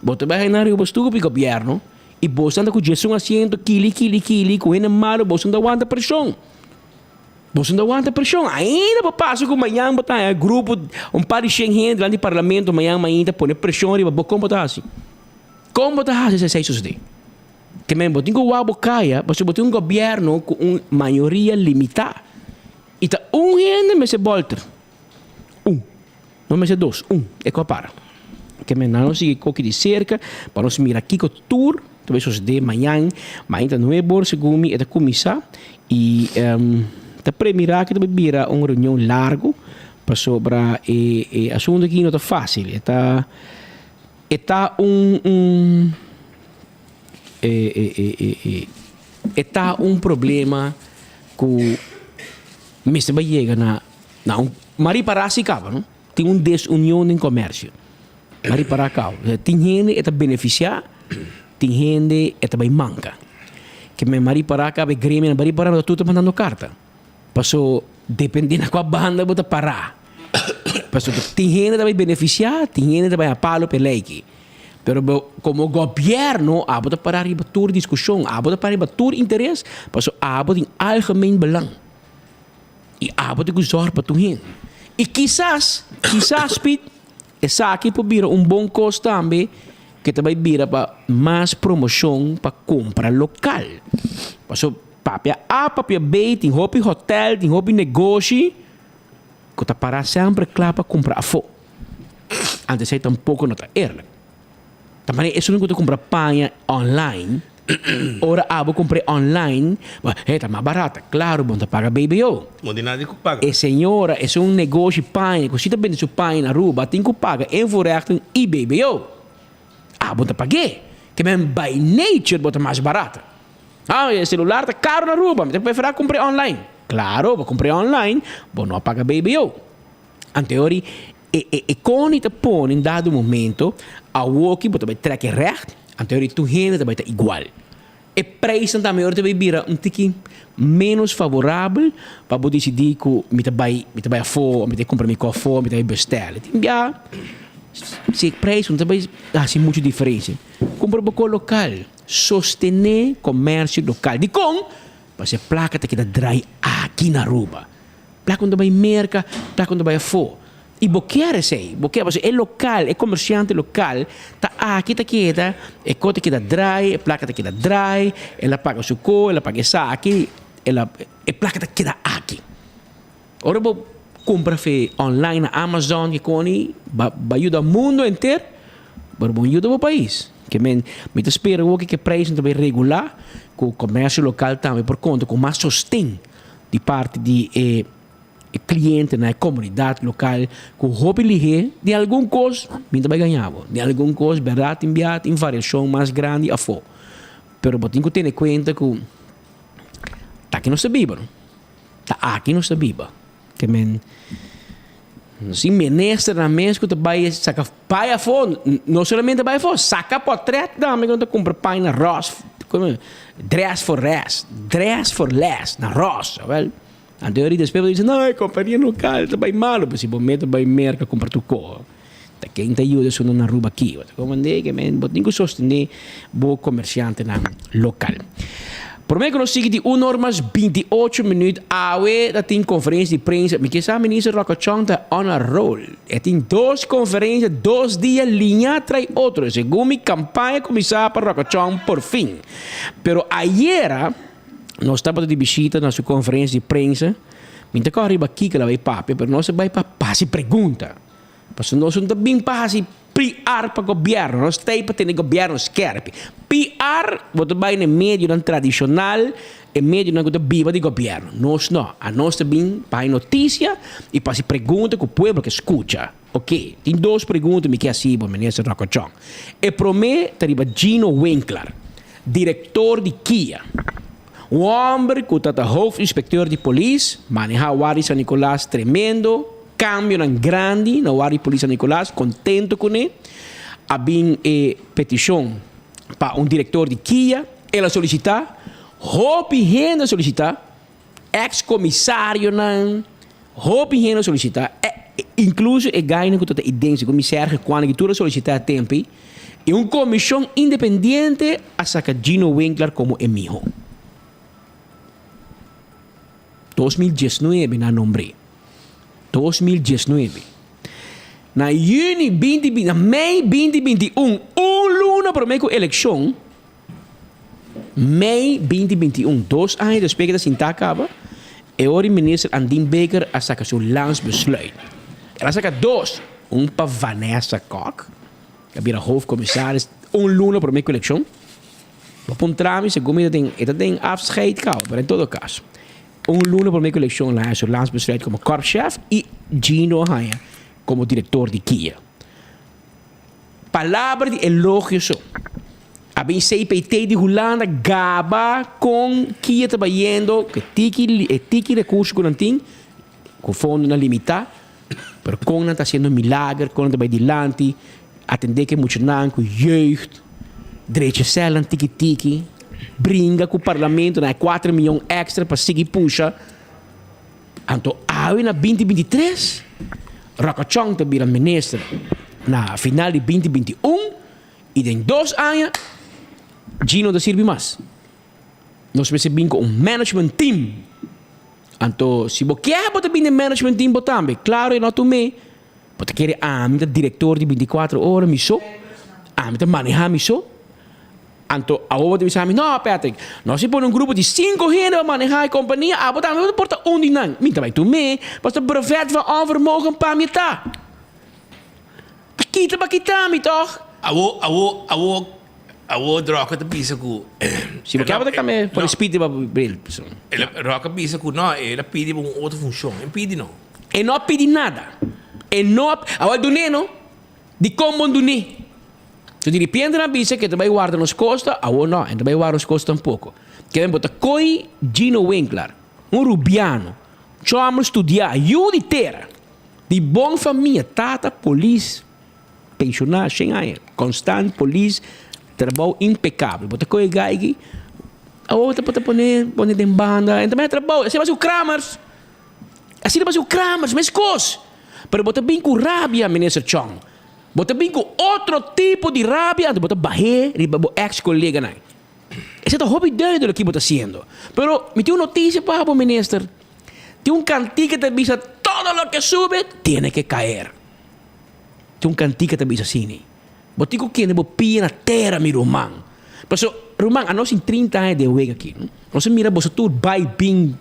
bo ta bai nan riba bo stupi gobierno, i boso anda ku djesun asiento kili kili kili ku hende malu boso no ta wanta preshon. Boso no ta wanta preshon. Ainda bo pasa ku mañan bo ta haña grupo, un par di shen hende dilanti di parlamento mañan mainta pone preshon riba bo, kon bo ta hasi? Kon bo ta hasi si esei sosodé? Ke men bo tin ku wak bo kaya pasobra bo tin un gobièrnu ku un mayoria limitá i ta un hende mester bòlter. Un. No mester dos, un. E ku a para. Ke men nan lo sigui koki di serka pa nos mira kiko tur ta bai sosodé mañan. Mañan ta nuebe or segun mi e ta kuminsá i ta premirá ku ta bai bira un reunion largu pasobra e e asuntu aki no ta fásil. E ta e ta un un e e e e e e ta un problema ku mester bai yega na na un m'a ripará si kaba no. Tin un desunion den comercio. A ripara cao. Tin hende e ta beneficia, tin hende e ta bay manca. Ke men a ripara caba e gremio nan a ripara nan tur ta mandando carta. Paso depende na cua banda bo ta para. Paso tin hende ta bay beneficia, tin hende ta bay a palo p'e ley aki. Pero bo como gobierno abo ta para riba tur discusion, abo ta para riba tur interes, paso abo tin algemeen belang. I abo ta ku zòrg pa tur hende. I kisas, kisas Piet, esaki por bira un bon kos tambe ke ta bai bira pa mas promoshon pa kompra lokal. Pasobra papia A, papia B, tin hopi hotèl, tin hopi negoshi ku ta pará semper kla pa kumpra afó. Anto esei tampoko no ta eerlijk. Ta manera esun ku ta kumpra paña online, ora abo kumpr'é online, bo he ta mas barata. Klaro bo no ta paga BBO. No tin nada ku paga. E señora, esun negoshi paña ku si ta bende su paña na Aruba tin ku paga invoerrechten i BBO. Abo no ta pag'é. Ke men by nature bo ta mas barata. Ah, e celular ta karo na Aruba, mi ta preferá kumpr'é online. Klaro, bo kumpr'é online, bo no a paga BBO. Anteori e e e koni ta pone un dado momento awoki bo ta bai trek e recht, anteori tur hende ta bai ta igual. E prijsnan tambe ora ta bai bira un tiki menos favorabel pa bo disidí ku mi ta bai mi ta bai afó, mi ta kumpra mi kò afó, mi ta bai bestèl. Tin bia si e prijs no ta bai hasi muchu diferensia. Kumpra bo kò lokal, sostené komersio lokal. Dikon? Pasobra e plaka ta keda drai aki na Aruba. Plaka un ta bai Merka, plaka un ta bai afó. I bo kier esei, bo kier pasobra e lokal, e komersiante lokal ta aki ta keda, e ko ta keda drai, e plaka ta keda drai, el a paga su ko, el a paga esaki, el a, e plaka ta keda aki. Ora bo kumpra fe online na Amazon kikoni, ba ba yuda mundo henter, pero bo no yuda bo pais. Ke men, mi ta spera awor ke preisnan ta bai regulá, ku komersio lokal tambe por konta ku mas sosten. Di parti di e clientenan, e comunidad local cu hopi lihe den algun cos mi ta bay gaña bo, den algun cos berdad tin bia tin variacion mas grandi afo, pero bo tin cu tene cuenta cu ta aki nos ta biba no, ta aki nos ta biba, ke men sin ministernan mes cu ta bay saca pay afo, no solamente bay afo, saca potret tambe cu nan ta cumpra pay na Ross, Dress for rest, dress for less, na Ross, awel. Anto e despues bo ta bisa, no, e compania local ta bay malo, pero si bo mes ta bay Merca cumpra tur cos, ta ken ta yuda esun na Aruba aki? Bo ta comprende ke men bo tin cu sostene bo comerciantenan local. Prome ku nos sigui di un or mas binti ocho minuut awe ta tin conferencia di prensa. Mi ke sa Minister Rocco Chong ta on a roll. E tin dos conferencia dos dia liña trai otro. Segun mi campaña cuminsa pa Rocco Chong por fin. Pero ayera nos tabata di bishita na su conferencia di prensa. Mi ta kòrda riba kiko el a bai papia pero nos a bai pa hasi pregunta. Pasobra nos no ta bin pa hasi PR pa gobièrnu, nos ta ei pa tene gobièrnu skèrpi. PR bo ta bai na e medionan tradishonal, e medionan ku ta biba di gobièrnu. Nos no. Anos ta bin pa haña notisia i pa hasi pregunta ku pueblo ke skucha. Oke, tin dos pregunta mi ke hasi bo, Minister Rocco Chong. E promé ta riba Gino Winkler, direktor di kia. Un hòmber ku ta ta hoofdinspecteur di polis, manehá Wardi San Nicolas tremendo. Cambionan grandi na Wardi Polis San Nicolas, contento cune. A bin e peticion pa un director di kia, el a solicita, hopi hende a solicita, ex comisarionan, hopi hende a solicita, incluso e gainan cu ta ta idense cu mi Sergio Cuanegui tur a solicita e tempo ei, y un comision independiente a saca Gino Winkler como e miho. 2019 nan a nombr'é. 2019. Na yüni binti binti, na mei 2021, un luna promé ku elekshon, mei 2021, dos aña despues ku ta sintá kaba, e ora minister Andin Bikker a saka su landsbesluit. El a saka dos, un pa Vanessa Kok, ku a bira hoofdcommissaris un luna promé ku elekshon. Bo puntra mi segun mi ta den, e ta den afscheid kaba, pero en todo kaso. Un luna promé ku elekshon el a haña su landsbesluit komo korpschef i Gino a haña komo direktor di kia. Palabra di elogio so. A bin CPT di Hulanda gaba kon kia ta bayendo ku e tiki e tiki rekurso ku nan tin, ku fondonan limitá, pero kon nan ta hasiendo milager, kon nan ta bai dilanti, atendé ku e muchanan, ku jeugd, drecha sèlnan tiki tiki, bringa ku parlamento na e kuater miyon èkstra pa sigui pusha. Anto awe na 2023, Ròkachòn ta bira minister na final di 2021 i den dos aña Gino ta sirbi mas. Nos mester bin ku un management team. Anto si bo kier bo ta bin den management team bo tambe. Klaro e no tum'é. Bo ta kere ami ta direktor di bintikuater ora mi so? Ami ta manehá mi so? Anto awor bo ta bisa mi, No, Patrick, nos a pone un grupo di sinku hende pa manehá e kompania, abo tambe bo ta por ta un di nan. Mi ta bai tum'é, pasobra brevet van onvermogen pa mi ta. Ta kita pa kita mi tòg. Awor, awor, awor, awor Rock ta bisa ku. Si bo kier bo ta kambia por e speed riba bril. Rock a bisa ku no, el a pidi pa un otro funshon. E pidi no. E no a pidi nada. E no a, awor dun'é no. Dikon bon dun'é? So di ripiente nan a bisa ku e ta bai warda nos kosta, awor no, e no ta bai warda nos kosta tampoko. Kende bo ta koi Gino Winklar, un rubiano, chòmber studiá, yu di tera, di bon famia, tata polis, penshoná shen aña, konstant polis, trabou impekabel. Bo ta koi e gai aki, awor bo ta pone pone den banda, e ta bai na trabou, asina basa ku Kramers, asina basa ku Kramers, meskos. Pero bo ta bin ku rabia, Minister Chong. Bo ta bin ku otro tipo di rabia anto bo ta bah'é riba bo ex koleganan. Esei ta hopi duidelijk ki bo ta hasiendo. Pero mi tin un notisia pa bo, Minister. Tin un kantika ta bisa todo lo que sube tiene que caer. Tin un kantika ta bisa asina. Bo tin ku kende bo pia na tera, mi ruman. Paso, ruman, anos tin 30 aña den wega aki. Nos a mira boso tur bai bin.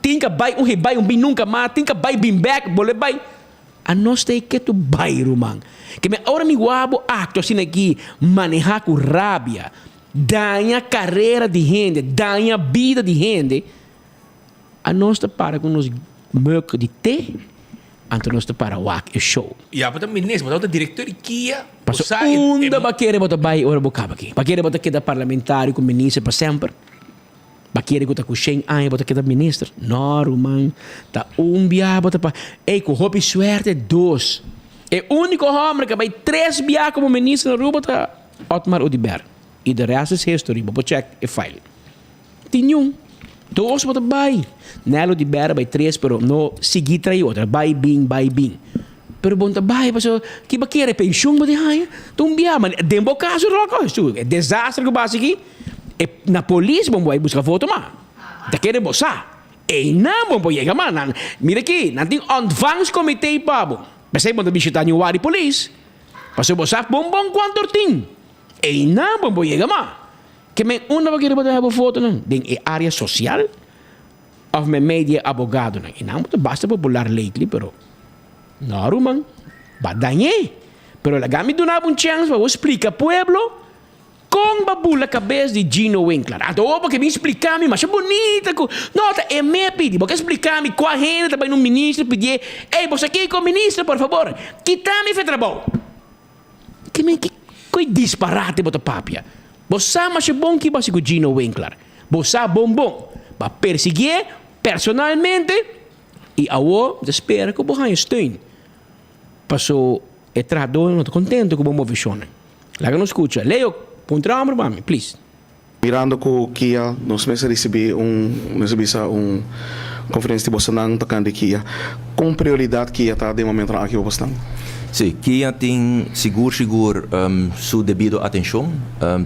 Tin ka bai un he bai un bin nunka mas. Tin ka bai bin bek, bolbe bai. Anos ta e ketu bai, ruman. Ke mi ora mi wak bo akto asina aki, maneha ku rabia, daña karera di hende, daña bida di hende, anos ta para ku nos mug di te, anto nos ta para wak e show. Ya, bo ta minister, bo ta direktor di kia, bo Paso sa e. unda bo a kere bo ta bai ora bo kaba aki? Bo a kere bo ta keda parlamentario ku minister pa semper? Ba kere ku ta ku shen aña bo ta keda minister? No, ruman. Ta un bia bo ta pa. Ey, ku hopi suerte, dos. E úniko hòmber ku a bai tres bia komo minister na Aruba ta Otmar Oduber. I de rest is history. Bo por check e file. Tin niun. Dos bo ta bai. Nel Oduber a bai tres, pero no sigui trai otro. A bai bin, bai bin. Pero bo no ta bai pasobra ki bo kere? Penshun bo tin haña? Ta un bia. Ma den bo kaso, Rocco, e desastre ku bo hasi aki. E na polis bon bo a buska foto ma ta kere bo sa einan bon por yega ma nan mira aki nan tin ontvangstcomité pa bo p'esei bon ta bishita New Wari polis pasobra bo sa bon bon kuantu or tin einan bon por yega ma ke men unda bo kere bo ta haña bo fotonan den e area social of meimei di e abogadonan einan bo ta basta popular lately pero no ruman ba dañ'é pero laga mi duna bo un chèns pa bo splika pueblo. Kon ba bula kabes di Gino Winkler? Anto bo ke bin splika mi masha bunita ku no ta e me pidi. Bo ke splika mi kua hende ta bai na un minister pidié, Ey, bo sa kiko minister, por fabor, kita mi fe trabou. Ke men ki koi disparate bo ta papia? Bo sa masha bon ki bo hasi ku Gino Winkler. Bo sa bon bon. Bo a persiguié personalmente i awor mi ta spera ku bo haña steun. Paso e trahadónan no ta kontento ku bo moveshonnan. Laga nos skucha. Leo, puntra homber pa mi, please. Mirando ku kia nos mester risibí un, nos a bisa un konferensia di bosonan tokante kia. Kon prioridat kia ta den momentonan aki pa bosnan? Sí, kia tin sigur sigur su debido atenshon.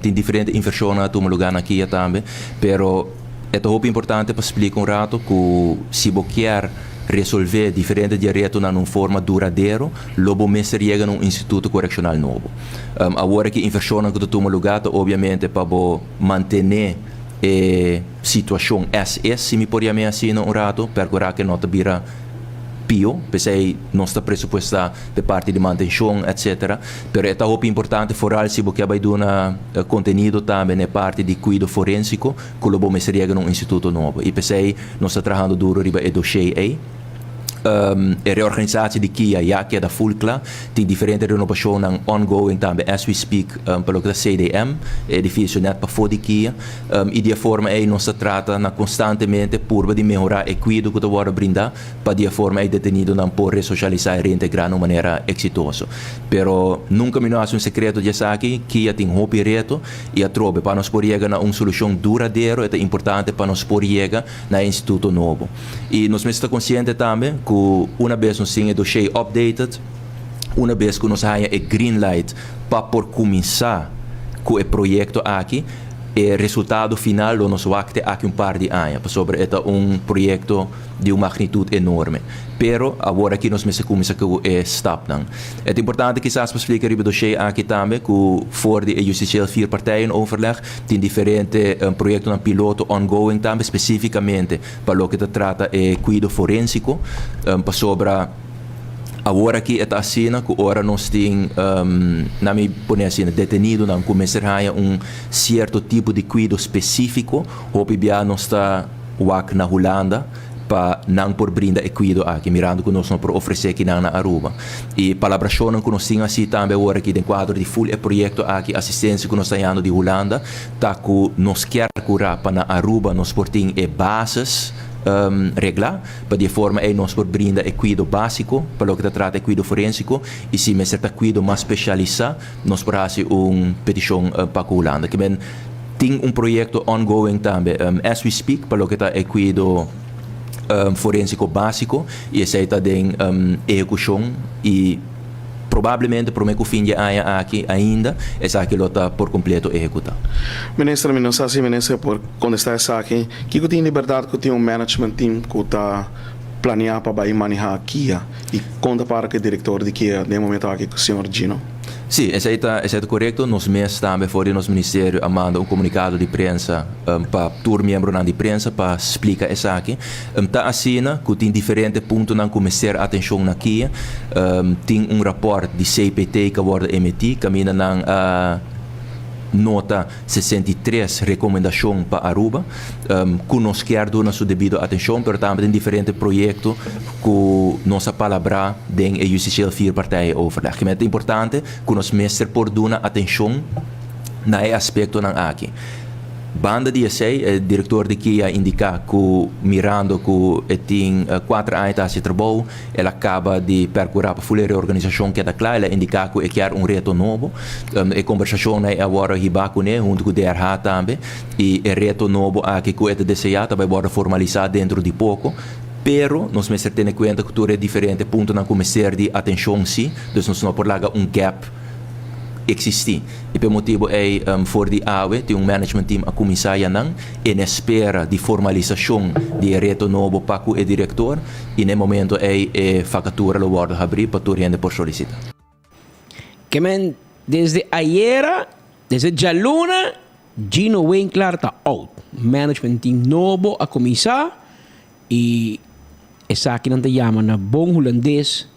Tin diferente invershonnan a tuma lugá na kia tambe, pero. E ta hopi importante pa splika un rato ku si bo kier resolvé diferente di e retonan na un forma duradero, lo bo mester yega na un instituto korekshonal nobo. Awor aki invershonnan ku ta tuma lugá ta obviamente pa bo mantené e situashon as is, si mi por yam'é asina un rato, perkurá ku e no ta bira pio, p'esei nos ta presupuestá p'e parti di mantenshon, etcetera. Pero e ta hopi importante foral si bo ke bai duna kontenido tambe na e parti di kuido forénsiko ku lo bo mester yega na un instituto nobo. I p'esei nos ta trahando duro riba e doshé ei. E reorganisatie di kia ya keda full kla. Tin diferente renobashonnan ongoing tambe as we speak pa loke ta CDM, e edifisio nèt pafó di kia. I di e forma ei nos ta trata na konstantemente purba di mehorá e kuido ku ta wòrdu brindá pa di e forma ei detenidonan por resosialisá i reintegrá na un manera eksitoso. Pero nunka mi no hasi un sekreto di esaki, kia tin hopi reto i atrobe pa nos por yega na un solushon duradero e ta importante pa nos por yega na e instituto nobo. I nos mester ta konsiente tambe ku una bes nos tin e doshé updated, una bes ku nos haña e green light pa por kuminsá ku e proyekto aki, e resultado final lo nos wak te aki un par di aña, pasobra e ta un proyekto di un magnitut enorme. Pero awor aki nos mester kuminsá ku e stapnan. E ta importante kisas pa splika riba e doshé aki tambe ku for di e Justitieel Vierpartijenoverleg tin diferente proyektonan piloto ongoing tambe spesífikamente pa loke ta trata e kuido forénsiko, pasobra awor aki e ta asina ku ora nos tin, na mi pone asina, detenidonan ku mester haña un sierto tipo di kuido spesífiko, hopi bia nos ta wak na Hulanda pa nan por brinda e kuido aki, mirando ku nos no por ofresé kinan na Aruba. E palabrashonnan ku nos tin hasi tambe awor aki den kuadro di ful e proyekto aki, asistensia ku nos ta hañando di Hulanda, ta ku nos kier kura pa na Aruba nos por tin e bases reglá, pa di e forma ei nos por brinda e kuido básiko pa loke ta trata e kuido forensiko i si mester ta kuido mas spesialisá nos por hasi un petishon pa ku Hulanda. Ke men tin un proyekto ongoing tambe as we speak pa loke ta e kuido forensiko básiko i esei ta den ehekushon i probablemente promé ku fin di e aña aki ainda esaki lo ta por kompleto ehekutá. Minister, mi no sa si minister por kontestá esaki. Kiko tin di bèrdat ku tin un management team ku ta planeá pa bai manehá kia i kon ta para ku e direktor di kia den e momento aki ku señor Gino? Sí, esei ta esei ta korekto. Nos mes tambe for di nos ministerio a manda un komunikado di prensa pa tur miembronan di prensa pa splika esaki. Ta asina ku tin diferente puntonan ku mester atenshon na kia. Tin un rapòrt di CPT ku a wòrdu emití kaminda nan a nota 63 rekomendashon pa Aruba ku nos kier duna su debido atenshon pero tambe tin diferente proyekto ku nos a palabrá den e Justitieel Vierpartijenoverleg. Kimen ta importante ku nos mester por duna atenshon na e aspektonan aki. Banda di esei e direktor di kia a indiká ku mirando ku e tin kuater aña ta hasi e trabou, El a kaba di perkurá pa ful e reorganisashon keda kla. El a indiká ku e kier un reto nobo. E kombersashonnan ei a wòrdu hibá kuné huntu ku DRH tambe i e reto nobo aki ku e ta deseá ta bai wòrdu formalisá dentro di poko. Pero nos mester tene kuenta ku tur e diferente puntonan ku mester di atenshon sí, dus nos no por laga un gap eksistí. I p'e motibu ei for di awe tin un management team a kuminsá ya nan en espera di formalisashon di e reto nobo pa ku e direktor. I na e momento ei e vakatura lo wòrdu habrí pa tur hende por solisitá. Ke men desde ayera, desde djaluna, Gino Winklaar ta out. Management team nobo a kuminsá i esaki nan ta yama na bon hulandes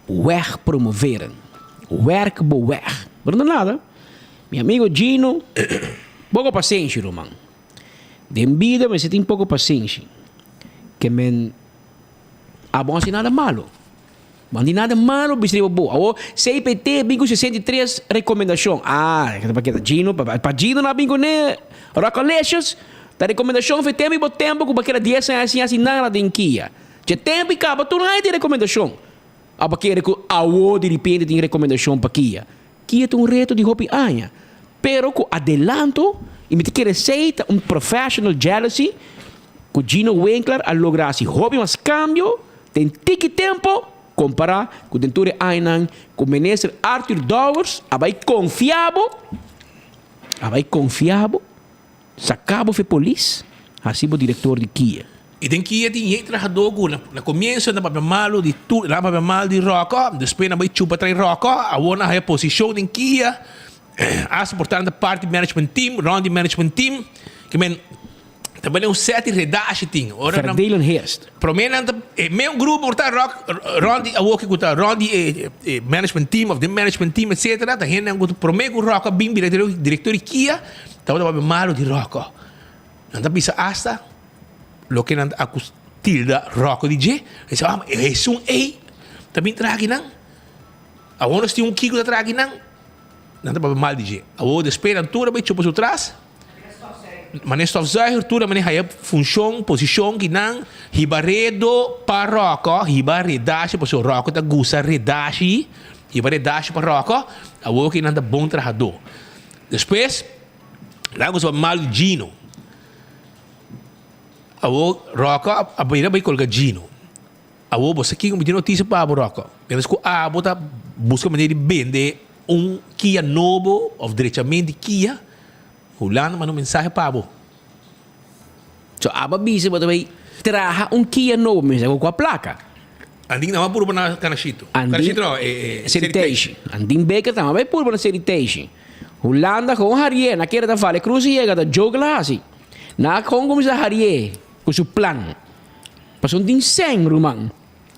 wegpromoveren. Werk bo weg. Pero no nada. Mi amigo Gino, poko pasenshi ruman. Den bida mester tin poko pasenshi. Ke men abo no hasi nada malo. Bo no tin nada malo bisa riba bo. Awor CPT bin ku 63 rekomendashon. Ah, pa keda Gino, pa Gino nan a bin kuné Rockalicious. Ta rekomendashon fe tempu i bo tempu ku bo a keda dies aña sin hasi nada den kia. Dje tempu i kaba tur aña tin rekomendashon. Abo a kere ku awor diripente tin rekomendashon pa kia. Kia ta un reto di hopi aña, pero ku adelanto i mi ta kere esei ta un professional jealousy ku Gino Winkler a logra hasi hopi mas kambio den tiki tempo kompará ku den tur e añanan ku Minister Arthur Dowers a bai konfia bo, a bai konfia bo, saka bo for e polis. Hasi bo direktor di Kia. I den Kia tin yen trahadó ku na komienso nan papia malu di tur, nan papia mal di Ròkò, despues nan bai chupa trai Ròkò, awor nan haya posishon den Kia, hasta por tanto parti management team, rònt di management team, ke men ta bini un sèt di redashi tin. Ora nan Verdelen Heerst. Promé nan ta e meun grupo por ta ròk rònt di awor ku ta rònt di e management team òf den management team etsetera ta hendenan ku promé ku Ròkò a bin bira direktor di Kia tabata papia malu di Ròkò. Nan ta bisa asta loke nan ta akus tilda Ròkò di dje. Nan bisa ah esun ei ta bin traha akinan. Awor nos tin un kiko ta traha akinan. Nan ta papia mal di dje. Awor despues nan tur a bai chupa su tras. Mane stofzuiger tur a mane haya funshon, posishon ki nan hiba redo pa Ròkò, hiba redashi pasobra Ròkò ta gusta redashi, hiba redashi pa Ròkò, awor ki nan ta bon trahadó. Despues nan a gusta papia mal di Gino. Awor Ròkò a bira bai kolga Gino. Awor bo sa kiko mi tin notisia pa bo Ròkò. Mientras ku abo ta buska manera di bende un kia nobo òf drechament di kia, Hulanda manda un mensahe pa bo. So abo a bisa bo ta bai traha un kia nobo mester ku kua plaka? Andin nan a purba na Kanashito. Kanashito no, Seriteishi. Andin Baker tambe a bai purba na Seriteishi. Hulanda gewoon harié, nan kere ta vale cruz i yega ta joke la hasi. Nan a gewoon kuminsá harié ku su plan. Pasobra tin sèn, ruman.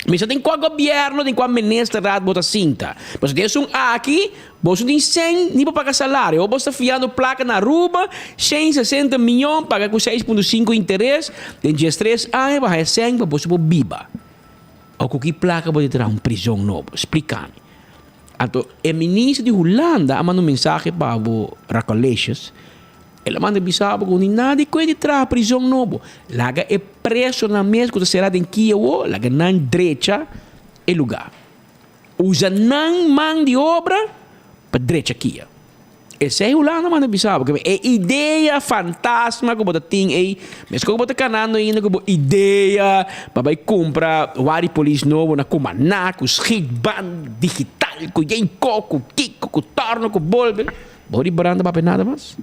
Mi sa den kua gobièrnu, den kua ministerraad bo ta sinta. Pasobra den esun aki, boso tin sèn ni pa paga salario. Awor boso ta fiando plaka na Aruba, 160 miyon, paga ku 6.5 interes, den diestres aña bo haya sèn pa boso por biba. Awor ku ki plaka bo ta traha un prizon nobo? Splika mi. Anto e minister di Hulanda a manda un mensahe pa bo, Racolicious. El a manda bisa bo ku ni nada di kue di traha prizon nobo. Laga e presonan mes ku ta sera den kia awo, laga nan drecha e lugá. Usa nan man di obra pa drecha kia. Esei Hulanda manda bisa bo. E idea fantasma ku bo ta tin ei, meskos ku bo ta kanando ainda ku bo idea pa bai kumpra wari polis nobo na Kumaná ku schietband digital ku yenko ku kiko ku torno ku bolbe. Bo di branda papia nada mas?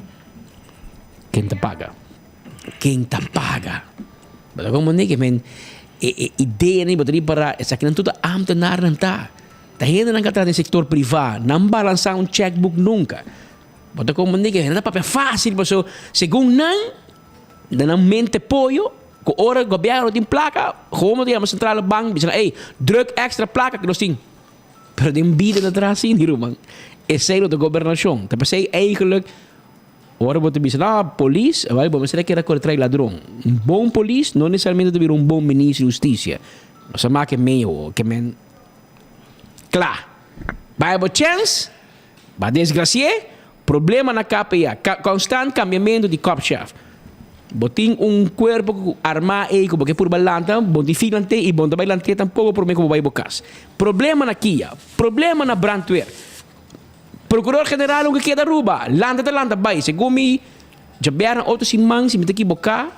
Ken ta paga? Ken ta paga? Bo ta comprende ke men e e ideanan bo ta ripará esakinan tur ta ambtenarnan ta. Ta hendenan ka traha den sektor privá, nan balansá un checkbook nunka. Bo ta comprende ke hende ta papia fásil paso segun nan den nan mente poyo ku ora gobièrnu tin plaka gewoon bo ta yama sentrale bank bisa nan ey druk èkstra plaka ke nos tin. Pero den bida ta traha asina, ruman. Esei lo ta gobernashon. Ta p'esei eigenlijk ora bo ta bisa, no, polis, awor bo mester a keda kore trai ladron. Un bon polis no nesesariamente ta bira un bon minister di hustisia. Nos a make mei awor, ke men kla. Bai bo chèns, ba desgrasi'é, Problema na KPA, Constant cambiamento di kopchef. Bo tin un cuerpo cu arma ey cu bo ke purba lanta, bo no tin fin lant'é y bo no ta bay lant'é tampoco prome cu bo bay bo cas. Problema na kia, problema na brandweer. Procurador General un ke keda Aruba, lanta ta lanta bay. Segun mi djabièrnè otro siman si mi ta ekiboca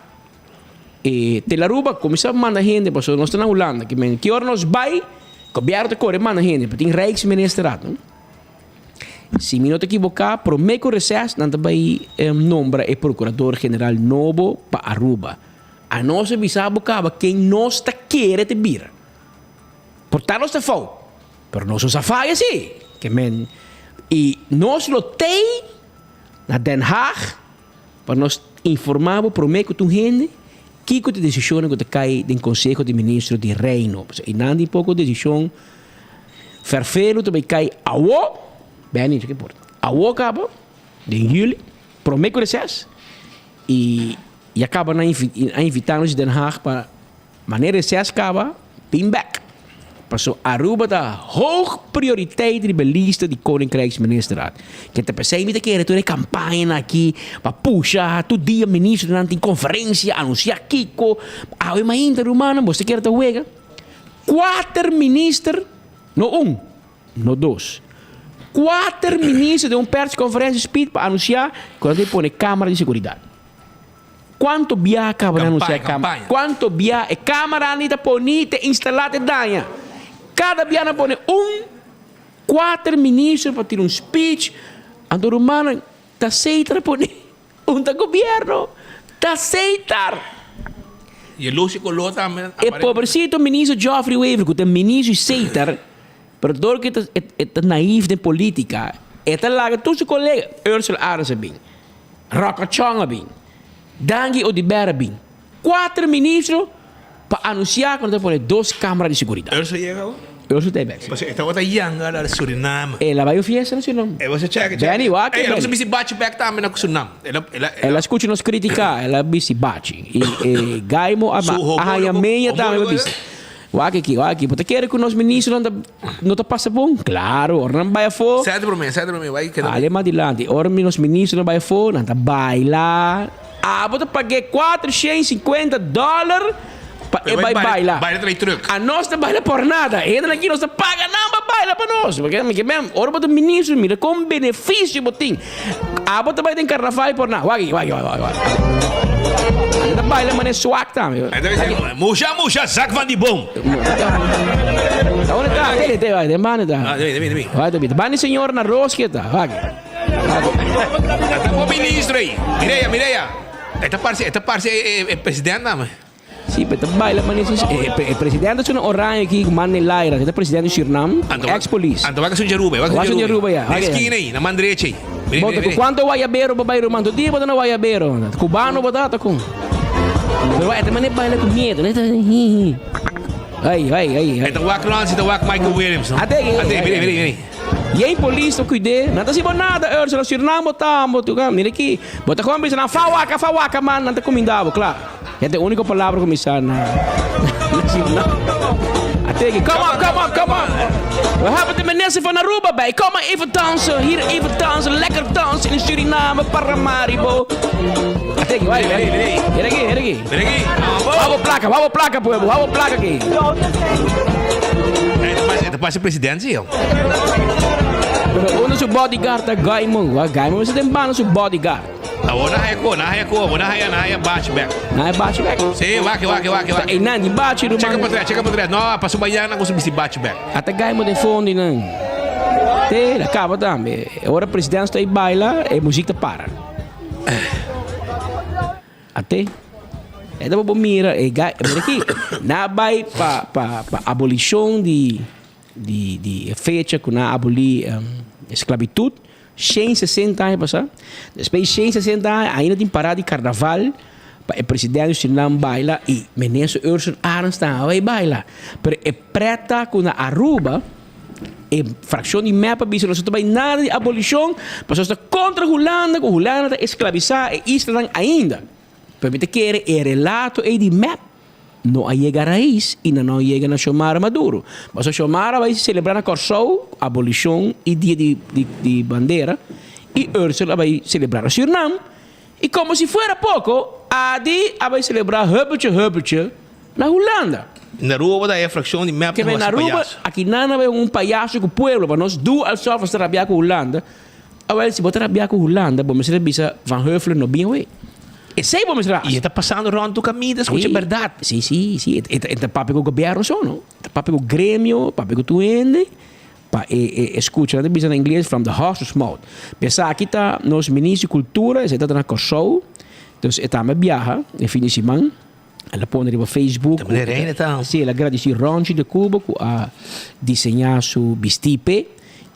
e Telaruba cuminsa manda hende pasobra nos ta na Hulanda ki men ki ora nos bay gobierno ta core manda hende pero tin Rijksministerraad no. Si mi no ta ekiboká, promé ku reses nan ta bai nombra e prokurador general nobo pa Aruba. Anos a bisa bo kaba ken nos ta kere ta bira. Por ta nos ta fout, pero nos no sa faya si. Ke men i nos lo tei na Den Haag pa nos informá bo promé ku tur hende kiko ta e desishonnan ku ta kai den Konseho di Ministro di Reino. Pasobra einan tin poko desishon. Ferfelu ta bay cay awo, Benny ke importa, awo caba den juli, prome cu reces, y ya caba nan a invita nos di Den Haag pa manera reces caba bin bek. Paso Aruba ta hoog prioriteit riba e lista di Koninkrijksministerraad. Ke ta pesey mi ta kere tur e campañanan aki pa pusha tur dia ministernan tin conferencia anuncia kico, awe mainta rumannan bo ta kere ta wega. Kuater minister, no un, no dos, kuater minister den un persconferencia speed pa anuncia cu nan ta pone camera di seguridad. Cuanto bia caba nan anuncia camera? Cuanto bia e camera ni ta poni, ta instala, ta daña? Cada bia nan pone un, kuater minister pa tira un speech, anto rumannan ta seita ta pone un ta gobierno, ta seitar. E luz y color tambe. E pobrecito ministro Geoffrey Wever cu ta ministro y Setar, pero door cu e ta naïef den politica, e ta laga tur su colega, Ursula Arends a bin, Rocco Chong a bin, Dangui Oduber a bin, cuater ministro pa anuncia cu nan ta pone dos camera di seguridad. Ursula yega awo? Ursula ta e bek. Pasobra e tabata yanga na Suriname. El a bay un fiesta na Suriname. E boso check, check. Benny, wak Ey, el a Benny. bisti bachi bek tambe na Suriname. El a, el a, El a scucha nos critica, el a bisti bachi. Y e Gaimo a Su a haya homólogo- meña tambe homólogo pa bisti. Wak aki, wak aki. Bo ta kere cu nos ministronan ta no ta pasa bon? Claro, ora nan bay afo. Sete prome, sete prome, bay keda. Ale mas dilanti. Ora mi nos ministronan bay afo, nan ta baila. Abo ta pag'é 450 dollar pa e bai baila. Baila trae truck. Anos ta baila por nada. E hendenan aki nos ta paga nan pa baila pa nos. Porque mi ke men, ora bo ta ministro mira kon beneficio bo tin. Abo ta bai den carnaval por nada. Wak aki, wak aki, wak aki. Nan ta baila manera swak tambe. Musha, musha, zak van die boom. Ta unda ta? Tene, tene, wak, den banda ta. Ah, demi, demi, demi. Wak, demi. Banda di señor na Roosje ta. Wak. Ata bo ministro ei. Mireya, Mireya. E ta parse, e ta parse e, e, e president name. Sí, pero ta baila pa nesi. E, e, e presidente su na oranje aquí, man en Laira. E presidente di Surinam, ex-police. Anto wak sun Aruba, wak Wak sun Aruba, ya. Na esquina ei, na man derecha ei. Mire, Bota mire, ku mire. cuanto guayabero ba bai ruman? Todo dia bota na guayabero. Cubano bota ta con. Pero esta man baila con miedo. Neta, hi, hi. Ai, ai, ai, ai. E ta wak Ronzi, ta wak Michael Williams, no? Ate, Ate, mire, mire, mire. Yei polis no cuid'é. Nan ta haci bo nada, Ursula. Surinam bo ta, bo tu, mira aki. Bo ta gewoon bisa nan, Fawaka, fawaka, man. Nan ta cuminda bo, kla. E ta e unico palabra cu mi sa na na Surinam. Ate aki, Kom op, kom op, kom op. We hebben de minister van Aruba bij. Kom maar even dansen. Hier even dansen. Lekker dansen in Suriname, Paramaribo. Ate aki, wai, wai. Hier aki, hier aki. Wou bo placa, wou bo placa, pueblo. Wou bo placa aki. E ta parse president si, joh. Pero uno su bodyguard ta Gaimon. Wa Gaimon mester den banda su bodyguard. Awor na haya ko, na haya ko, awor na haya, na haya bachi bek. Na haya bachi bek? Si, wak, wak, wak, wak. Ei nan di bachi ruman. Cheka pa cheka pa tres. No, paso mañana ku su bisti bachi bek. Ata Gaimon den fondi nan. Te, la kaba tambe. Ora president sta ei baila, e muziek ta para. Ate, e ta bo mira e gai, mira aki, na bai pa pa pa abolishon di di di e fecha ku nan a abolí esklabitut, shen sesenta aña pasá. Despues di shen sesenta aña ainda tin parada di karnaval pa e presidente di Surinam baila i Minister Ursula Arends tambe a bai baila. Pero e preta ku na Aruba. E fraccion di mep a bisa nos no ta bay nada di abolicion pasobra nos ta contra Hulanda cu Hulanda ta esclavisa e islanan ainda. Pero mi ta kere e relato ey di mep no a yega raiz y nan no a yega na Xiomara Maduro. Pasobra Xiomara a bay celebra na Corsou abolicion y dia di di bandera y Ursula a bay celebra na Surinam y como si fuera poco Adi a bay celebra hubbeltje hubbeltje Na Hulanda. Na Aruba ta e fraccion di mep Ke men ta Aruba, payaso. aki nan a bay un payaso ku pueblo, pa nos du alsof nos ta rabia ku Hulanda. Awel, si bo ta rabia ku Hulanda, bo mester a bisa Van Huffelen no bin away. Esei bo mester a hasi. I e ta pasando rond tur kaminda, skucha bèrdat. Si, si, si. E ta, e ta papia ku gobièrnu so, no. E ta papia ku gremio, papia ku tur hende, pa e, e skucha. Nan ta bisa na ingles, from the horse's mouth. Esaki ta nos minister di kultura, esei ta na Kòrsou. Dus e tambe a biaha e fin di siman. El a pone riba Facebook. Ta meneer Reina ta. Sí, el a gradisí Ronchi de Cuba ku a diseñá su bistí p'e.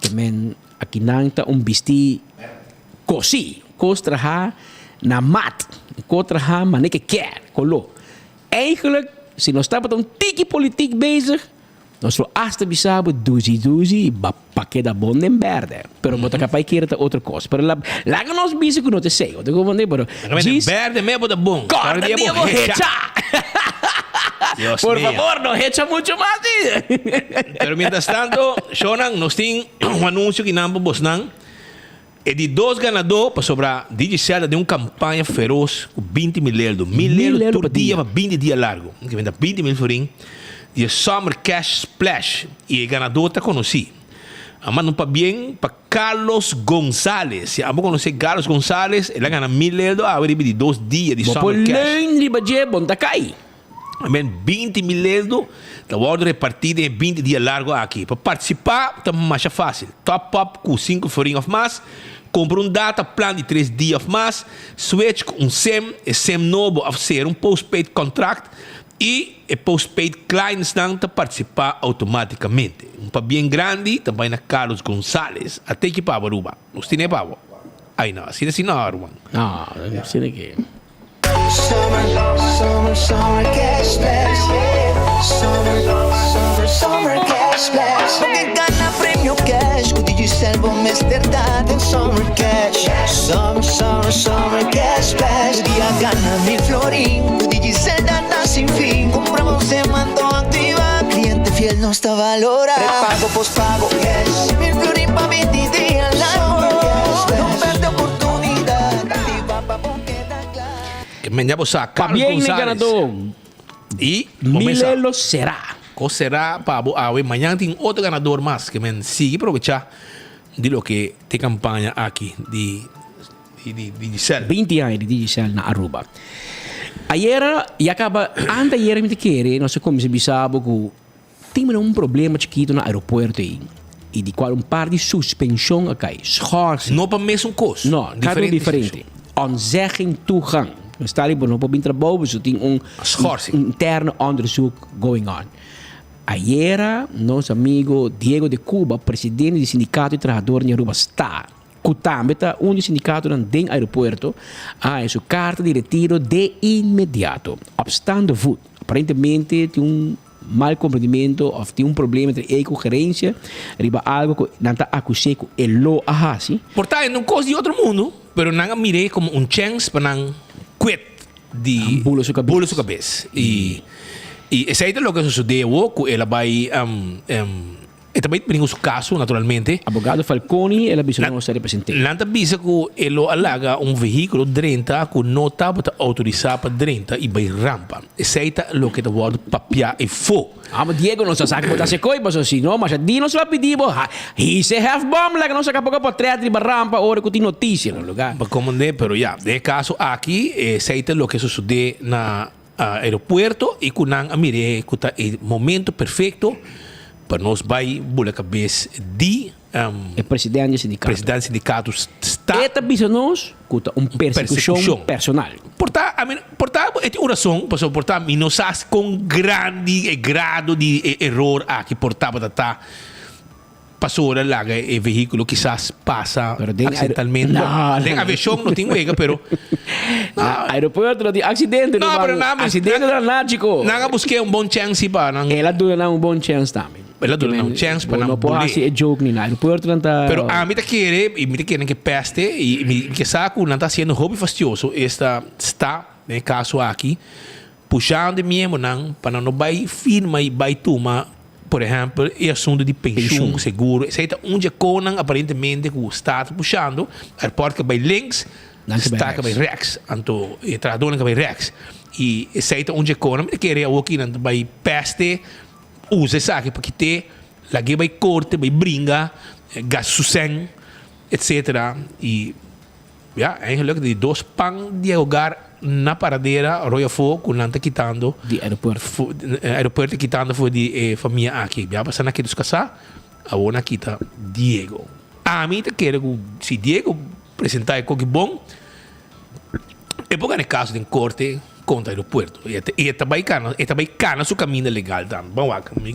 Ke men akinan ta un bistí kosí, kos trahá na mat, kos trahá manera ke kier, koló. Eigenlijk, si nos tabata un tiki politiek bezig, Nos lo hasta bisa bo duzi duzi i ba pa keda bon den berde. Pero bo ta capaz kere ta otro cos. Pero la, laga nos bisa cu no ta esey. Bo ta comprende? Pero Den berde me bo ta bon. Corta dia bo hecha! Dios Por mio. favor, no hecha mucho mas. Pero mientras tanto, shownan, nos tin un anuncio kinan pa bosnan. E di dos ganadó pasobra Digicel ta den un campaña feroz cu 20 mil eldo. Mil eldo tur dia pa 20 dia largo. Ke benta 20 mil florin di e Summer Cash Splash y e ganadó ta conoci. A manda un pabien pa Carlos Gonzalez. Si abo conoce Carlos Gonzalez, el a gana mil eldo awe riba di dos dia di Bo por Summer Cash. leun riba dje, bon ta cay. Men 20 mil euro ta wòrdu repartí den e 20 dia largu aki. Pa partisipá ta masha fásil. Top up ku sinku florin òf mas, kumpra un data plan di tres dia òf mas, switch ku un sim, e sim nobo òf sera un postpaid kontrakt i e postpaid clientsnan ta partisipá outomátikamente. Un pabien grandi ta bai na Carlos Gonzalez. A teki pa bo Aruba. Nos tine pa bo. Ai no, asina si no Aruban. No, asina ke. Summer, summer, summer cash splash. Summer, summer, summer cash splash. Bo ke gana premio cash ku Digicel bo mester ta den Summer Cash. Summer, summer, summer cash splash. Tur dia gana mil florin ku Digicel data sin fin. Kumpra bo semanto aktiva. Kliente fiel nos ta valora. Prepago, postpago, cash. Mil florin pa binti dia largo. No perde oportunidat. Aktiva pa bo keda. Ke men ya bo sa, Carlos Pabien Gonzalez. ganador. Y bo mesa. Milelo será. Ko será pa bo awe. Mañan tin otro ganador mas. Ke men sigui probecha di loke te campaña aki di di di Digicel. 20 aña di Digicel na Aruba. Ayera ya caba, anteayera mi ta kere nos a cuminsa bisa bo cu tin mira un problema chikito na aeropuerto ey y di cual un par di suspension a cay, schorsing. No pa mesun cos. No, cada un diferente. Ontzegging toegang. Nos ta riba no por bin trabou pasobra tin un Schorsing. interne onderzoek going on. Ayera nos amigo Diego de Cuba, presidente di sindicato di trahador di Aruba sta, cu tambe ta un di sindicatonan den aeropuerto, a haya su carta di retiro de inmediato, op staande voet. Aparentemente tin un mal comprendimento of tin un problema entre ey cu gerencia riba algo cu nan ta acus'é cu e lo a haci. Por ta e no cos di otro mundo, pero nan a mir'é como un chens pa nan quit di Bulo su cabes. bulo su cabes. Y y esey ta loke a sucede awo cu el a bay E ta bai bringa su kaso naturalmente. Abogado Falconi el a bisa nos ta represent'é. Nan ta bisa ku e lo a laga un vehíkulo drenta ku no tabata outorisá pa drenta i bai rampa. Esei ta loke ta wòrdu papiá efó. Amo Diego nos a sa ku bo ta hasi koi pasobra si no masha di nos lo a pidi bo hise hefbom laga nos saka poko potret riba rampa ora ku tin notisia na lugá. Pa komand'é pero ya den e kaso aki esei ta loke a sosodé na aeropuerto i ku nan a mir'é ku ta e momento perfekto pa nos bai bula kabes di E presidente di sindikato. Presidente di sindikato sta. E ta bisa nos ku ta un persekushon personal. Por ta, I mean, por ta e tin un rason, pasobra por ta mi no sa kon grandi e grado di e eror aki por tabata ta. Pasobra laga e vehículo kisas pasa accidentalmente. No, Den aviacion no tin wega, pero. Na aeropuerto no tin accidente. No, pero nan. Accidente ta na, chico. Nan a busqué un bon chance pa nan. El a duna nan un bon chance tambe. El a duna nan un chance pa nan No por haci e joke ni na aeropuerto nan ta. Pero ami ta kere, y mi ta kere nan ke peste, y mi ke sa cu nan ta haciendo hopi fastioso esta sta den e caso aki. Pushando e miembronan pa nan no bai firma y bai tuma, por ehempel, e asunto di pensioen, seguro. Esey ta un dje konan aparentemente ku sta ta pushando. Airport ke bai links, sta ke bai rechts. Anto e trahadornan ke bai rechts. Y esey ta un dje konan. Mi ta kere awoki nan ta bai peste, usa esaki pa kite, lag'e bai korte, bai bringa, gasta su sèn, etcetera. Y. Ya, eigenlijk di dos pan di e hogar na Paradera, Rooi afó, ku nan ta kitando. Di aeropuerto. Aeropuerto kitando for di e famia aki. Ya pasa nan kita su kasá, awor nan kita Diego. Ami ta kere ku si Diego presentá e koki bon, e por gana e kaso den korte kontra aeropuerto. I e ta bai kana, e ta bai kana su kaminda legal tambe. Ban wak, mi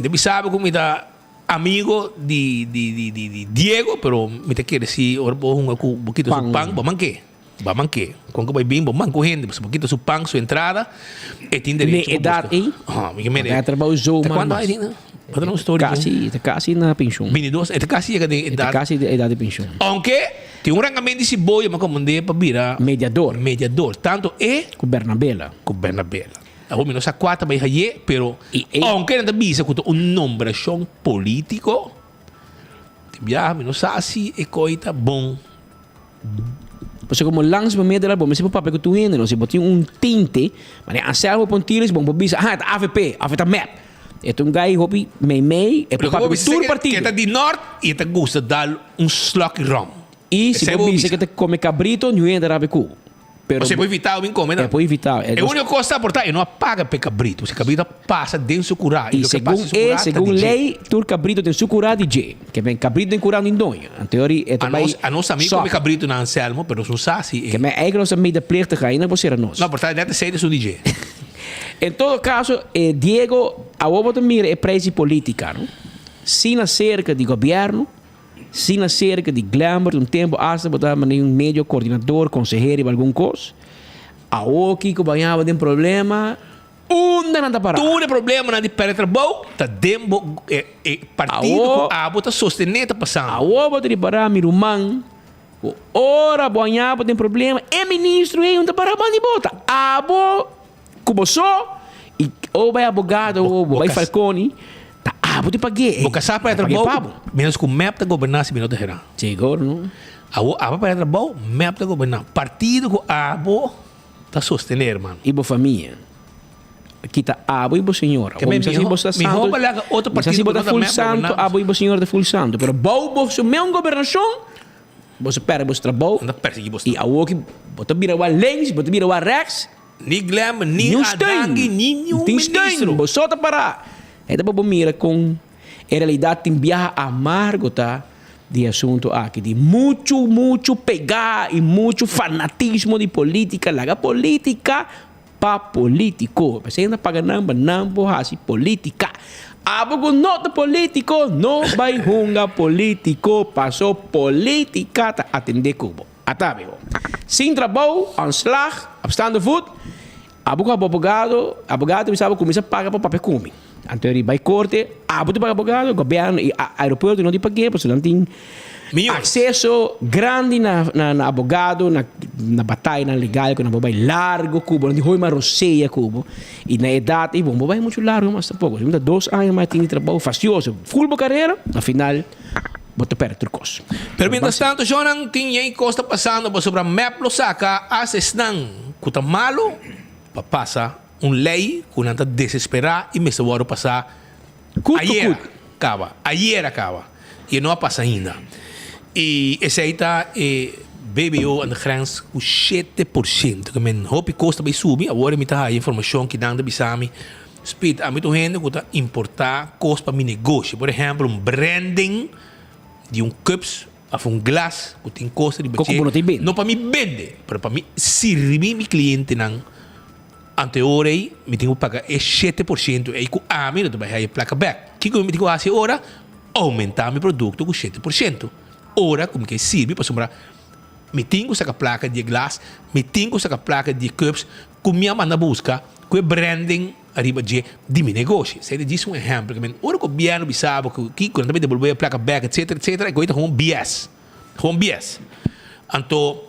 ta bisa bo ku mi ta. Amigo di di di di di Diego pero mi ta kere si ora bo hunga ku bo kita su pan bo manke bo manke kon ku bai bin bo man ku hende pasobra bo kita su pan su entrada e tin derecho Ne edat ei ah mi ke mende ta trabou zo ta kuantu ai tin bo ta na un story kasi ta kasi na penshun 22 e ta kasi yega den edat e ta kasi den edat di penshun aunke tin un rangamento di siboyo mi a komand'é pa bira mediador mediador tanto e ku Bernabela ku Bernabela. Awor mi no sa kua ta bai haye, pero ounke nan ta bisa ku ta un nombrashon polítiko, tin biaha mi no sa si e koi ta bon. Pasobra komo langs bo mete la bo mester por papia ku tur hende no. Si bo tin un tinte, manera Anselmo Pontiles bo por bisa, aha e ta avp òf e ta mep. E ta un gai hopi meimei, e por papia ku tur partido. E ta di nort i e ta gusta dal un slòki ròm. I si bo bisa ku e ta kome kabrito, niun hende ta rabia ku bo. Pero O sea, e por evitá bin come E por evitá. E único cos ta por ta e no a paga p'e cabrito. Si cabrito a pasa den su curá y loke pasa den su curá ta di dje. Segun ley tur cabrito den su curá di dje. Ke men cabrito den curá no tin doño. Anto yori e ta bay A nos ami come cabrito na Anselmo pero nos no sa si e. Ke men eigenlijk nos ta medeplichtig ainda por sera nos. No, por ta net esey ta esun di dje. En todo caso Diego awor bo ta mira e prijs di politica no. Sin acerca di gobierno. Sin acerca di Glembert un tempo hasta bo ta manda un medio coordinador, consehero riba algun cos. Awor kico bañaba den problema, unda nan ta para? Tur e problemanan di perde trabou ta den bo e partido cu abo ta sostene ta pasando. Awor bo ta ripara mi ruman cu ora bo hañaba den problema e ministro ey no ta para banda di bo, ta abo Ku bo so i o bai abogado o bo bai Falconi ta abo di pag'é. Bo kasá pa e trabou menos ku mep ta goberná si mi no ta hera. Sigur no. Abo abo pa e trabou mep ta goberná. Partido ku abo ta sostené hermano. I bo famia. Kita abo i bo señora. Ke men miho miho pa laga otro partido ku no ta mep goberná. Abo i bo señora ta ful santu pero bou bo su meun gobernashon. Bo sa perde bo trabou. Nan ta persegui bo. I awor ki bo ta bira wak links, bo ta bira wak rechts. Ni Glenn, ni Adangi, ni niun ministro. Bo so ta para. E ta pa bo mira kon e realidat tin biaha amargo ta di e asunto aki. Di muchu, muchu pega i muchu fanatismo di politica. Laga politica pa politico. P'esei nan ta paga nan pa nan por hasi politica. Abo cu no ta politico no bay hunga politico paso politica ta atende cu bo. Ata amigo. Sin trabou, ontslag, op staande voet, abo cu abo abogado, abogado ta bisa abo cuminsa paga pa papia cu mi. Anto e bay corte, abo ta paga abogado, gobierno y aeropuerto no tin pague pasobra nan tin Acceso grandi na na abogado, na na batayanan legal cu nan por bay largo cu bo, nan tin hopi mas rosea cu bo. Y na edad ey bo no por bay mucho largo mas tampoco. Si bo ta dos aña mas tin di trabao fastioso, full bo carera, na final bo ta perde tur cos. Pero mientras tanto shownan tin yey cos ta pasando pasobra mep lo saca hasta esnan cu ta malo pa pasa un ley cu nan ta desespera y mester wordo pasa Ayer caba, ayer a caba y e no a pasa ainda. Y esey ta e BBO aan de grens cu 7%. Ke men hopi cos ta bay subi, awor mi ta haya informacion ki nan ta bisa mi, Speed, ami ta un hende cu ta importa cos pa mi negoshi. Por ehempel, un branding di un cups of un glas cu tin cos riba dje, no pa mi bende, pero pa mi sirbi mi clientenan. Anto e ora ei mi tin ku paga e 7% ei ku ami lo ta bai haya e plaka bèk. Kiko mi tin ku hasi e ora? Oumentá mi produkto ku 7%. Ora ku mi ke sirbi pasobra mi tin ku saka plaka di e glas, mi tin ku saka plaka di e cups ku mi a manda buska ku e branding ariba dje di mi negoshi. Esei ta djis un ehèmpel. Ora gobièrnu bisa bo ku kiko nan ta bai debolbé e plaka bèk etsetera etsetera e koe ta gewoon BS. Gewoon bies. Anto,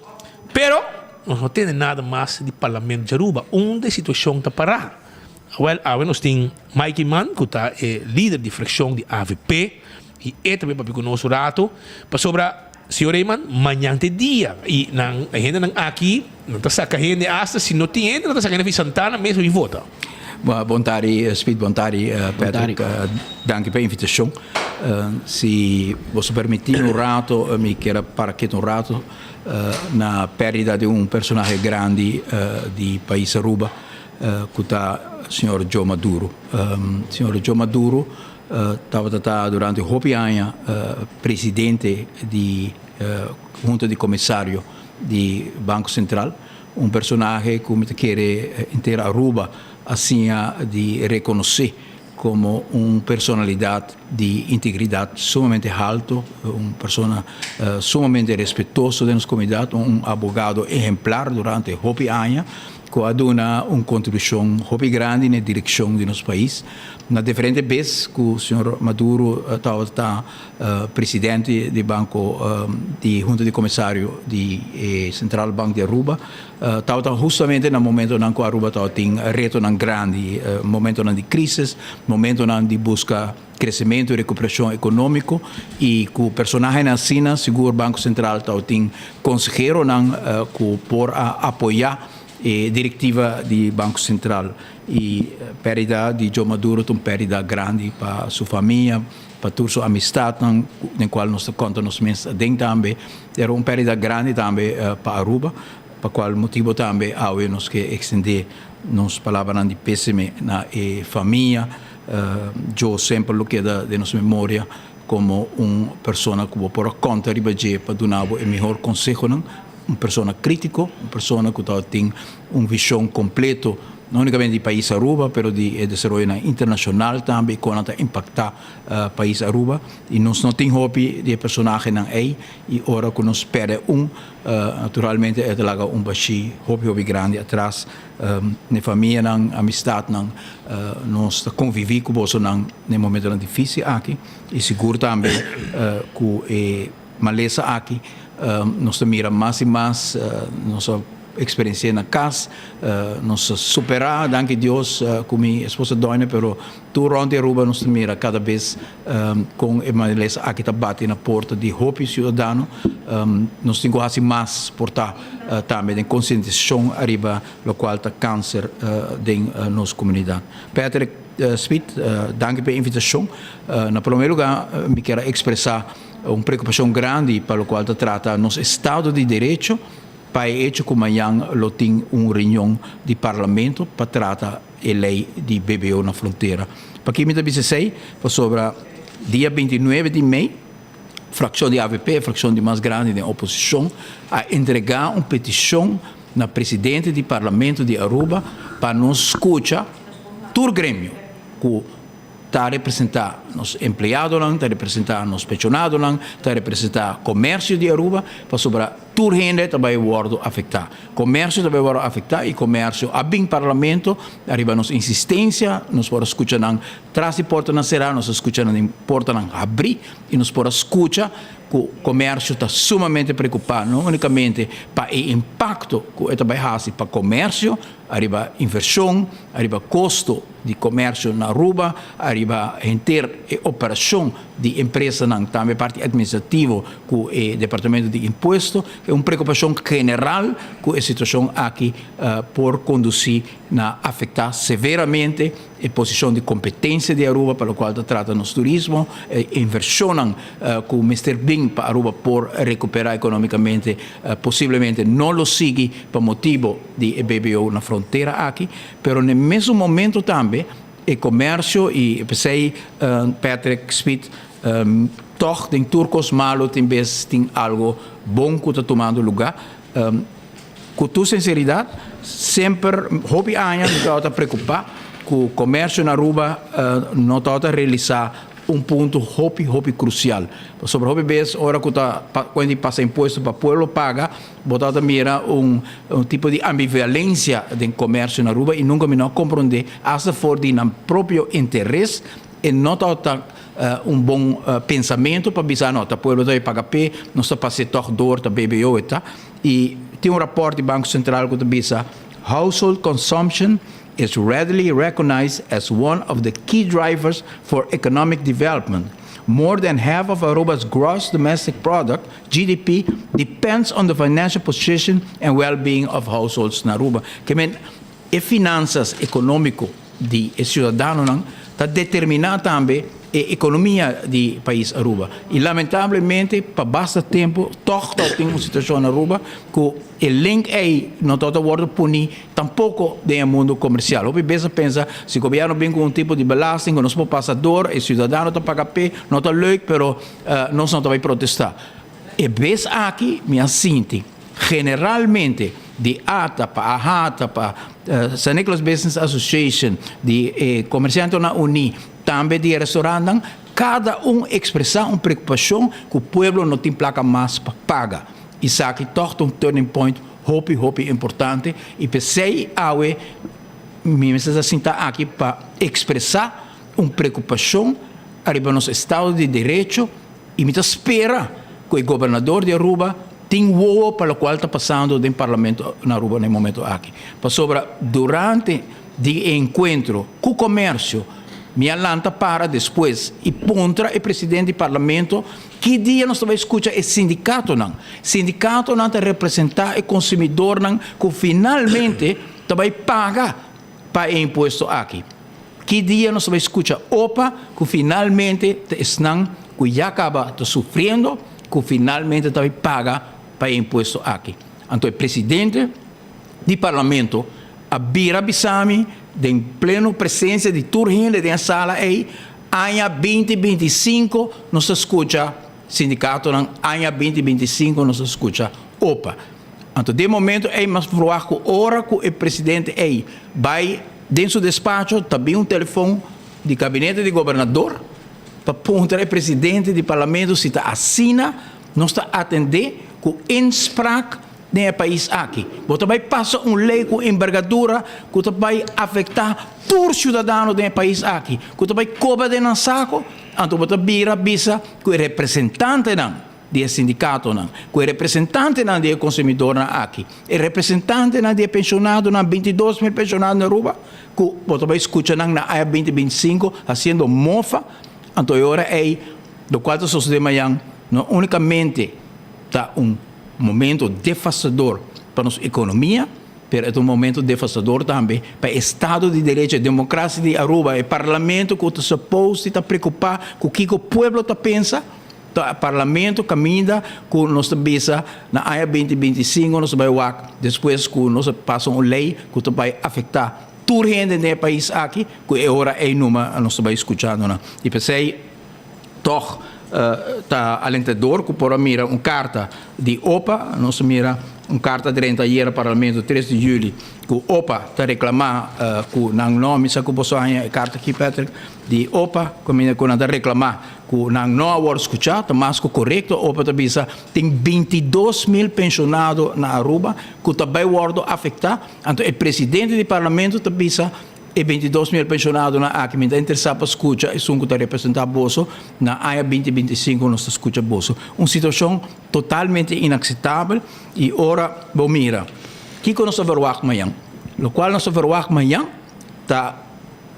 pero nos no tende nada mas di Parlamento di Aruba. Unda e situacion ta para? Awel, awe nos tin Mike Eman, cu ta e lider di fraccion di avp, y e ta bin papia cu nos un rato, pasobra, señor Eman, mañan ta e dia, y nan, e hendenan aki, nan ta saca hende, hasta si no tin hende, nan ta saca hende fi Santana mes pa bin vota. Bon tardi Speed, bon tardi Patrick, danki pa e invitacion. Si boso permiti un rato mi kier a para ketu un rato na perdida di un personahe grandi di pais Aruba cu ta señor Joe Maduro. Señor Joe Maduro tabata ta durante hopi aña presidente di Hunta di Comisario di Banco Central. Un personahe cu mi ta kere henter Aruba a siña di reconoce como un personalidad di integridad sumamente halto, un persona sumamente respetuoso den nos comunidad, un abogado ehemplar durante hopi aña cu a duna un contribucion hopi grandi na e direccion di nos pais. Na diferente bes cu señor Maduro tabata ta Presidente di Banco di Hunta di Comisario di e Central Bank di Aruba tabata hustamente na momentonan cu Aruba tabatin retonan grandi, momentonan di crisis, momentonan di busca crecemento y recuperacion economico y cu personahenan asina sigur Banco Central tabatin conseheronan cu por a apoya e directiva di Banco Central y perdida di Joe Maduro ta un perdida grandi pa su famia. Pa tur su amistadnan den cual nos ta conta nos mes aden tambe. Era un perdida grandi tambe pa Aruba. Pa cual motibo tambe awe nos ke extende nos palabranan di peseme na e famia. Joe semper lo keda den nos memoria como un persona cu bo por a conta riba dje pa duna bo e mihor consehonan, un persona critico, un persona cu tabatin un vision completo no unicamente di pais Aruba pero di e desaroyonan internacional tambe y con nan ta impacta pais Aruba. Y nos no tin hopi di e personahenan ey y ora cu nos perde un naturalmente e ta laga un bashi hopi hopi grandi atras. Ne famianan, amistadnan, nos ta convivi cu bosonan den momentonan dificil aki y sigur tambe cu e malesa aki nos ta mira mas y mas, nos a experiencia na cas, nos a supera danki Dios cu mi esposa Doina pero tur rond di Aruba nos ta mira cada bes con e malesa aki ta bati na porta di hopi ciudadano. Nos tin cu haci mas por ta tambe den concientisacion ariba locual ta cancer den nos comunidad. Patrick Smit, danki pa e invitacion. Na prome lugar mi kier a expresa un preocupacion grandi pa locual ta trata nos estado di derecho pa e hecho cu mañan lo tin un reunion di parlamento pa trata e ley di BBO na frontera. Paki mi ta bisa esey? Pasobra dia 29 di mei fraccion di avp, e fraccion di mas grandi den oposicion, a entrega un peticion na presidente di parlamento di Aruba pa nos scucha tur gremio cu ta representa nos empleadonan, ta representa nos pensionadonan, ta representa comercio di Aruba, pasobra tur hende ta bay wordo afecta. Comercio ta bay wordo afecta y comercio a bin parlamento ariba nos insistencia, nos por a scucha nan tras di portanan cera, nos a scucha nan den portanan habri y nos por a scucha cu comercio ta sumamente preocupa, no unicamente pa e impacto cu e ta bay haci pa comercio, ariba inversion, ariba costo di comercio na Aruba, ariba henter e operacion di empresanan, tambe parti administrativo cu e departamento di impuesto. E un preocupacion general cu e situacion aki por conduci na afecta severamente e posicion di competencia di Aruba pa locual ta trata nos turismo, e inversionnan cu mester bin pa Aruba por recupera economicamente posiblemente no lo sigui pa motibo di e BBO na frontera aki. Pero n'e mesun momento tambe e comercio y p'esey Patrick Smit tog den tur cos malo tin bes tin algo bon cu ta tumando lugar. Cu tur sinceridad semper hopi aña mi tabata preocupa cu comercio na Aruba no tabata realisa un punto hopi hopi crucial. Pasobra hopi bes ora cu ta cuenta di pasa impuesto pa pueblo paga Bo tabata mira un tipo di ambivalencia den comercio na Aruba y nunca mi no a comprende hasta for di nan propio interes e no tabata un bon pensamento pa bisa no ta pueblo ta bay paga p'e nos ta pas'e tog door ta BBO e ta y tin un rapport di Banco Central cu ta bisa household consumption is readily recognized as one of the key drivers for economic development. More than half of Aruba's gross domestic product, GDP, depends on the financial position and well-being of households na Aruba. Ke men, e finanzas economico di e ciudadanonan ta determina tambe e economia di pais Aruba. Y lamentablemente pa basta tempo toch ta tin un situacion na Aruba cu E link ei no ta ta wordo poni tampoco den e mundo comercial. Hopi bes a pensa si gobierno bin cu un tipo di belasting cu nos por pasa door, e ciudadano ta paga p'e, no ta leuk pero nos no ta bay protesta. E bes aki mi a sinti generalmente di ata pa AHATA pa San Nicolas Business Association, di e comerciantenan uni, tambe di e restaurantnan, cada un expresa un preocupacion cu pueblo no tin placa mas pa paga. Esaki tòg ta un turning point hopi hopi importante i p'esei awe mi mester ta sinta aki pa ekspresá un preokupashon ariba nos estado di derecho i mi ta spera ku e gobernador di Aruba tin wowo pa lokual ta pasando den parlamento na Aruba na e momento aki. Pasobra durante di e enkuentro ku komersio mi a lanta para despues i puntra e presidente di parlamento Ki dia nos ta bai skucha e sindikatonan? Sindikatonan ta representá e konsumidornan ku finalmente ta bai paga pa e impuesto aki. Ki dia nos ta bai skucha opa ku finalmente ta esnan ku ya kaba ta sufriendo ku finalmente ta bai paga pa e impuesto aki? Anto e presidente di parlamento a bira bisa mi den pleno presencia di tur hende den e sala ey, aña 2025 nos ta scucha sindicatonan, aña 2025 nos ta scucha opa. Anto den momento ey mas verwacht cu ora cu e presidente ey bay den su despacho ta bin un telefon di gabinete di gobernador pa puntra e presidente di parlamento si ta asina nos ta atende cu inspraak den e pais aki. Bo ta bay pasa un ley cu enbergadura cu ta bay afecta tur ciudadano den e pais aki, cu ta bay cobra den nan saco, anto bo ta bira bisa cu e representantenan di e sindicatonan, cu e representantenan di e consumidornan aki, e representantenan di e pensionadonan, 22 mil pensionado na Aruba, cu bo ta bay scucha nan na aña 2025 haciendo mofa, anto e ora ey locual ta sosode mañan no unicamente ta un momento devastador pa nos economia, pero e ta un momento devastador tambe pa e estado di derecho, e democracia di Aruba, e parlamento cu ta supposed di ta preocupa cu kico pueblo ta pensa, ta e parlamento caminda cu nos ta bisa na aña 2025 nos ta bay wak despues cu nos a pasa un ley cu ta bay afecta tur hende den e pais aki, cu e ora ey numa nos ta bay scuchando nan. Y p'esey Tog ta alentador cu por a mira un carta di opa. Nos a mira un carta drenta ayera Parlamento tres di juli cu opa ta reclama cu nan no misa cu boso haña e carta aki Patrick di opa caminda cu nan ta reclama cu nan no a worde scucha ta mas cu corecto opa ta bisa tin 22.000 pensionado na Aruba cu ta bay wordo afecta anto e presidente di Parlamento ta bisa E 22 mil penshonadonan aki mi ta interesá pa skucha esun ku ta representá boso na aña 2025 nos ta skucha boso. Un situashon totalmente inakseptabel i ora bo mira kiko nos ta verwagt mañan. Lokual nos ta verwagt mañan ta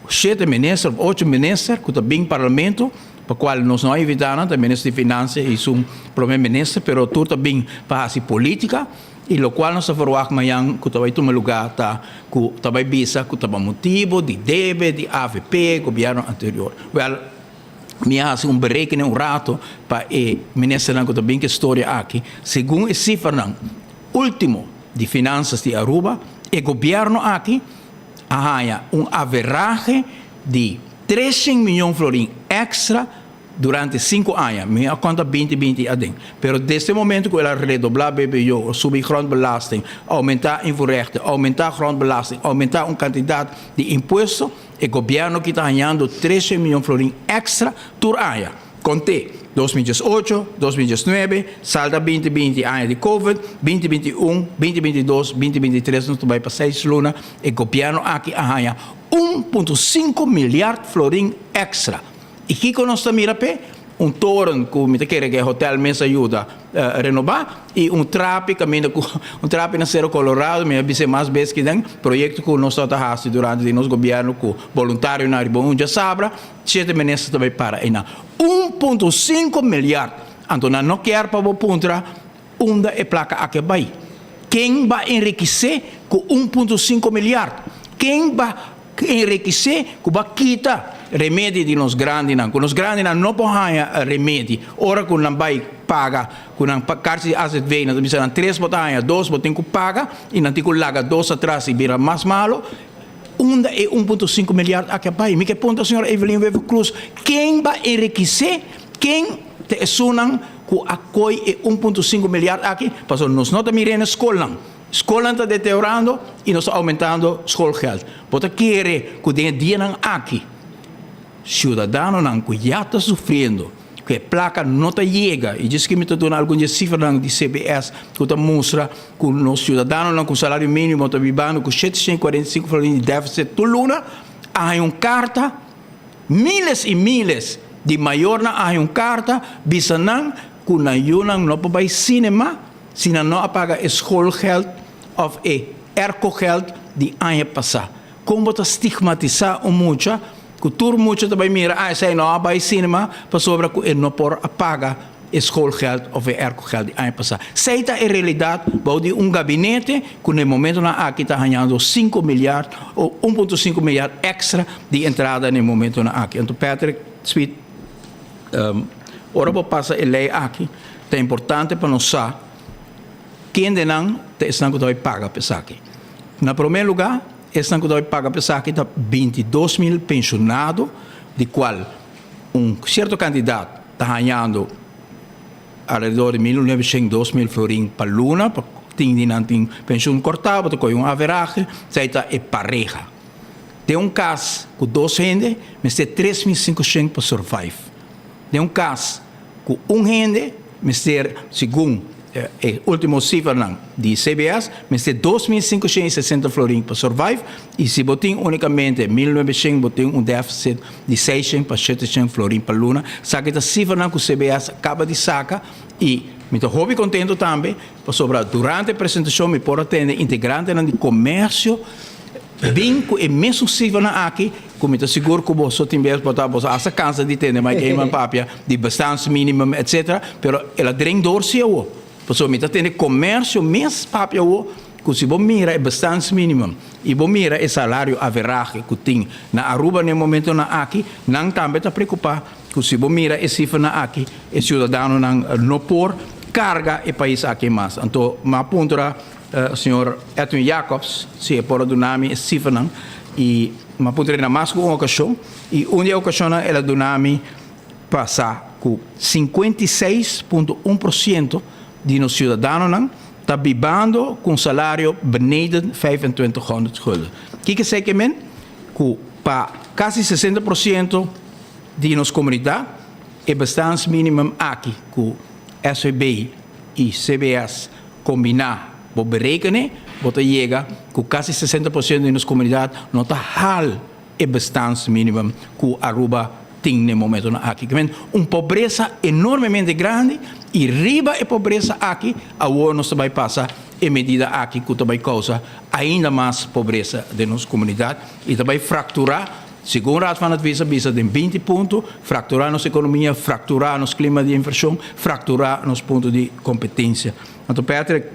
shete minister of ocho minister ku ta bin parlamento pa kual nos no a invitá nan, ta minister di finansia i esun prome minister pero tur ta bin pa hasi politika. I lokual nos ta verwagt mañan ku ta bai tuma lugá ta ku ta bai bisa ku ta pa motibu di debe di avp, gobièrnu anterior. Wèl, mi a hasi un berekening un rato pa e ministernan ku ta bin ku e storia aki. Segun e sifranan último di Finansas di Aruba, e gobièrnu aki a haña un averahe di treshen mion florin èkstra Durante sinku aña, mi a konta binti binti aden. Pero desde e momento ku el a redoblá BBO, subi grondbelasting, oumentá invoerrechten, oumentá grondbelasting, oumentá un kantidat di impuesto, e gobièrnu ki ta hañando trese mion florin èkstra tur aña. Kont'é, 2018, 2019, salta binti binti aña di covid, 2021, 2022, 2023 nos ta bai pa seis luna, e gobièrnu aki a haña 1.5 milyard florin èkstra. I kiko nos ta mira p'e? Un toren ku mi ta kere ku e hotel mes a yuda renobá i un trapi kaminda ku un trapi na Sero Colorado, mi a bis'é mas bes ki den proyekto ku nos tabata hasi durante di nos gobièrnu ku boluntarionan riba un djasabra, shete minister ta bai para einan. 1.5 milyard! Anto nan no kier pa bo puntra unda e plaka aki a bai. Ken ba enrikisé ku 1.5 milyard? Ken ba Enrikisé ku bo a kita remedi di nos grandinan, ku nos grandinan no por haña remedi ora ku nan bai paga ku nan karchi di azv, nan ta bisa nan tres bo ta haña, dos bo tin ku paga i nan tin ku laga dos atras i bira mas malo. Unda e 1.5 milyard aki a bai? Mi ke puntra señora Evelyn Wever Croes, ken ba enrikisé? Ken ta esunnan ku a koi e 1.5 milyard aki? Pasobra nos no ta mir'é na skolnan. Skolnan ta deteriorando i nos ta oumentando skolgeld. Bo ta kere ku den e dianan aki siudadanonan ku ya ta sufriendo ku e plaka no ta yega i djis ki mi ta duna algun di e sifranan di CBS ku ta mustra ku nos siudadanonan ku salario minimo ta bibando ku 745 florin di deficit tur luna a haña un karta miles i miles di mayornan a haña un karta bisa nan ku nan yunan no por bai sinema Si nan no a paga e schoolgeld of e aircogeld di aña pasá. Kon bo ta stigmatisá un mucha ku tur mucha ta bai mira, ah esei no a bai sinema pasobra ku e no por a paga e schoolgeld of e aircogeld di aña pasá. Esei ta e realidat bou di un gabinete ku na e momentonan aki ta hañando sinku milyard o 1.5 milyard èkstra di entrada na e momentonan aki. Anto Patrick Smit, ora bo pasa e lei aki, Ta importante pa nos sa Kendenan ta esnan ku ta bai paga pa esaki? Na promé lugá, esnan ku ta bai paga pa esaki ta 22 mil penshonado, di kual un sierto kantidat ta hañando alrededor di 1900, 2000 florin pa luna, pa tin di nan tin penshun kòrtá, bo ta kohe un averahe, esei ta e pareha. Den un kas ku dos hende mester 3500 pa survive. Den un kas ku un hende mester, segun e ultimo sifranan di CBS, mester 2560 florin pa survive i si bo tin unikamente 1900 bo tin un deficit di 600 pa 700 florin pa luna. Esaki ta sifranan ku CBS a kaba di saka i mi ta hopi kontentu tambe pasobra durante e presentashon mi por a tende integrantenan di komersio bin ku e mesun sifranan aki ku mi ta sigur ku boso tin bes por ta boso hasta kansa di tende Mike Eman papia di bestaansminimum etcetera pero el a dren door si awo pasobra mi ta tende komersio mes papia awo ku si bo mira e bestaansminimum i bo mira e salario averahe ku tin na Aruba na e momentonan aki nan tambe ta preokupa ku si bo mira e sifranan aki e siudadanonan no por karga e pais aki mas anto mi a puntra Señor Edwin Jacobs si e por a duna mi e sifranan y mi a puntra na mas cu un ocasion y un di e ocasionnan el a duna mi pa sa cu 56.1% di nos ciudadanonan ta bibando cu un salario beneden 2500 gulden. Kiko esey ke men? Cu pa casi 60% di nos comunidad e bestaansminimum aki cu SVB y CBS Kombiná bo berekenen, bo ta yega ku kasi 60% di nos komunidat no ta haal e bestaansminimum ku Aruba tin na e momentonan aki. Kimen un pobresa enormemente grandi i riba e pobresa aki awor nos ta bai pasa e medida aki ku ta bai kousa ainda mas pobresa den nos komunidat i ta bai frakturá Segun Raad van Advies a bisa den 20 punto, fractura nos economia, fractura nos clima di inversion, fractura nos punto di competencia. Anto Patrick,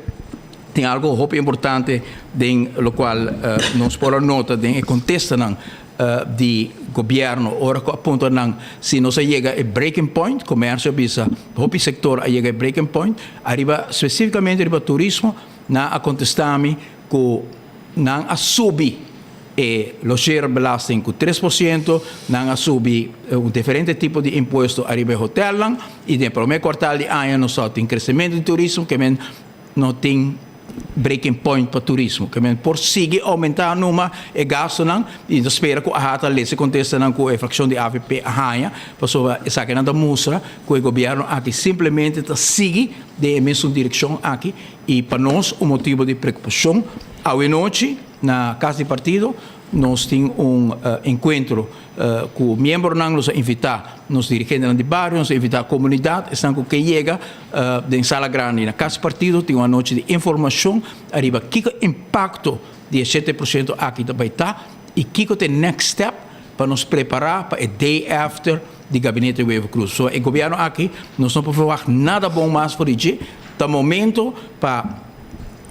tin algo hopi importante den locual nos por a nota den e contestanan di gobierno ora cu a puntra nan si nos a yega e breaking point, comercio a bisa hopi sector a yega e breaking point, ariba specificamente riba turismo, nan a contesta mi cu nan a subi e logeerbelasting ku 3%, nan a subi un diferente tipo di impuesto ariba e hotelnan i den promé kuartal di aña nos a tin kresementu di turismo ke men no tin breaking point pa turismo ke men por sigui oumentá numa e gastunan i ta spera ku AHATA lesa e kontestanan ku e frakshon di avp a haña pasobra esakinan ta mustra ku e gobièrnu aki simplemente ta sigui den e mesun direkshon aki i pa nos un motibu di preokupashon awe nochi. Na Cas di Partido nos tin un encuentro cu miembronan, nos a invita nos dirigentenan di bario, nos a invita comunidad, esnan cu ke yega den sala grandi na Cas di Partido tin un anochi di informacion ariba kico impacto di e 7% aki ta bay ta y kico ta e next step pa nos prepara pa e day after di Gabinete Wever-Croes. So e gobierno aki nos no por verwacht nada bon mas for di dje, ta momento pa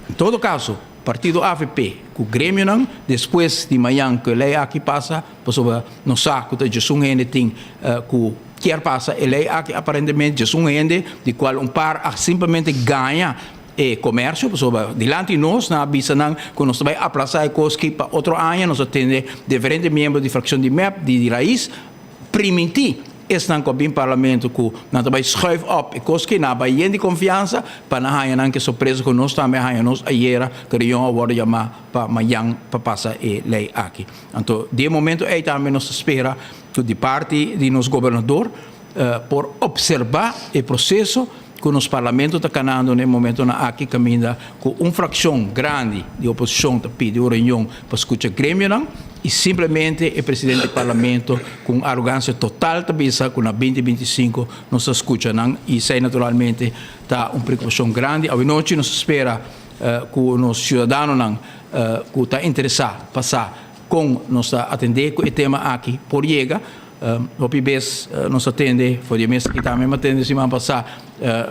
en todo caso, Partido avp ku gremionan despues di mañan ku e lei aki pasa, pasobra nos sa ku ta djesun hende tin ku kier pasa e lei aki aparentemente djesun hende di kual un par a simplemente gaña e komersio pasobra dilanti nos nan a bisa nan ku nos ta bai aplasá e kos ki pa otro aña nos a tende diferente miembro di frakshon di mep di Raiz primintí esnan ku a bin parlamento ku nan ta bai schuif op e kos ki nan a bai yen di konfiansa pa nan haña nan ke sorpresa ku nos tambe a haña nos ayera ku reunion a wòrdu yamá pa mañan pa pasa e lei aki. Anto di e momento ei tambe nos ta spera ku di parti di nos gobernador por opservá e proseso ku nos parlamento ta kanando na e momentonan aki kaminda ku un frakshon grandi di oposishon ta pidi un reunion pa skucha gremionan i simplemente e presidente di parlamento ku un arogansia total ta bisa ku na 2025 nos ta skucha nan i esei naturalmente ta un preokupashon grandi. Awenochi nos ta spera ku nos siudadanonan ku ta interesá pa sa kon nos ta atendé ku e tema aki por yega. Hopi bes nos a tende for di e mes aki tambe mi a tende siman pasá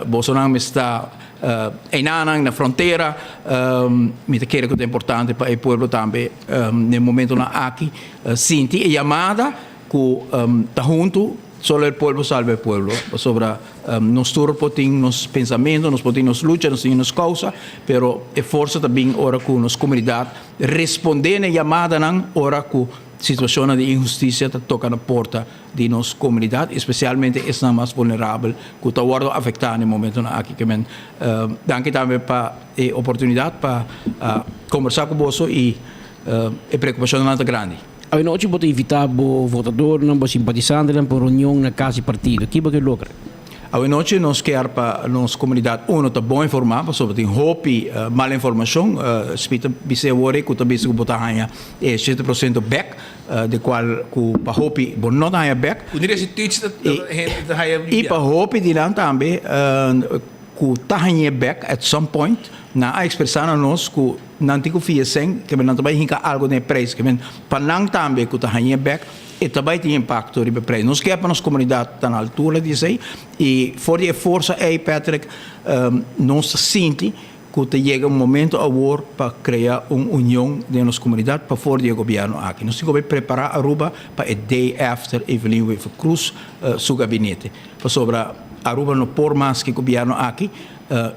bosonan mester ta einanan na frontera. Mi ta kere ku ta importante pa e pueblo tambe na e momentonan aki sinti e yamada ku ta huntu. Solo el pueblo salva el pueblo. Pasobra nos tur por tin nos pensamiento, nos por tin nos lucha, nos tin nos causa, pero e forsa ta bin ora cu nos comunidad responde na e yamadanan ora cu situacionnan di inhusticia ta toca na porta di nos comunidad, especialmente esnan mas vulnerabel cu ta wordo afecta na e momentonan aki. Ke men danki tambe pa e oportunidad pa combersa cu boso y e preocupacionnan ta grandi. Awenochi bo ta invitá bo votadornan, bo simpatisantenan pa un reunion na kas di partido. Ki bo ke logra? Awenochi nos kier pa nos komunidat uno ta bon informá pasobra tin hopi mal informashon. Smith ta bis'é awor ei ku ta bisa ku bo ta haña e 7% bèk, di kual ku pa hopi bo no ta haña bèk. Ku ni restitutie ta hende ta haña I pa hopi di nan tambe ku ta hañ'é bèk at some point nan a ekspresá na nos ku Nan tin ku fia sèn, ke men nan ta bai hinka algu den e preis. Ke men pa nan tambe ku ta hañ'é bèk, e ta bai tin impakto riba e preis. Nos ke pa nos komunidat ta na altura di esei i for di e forsa ei, Patrick, nos ta sinti ku ta yega un momento awor pa krea un union den nos komunidat pa for di e gobièrnu aki. Nos tin ku bai prepará Aruba pa e day after Evelyn Wever-Croes su gabinete, pasobra Aruba no por mas ku e gobièrnu aki.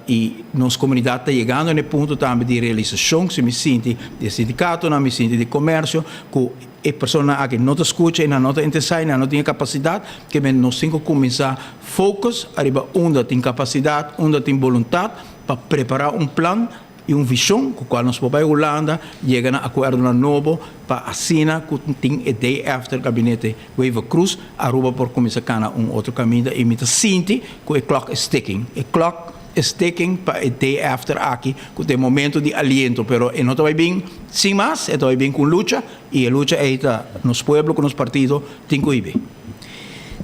I nos komunidat ta yegando na e punto tambe di realisashon, si mi sinti di e sindikatonan, mi sinti di komersio, ku e personanan aki no ta skucha i nan no ta interesá i nan no tin e kapasidat, ke men nos tin ku kuminsá focus ariba unda tin kapasidat, unda tin boluntat pa prepará un plan i un vishon ku kual nos por bai Hulanda, yega na akuerdonan nobo pa asina ku tin e day after gabinete Wever-Croes, Aruba por kuminsá kana un otro kaminda i mi ta sinti ku e klòk is ticking. E klòk is ticking pa e day after aki ku ta e momento di aliento, pero e no ta bai bin sin mas, e ta bai bin ku un lucha i e lucha ei ta nos pueblo ku nos partido tin ku hibi.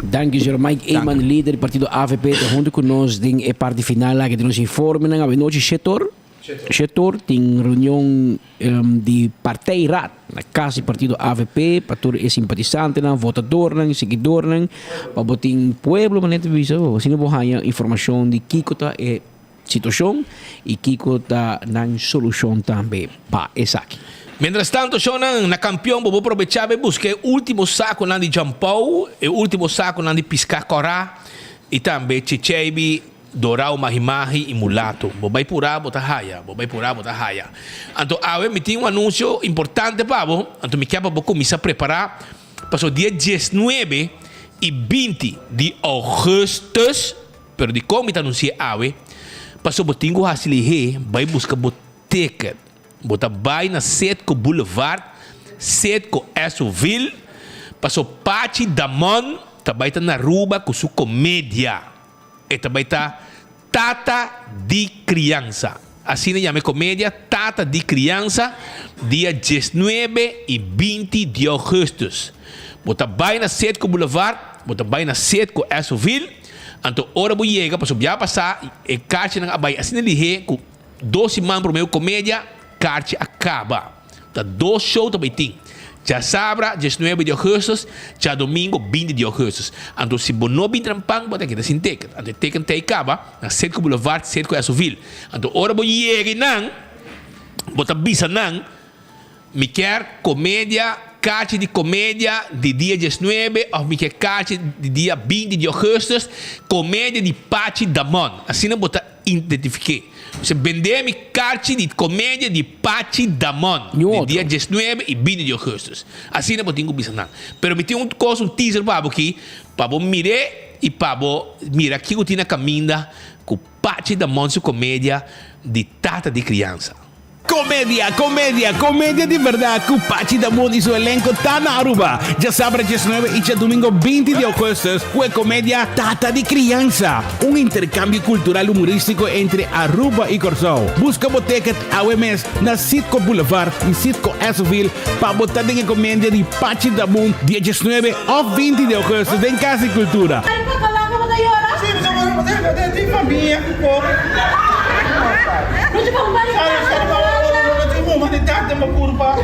Danki señor Mike Eman, lider di partido avp ta hunto cu nos den e parti final aki di nos informenan. Awenochi shetor, shetor tin reunion di partijraad na cas di partido avp pa tur e simpatisantenan, votadornan, siguidornan pa bo tin pueblo manera ta bisa bo asina bo haya informacion di kico ta e Situacion y kico ta nan solucion tambe pa esaki. Mientras tanto shownan na Campeon bo por probecha bay busca e ultimo saconan di Jampou, e ultimo saconan di pisca cora y tambe chicheibi, dorao, mahi-mahi y mulato. Bo bay pura bo ta haya, bo bay pura bo ta haya. Anto awe mi tin un anuncio importante pa bo, anto mi kier pa bo cuminsa prepara pasobra dia diesnuebe y binti di augustus, Pero dikon mi ta anunsi'é awe? Pasobra bo tin ku hasi lihé bai buska bo ticket. Bo ta bai na Citgo Boulevard, Citgo Esso-ville, pasobra Pachi Damon ta bai ta na Aruba ku su komedia. E ta bai ta Tata di Kriansa. Asina yama e komedia, Tata di Kriansa, dia diesnuebe i binti di ougùstùs. Bo ta bai na Citgo Boulevard, bo ta bai na Citgo Esso-ville, Anto ora bo yega, pasobra bia pasá e karchinan a bai asina lihé ku dos siman promé ku komedia, karchi a kaba. Ta dos show ta bai tin, djasabra diesnuebe di ougùstùs, djadomingo binti di ougùstùs. Anto si bo no bin trampan bo ta keda sin teken. Anto e teken ta ei kaba na Citgo Boulevard, Citgo Esso-ville. Anto ora bo yega einan, bo ta bisa nan. Mi kier komedia, kachi di komedia di dia diesnuebe of mi kier kachi di dia binti di augustus, komedia di Pachi Damon. Asina bo ta identifiké. Bo bende mi kachi di komedia di Pachi Damon di dia diesnuebe i binti di augustus. Asina bo tin ku bisa nan. Pero mi tin un kos, un teaser pa bo aki, pa bo mir'é i pa bo mira kiko tin na kaminda ku Pachi Damon su komedia di Tata di Kriansa. Comedia, comedia, comedia di berdad cu Pachi Damon y su elenco ta na Aruba. Djasabra diesnuebe y djadumingo binti di augustus cu e comedia Tata di Crianza, un intercambio cultural humoristico entre Aruba y Corsou. Busca bo ticket awe mes na Citgo Boulevard y Citgo Esso-ville pa bo ta den e comedia di Pachi Damon dia diesnuebe of binti di augustus den Cas di Cultura. humanidat den bo kurpa.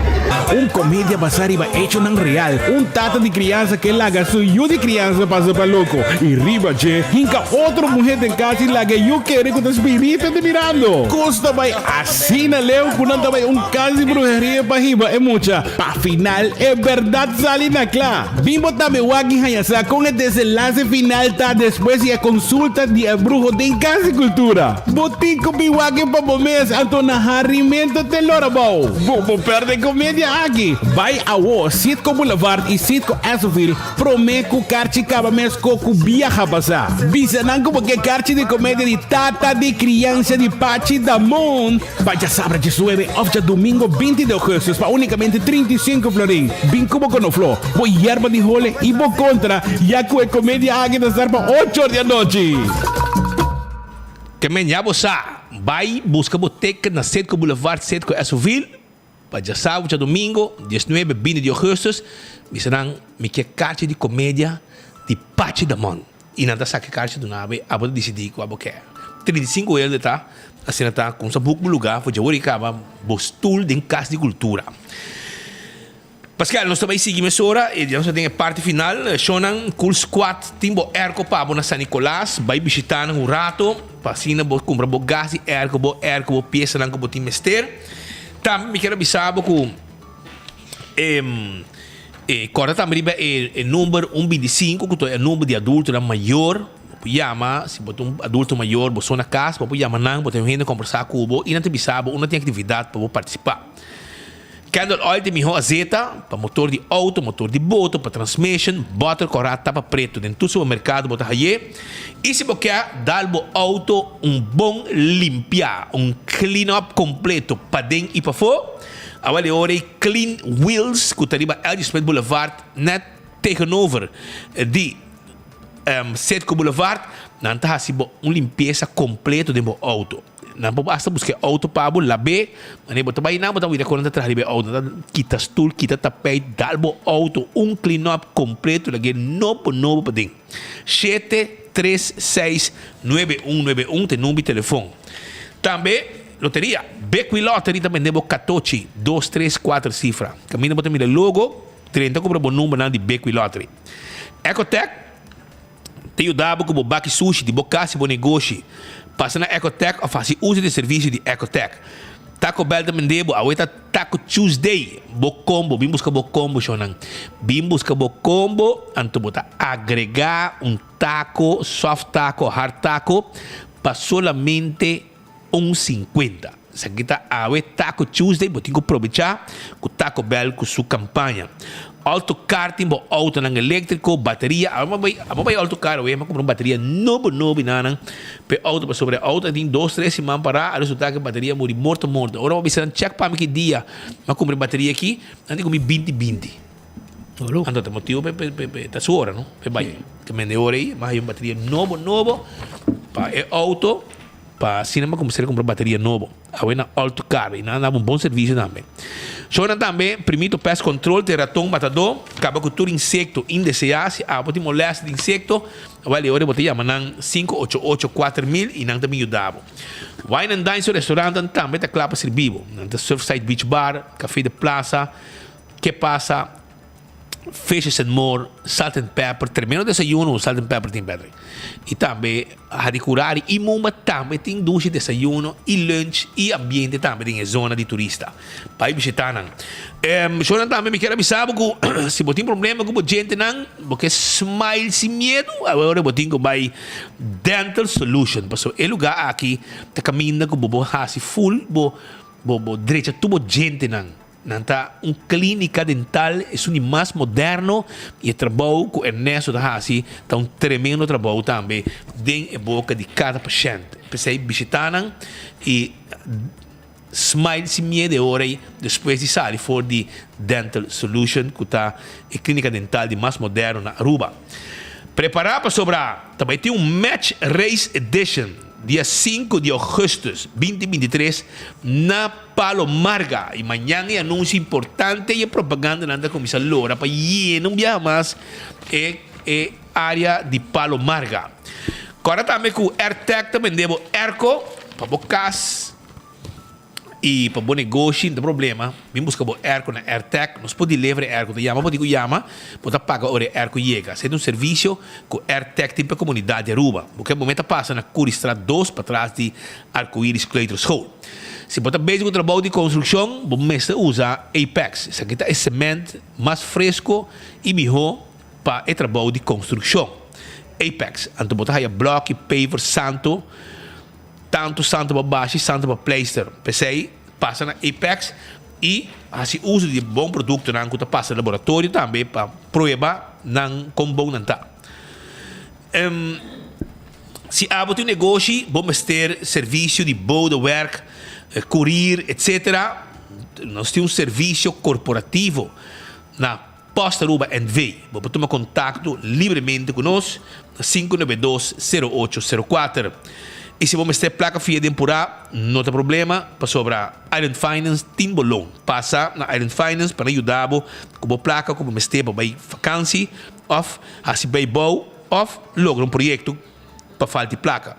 Un komedia basá riba echonan real. Un tata di kriansa ke laga su yu di kriansa pasa pa loko i riba dje hinka otro muhé den kas i laga e yu kere ku ta spiritu ta mirando. Kos ta bai asina leu ku nan ta bai un kas di bruheria pa hiba e mucha. Pa final e bèrdat sali na kla. Bin bo tambe wak i haña sa kon e desenlase final ta despues di e konsulta di e bruho den Kas di Kultura. Bo tin ku bin wak e pa bo mes, anto na harimento te lora bou. Bo por pèrdè komedia aki. Bai awo Citgo Boulevard i Citgo Essoville promé ku karchi kaba mes ko ku biaha pasá. Bisa nan ku bo ke karchi di komedia di Tata di Kriansa di Pachi Damon. Pa djasabra diesnuebe òf djadumingo 20 di ougùstùs pa únikamente 35 florin. Bin ku bo konofló, bo yerba di hole i bo kontra, ya ku e komedia aki ta start pa ocho or di anochi. Ke men ya bo sa, bai buska bo ticket na Citgo Boulevard, Citgo Essoville, pa djasabra djadumingo diesnuebe 20 di ougùstùs. Bisa nan mi ke karchi di komedia di Pachi Damon. I nan ta saka e karchi duna bo i abo ta disidí kua bo ke. 35 hende ta asina ta kumsa buk bo lugá for dje ora i kaba bo stul den Kas di Kultura. Paskel, nos ta bai sigui mesora i nos ta den e parti final. Shownan Cool Squad tin bo airco pa bo na San Nicolas. Bai bishitá nan un rato pa asina bo kumpra bo gas di airco, bo airco, bo piesanan ku bo tin mester. Tambe mi kier a bisa bo ku e. E kòrda tambe riba e number un 25 ku ta e number di adultonan mayor. Bo por yama si bo ta un adulto mayor, bo so na kas, bo por yama nan, bo ta un hende kombersá ku bo i nan ta bisa bo unda tin aktividat pa bo partisipá. Candle oil ta e mihó azeta pa motor di outo, motor di boto, pa transmission, bòter kòrá, tapa pretu. Den tur supermerkado bo ta hañ'é. I si bo ke dal bo outo un bon limpiá, un clean up kompleto paden i pafó, Awel e ora ei Clean Wheels ku ta riba L. G. Smith Boulevard net tegenover di Citgo Boulevard nan ta hasi bo un limpiesa kompleto den bo outo. Nan por asta buska e outo pa bo lab'é manera bo ta bai nan bo ta wira kon nan ta traha riba e outo. Nan ta kita stul, kita tapijt, dal bo outo un clean up kompleto lag'é nobo nobo paden. Shete, tres, seis, nuebe, un, nuebe, un ta e number di telefon. Tambe. Loteria, Bekwee Lottery ta bende bo katochi, dos, tres, kuater sifra. Kaminda bo ta mira e logo, drenta kumpra bo numbernan di Bekwee Lottery. Ecotech ta yuda bo ku bo baki sushi di bo kas i bo negoshi. Pasa na Ecotech òf hasi uso di e servisio di Ecotech. Taco Bell ta bende bo, awe ta Taco Tuesday, bo kombo. Bin buska bo kombo, shownan. Bin buska bo kombo, anto bo ta agregá un taco, soft taco, hard taco, pa solamente. Un sinkuenta. Esaki ta awe Taco Tuesday, bo tin ku probechá ku Taco Bell ku su kampaña. Alto Car tin bo outonan eléktriko, bateria. Awe mi bai, abo bai Alto Car awe, mi a kumpra un bateria nobo nobo i nanan pa e outo pasobra e outo a tin dos tres siman pará, a resultá ku e bateria muri morto morto. Ora bo bisa nan chèk pa mi ki dia mi a kumpra e bateria aki, nan di ku mi binti binti. Anto ta motibu pa e ta su ora no, pa e bai. Ke mende ora ei, mi a haña un bateria nobo nobo pa e outo. Pa asina mi a kuminsá kumpra bateria nobo. Awe na Alto Car i nan a daba un bon servisio tambe. Shownan tambe, Primito Pest Control te raton matadó, kaba ku tur insekto indeseá. Si abo tin molèstia di insekto, awel e ora bo ta yama nan 588 4000 i nan ta bin yuda bo. Wine and Dine su restaurantnan tambe ta kla pa sirbi bo. Nan ta Surfside Beach Bar, Café de Plaza, Ke Pasa, Fishes and More, Salt and Pepper, tremendo desayuno Salt and Pepper tin Patrick. Y tambe Hadicurari y Mumba tambe tin dushi desayuno y lunch y ambiente tambe den e zona di turista. Bai bishita nan. Um, shonan tambe mi kier a bisa bo ku si bo tin problema ku bo djentenan, bo ke smile sin miedo, awor bo tin ku bai Dental Solution. Pasobra e lugar aki ta kaminda ku bo por hasi full bo bo bo drecha tur bo djentenan. Nan ta un klínika dental esun di mas moderno i e trabou ku Ernesto ta hasi ta un tremendo trabou tambe den e boka di kada pashènt. P'esei bishitá nan i smile sin miedu e ora ei despues di sali for di Dental Solution ku ta e klínika dental di mas moderno na Aruba. Prepará pasobra ta bai tin un Match Race Edition dia sinku di ougùstùs binti 23 na Palo Marga y mañan e anuncio importante y e propagandanan ta cuminsa lora pa yena un biaha mas e e area di Palo Marga. Corda tambe cu Airtec ta bende bo airco pa bo cas. Y pa bo negoshi no ta problema, bin busca bo airco na Airtec, nos por deliver e airco, ta yama bo tin cu yama, bo ta paga ora e airco yega. Esey ta un servicio cu Airtec tin pa e comunidad di Aruba. Bo ke bo meta pasa na Curiestraat dos patras di Arcoiris Kleuterschool. Si bo ta bezig cu trabou di construccion, bo mester usa Apex. Esaki ta e cement mas fresco y miho pa e trabou di construccion. Apex. Anto bo ta haya bloki, paver, santo. Tantu santu pa bashi, santu pa pleister. P'esei, pasa na Apex i hasi uso di e bon produktonan ku ta pasa laboratorio tambe pa prueba nan kon bon nan ta. Si abo tin un negoshi, bo mester servisio di bodewerk, koerier, etsetera, nos tin un servisio korporativo na Post Aruba NV. Bo por tuma kontakto libremente ku nos na 592 0804. I si bo mester plaka fia den purá, no ta problema, pasobra Island Finance tin bo loan. Pasa na Island Finance pa nan yuda bo ku bo plaka ku bo mester pa bai fakansi òf hasi beibou òf logra un proyekto pa falti plaka.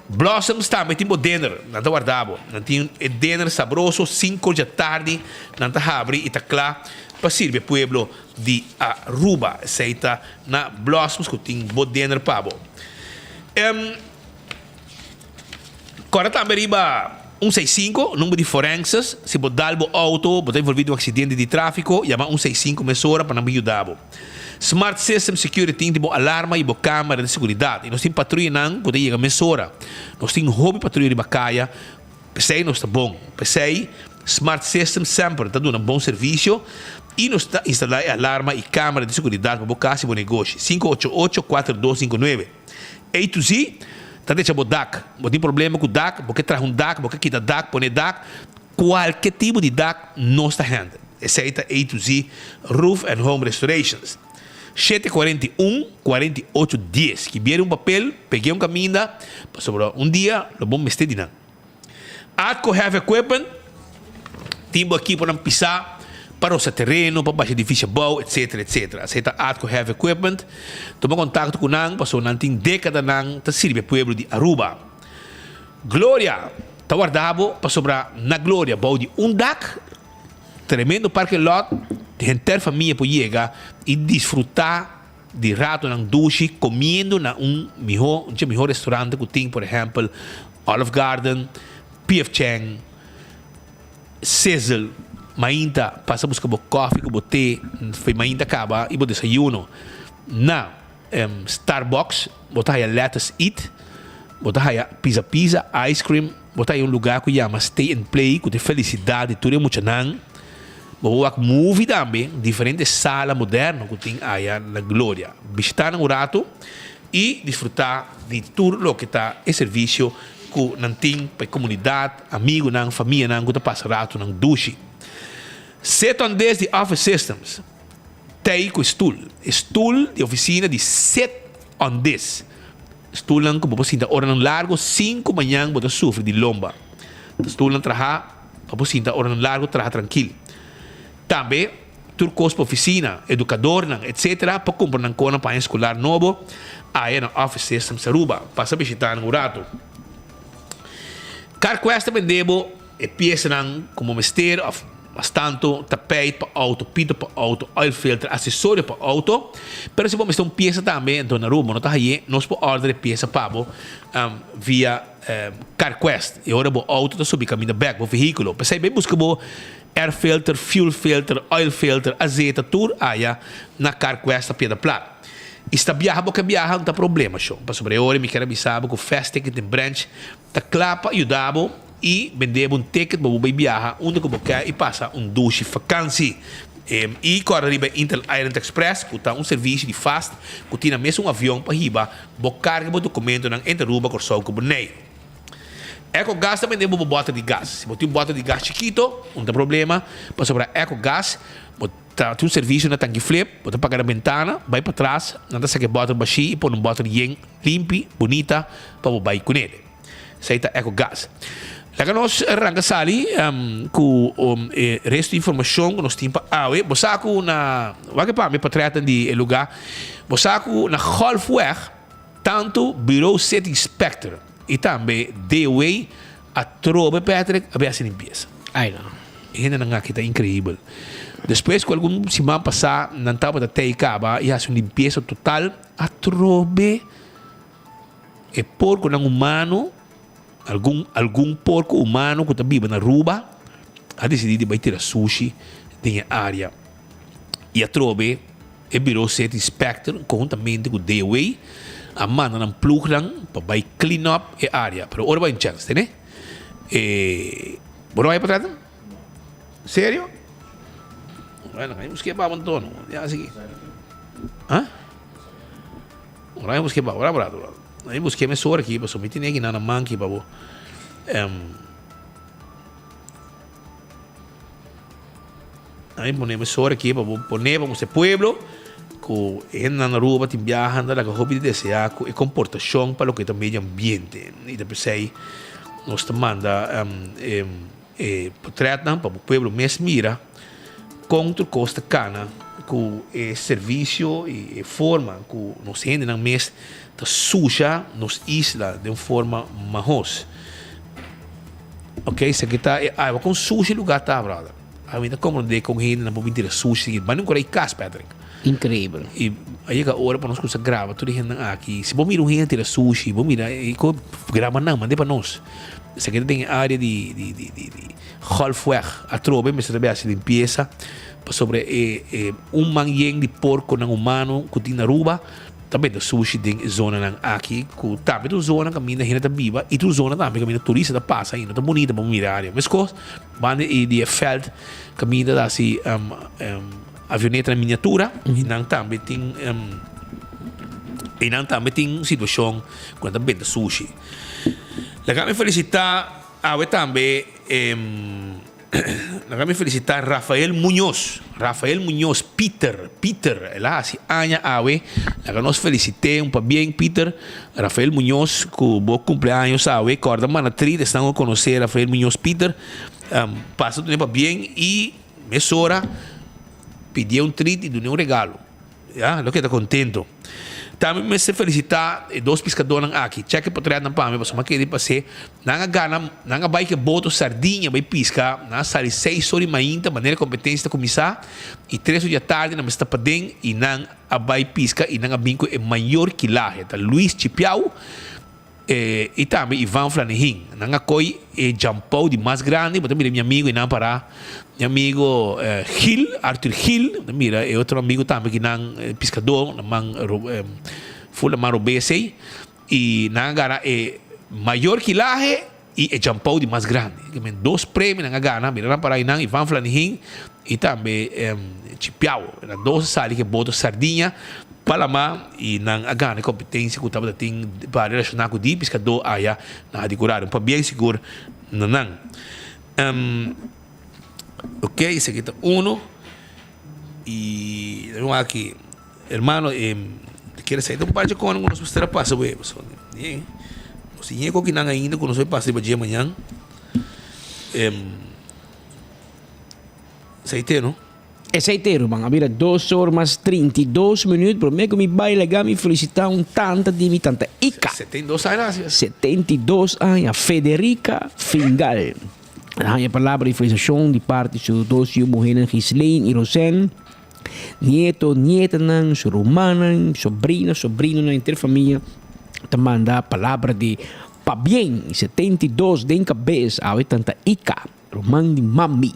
Blossoms tambe tin bo dinner, nan ta warda bo. Nan tin e dinner sabroso, sinku djatardi nan ta habri i ta kla pa sirbi e pueblo di Aruba. Esei ta na Blossoms ku tin bo dinner pa bo. Kòrda tambe riba un seis sinku, number di forenses. Si bo dal bo outo, bo ta envolví den un aksidente di tráfiko, yama un seis sinku mesora pa nan por yuda bo. Smart System Security tin bo alarma y bo camera di seguridad y nos tin patruyanan cu ta yega mesora. Nos tin hopi patruya riba caya, p'esey nos ta bon. P'esey Smart System semper ta duna bon servicio y nos ta instala e alarma y camera di seguridad pa bo cas y bo negoshi. 588 4259 A to Z ta decha bo dak. Bo tin problema cu dak, bo ke traha un dak, bo ke kita dak, pone dak, cualke tipo di dak nos ta handle. Esei ta A to Z Roof and Home Restorations. 741 48 dies. Kibier un papel, peg'é un kaminda, pasobra un dia lo bo mester di nan. Atco Heavy Equipment tin bo ekiponan pisá pa rosa tereno, pa basha edifisio abou, etcetera, etcetera. Esei ta Atco Heavy Equipment. Tuma kontakto ku nan pasobra nan tin dékadanan ta sirbi e pueblo di Aruba. Gloria ta warda bo pasobra na Gloria bou di un dak. Tremendo parking lot, henter famia por yega y disfruta di ratonan dushi comiendo na un miho, un dje miho restaurante cu tin, por ehempel, Olive Garden, PF Chang, Sizzle. Mainta pasa busca bo coffee cu bo te, fe mainta caba y bo desayuno na Starbucks, bo ta haya Lettuce Eat, bo ta haya Pizza Pizza, ice cream. Bo ta den un lugá ku yama Stay and Play ku ta e felisidat di tur e muchanan. Bo por wak movie tambe, diferente sala moderno ku tin aya na Gloria. Bishitá nan un ratu i disfrutá di tur loke ta e servisio ku nan tin pa e komunidat, amigunan, famianan ku ta pasa ratunan dushi. Sit on this di Office Systems tei ku e stul. E stul di ofisina di Sit on this. Stulnan ku bo por sinta oranan largu sin ku mañan bo ta sufri di lomba. Ta stulnan traha pa bo sinta oranan largu traha trankil. Tambe tur kos pa ofisina, edukadornan etc. Pa kumpra nan konan pa aña skolar nobo aya na Office Systems Aruba. Pasa bishita nan un ratu. CarQuest ta bende bo E piesanan ku bo mester òf mas tantu tapijt pa outo, pito pa outo, oil filter, asesorio pa outo. Pero si bo mester un piesa tambe, enton na Aruba bo no ta haye, nos por order e piesa pa bo via CarQuest. E ora bo outo ta subi kaminda bek, bo vehíkulo. P'esei bai buska bo air filter, fuel filter, oil filter, azeta, tur aya na CarQuest na Piedra Plat. I si ta biaha bo ke biaha no ta problema shon, pasobra e ora mi kier a bisa bo ku Fast Ticket den branch Ta kla pa yuda bo i bende bo un ticket pa bo bai biaha unda ku bo ke i pasa un dushi fakansi. I kòrda riba Inter Island Express ku ta un servisio di fast ku tin na mes un avion pa hiba bo karga bo dokumentonan entre Aruba, Kòrsou ku Boneiru. Ecogas ta bende bo bo bòter di gas. Si bo tin un bòter di gas chikito, no ta problema pasobra Ecogas bo ta tin un servisio na tanki flip, bo ta paga na bentana, bai patras, nan ta saka e bòter bashí i pone un bòter yen. Limpi, bunita pa bo bai kuné. Esei ta Ecogas. Laga nos ranka sali ku e resto di informashon ku nos tin pa awe. Bo sa ku na, wak e pa mi portretnan di e lugá. Bo sa ku na Golfweg tantu Bureau City Inspector i tambe DOW. Atrobe Patrick a bay haci limpieza. Ay no. E hendenan aki ta increibel. Despues cu algun siman pasa nan tabata tey caba y haci un limpieza total, atrobe e porconan humano, algun algun porco humano cu ta biba na Aruba a dicidi di bay tira sushi den e area. Y atrobe e Bureau City Inspector conhuntamente cu DOA a manda nan ploegnan pa bay clean up e area. Pero ora bay un chance tene. E bo no bay pa trata? Serio? Bueno, hay busque pa abandono. Ya así. ¿Ah? Ora hay busque pa, ora ora. Hay busque me sor aquí, paso mi tiene que nana manki pa bo. Ami pone mesora aki pa bo pone pa mustra e pueblo ku e hendenan na Aruba tin biaha ta laga hopi di deseá ku e komportashon pa loke ta medio ambiente. I ta p'esei nos ta manda e potrètnan pa bo pueblo mes mira kon tur kos ta kana ku e servisio i e forma ku nos hendenan mes ta susha nos isla den un forma mahos. Ok, esaki ta e aiwa kon sushi lugar ta, brother. Ami ta comprende kon hendenan por bin tira sushi aki. Bani un korai kas, Patrick. Increíble. I a yega ora pa nos kuminsa graba tur e hendenan aki. Si bo mira un hende tira sushi, bo mira e ko graba nan, manda pa nos. Esaki ta den e area di di di di di Golfweg. Atrobe mester ta bin hasi limpiesa pasobra e e un man yen di porkonan humano ku tin na Aruba. Ta benta sushi den e zonanan aki ku tambe ta un zona kaminda hende ta biba i ta un zona tambe kaminda turista ta pasa i no ta bunita pa mira área. Meskos banda di e vèlt kaminda ta hasi avionetanan miniatura i nan tambe tin i nan tambe tin un situashon ku nan ta benta sushi. Laga mi felisitá awe tambe. Laga mi felicita Rafael Muñoz, Rafael Muñoz, Peter, Peter, el a haci aña awe, laga nos felicit'e un pabien Peter, Rafael Muñoz cu bo cumpleaños awe, corda manda tri esnan cu conoce Rafael Muñoz Peter, pasa dun'e pabien y mesora pidi'e un treat y dun'e un regalo. Ya, lo keda contento. Tambe mi mester felicita e dos piscadornan aki. Check e potretnan pa mi, pasobra mi a kere pas'é. Nan a gana, nan a bai ku e boto Sardiña bai pisca. Nan a sali seis ora di mainta, manera e competencia ta cuminsa, y tres ora di atardi nan mester ta paden y nan a bai pisca y nan a bin ku e mayor kilahe. Ta Luis Chipiau. E tambe Ivan Flanegin. Nan a koi e djampou di mas grandi. Bo ta mira mi amigo einan pará. Mi amigo Gil, Arthur Gil. Bo ta mira e otro amigo tambe ki nan piskadó, na man ful na man robes ei. I nan a gana e mayor kilahe i e djampou di mas grandi. Ke men dos premio nan a gana. Mira nan pará einan, Ivan Flanegin i tambe Chipiao. Nan dos a sali ku e boto Sardiña. Panama y nan a gana e competencia cu tabata tin pa relaciona cu di piscador aya na Hadicurari. Un pabien sigur na nan. Ok, esaki ta uno y un aki hermano e kier sa ta un par con cu nos mester a pasa bo pasobra nos tin yego kinan ainda cu nos bay pasa riba dje mañan. Esaki te no. Esei te ruman, a bira dos or mas 32 minuut, prome ku mi bai laga mi felisitá un tanta di mi tanta Ika. 72 aña nasi. 72 aña, Federica Fingal. El a haña palabra di felisashon di parti su dos yu muhénan Gislaine i Rosanne, nieto, nietanan, su rumannan, sobrina, sobrinonan, henter famia ta manda palabra di pabien. 72 den kabes awe tanta Ika. Ruman di mami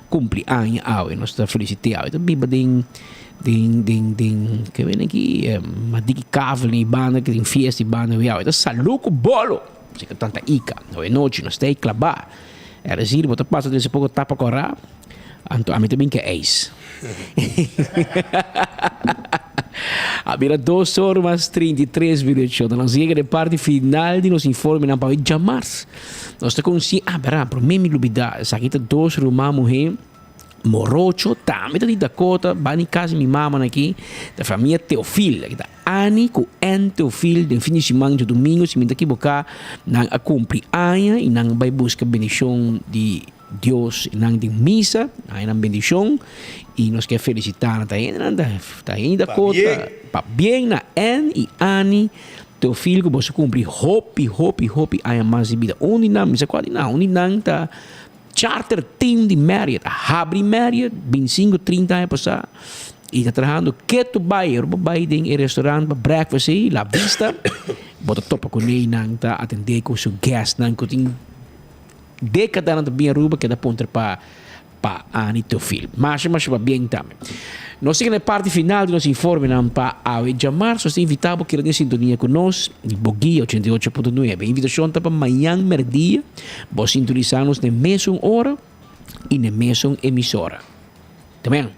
cumpli aña awe nos ta felicite awe ta biba den den den den ke bene aki madiki kavel ni banda ke tin fiesta y banda awe ta salu ku bolo si ke tanta ika awe nochi nos ta klaba er decir bo ta pasa den poko tapa kora anto ami ta bin ke ijs a bira dos or mas 33 minuut shota nos yega den parti final di nos informenan pa awe djamars. Nos ta konsi, ah bera, promé mi lubidá, esaki ta dos ruman muhé morocho, tambe ta di Dakota, bani kas di mi mamanan aki, ta famia Teofil, aki ta Annie ku Ann Teofil, den fin di siman djadumingu, si mi no ta kiboká, nan a kumpli aña i nan bai buska bendishon di Dios, i nan den misa, nan haña nan bendishon, i nos ke felisitá nan, ta hende nan ta hende Dakota, pabien na Ann i Annie. Teofil ku boso kumpli hopi hopi hopi aña mas di bida. Un di nan, mi sa kua di nan, un di nan ta charter team di Marriott, a habri Marriott bintisinko trinta aña pasá i ta trahando ketu bai. Ora bo bai den e restaurant pa breakfast ei, La Vista, bo ta topa kuné i nan ta atendé ku su guestnan ku tin dékadanan ta bin Aruba keda puntra pa pa Annie Teofil. Masha masha pabien tambe. Nos ta yega na e parti final di nos informenan pa awe djamarzo. Nos ta invita bo keda den sintonia ku nos di Boguia 88.9. Invitashon ta pa mañan merdia bo sintonisa nos na e mesun ora i na e mesun emisora. Te mañan.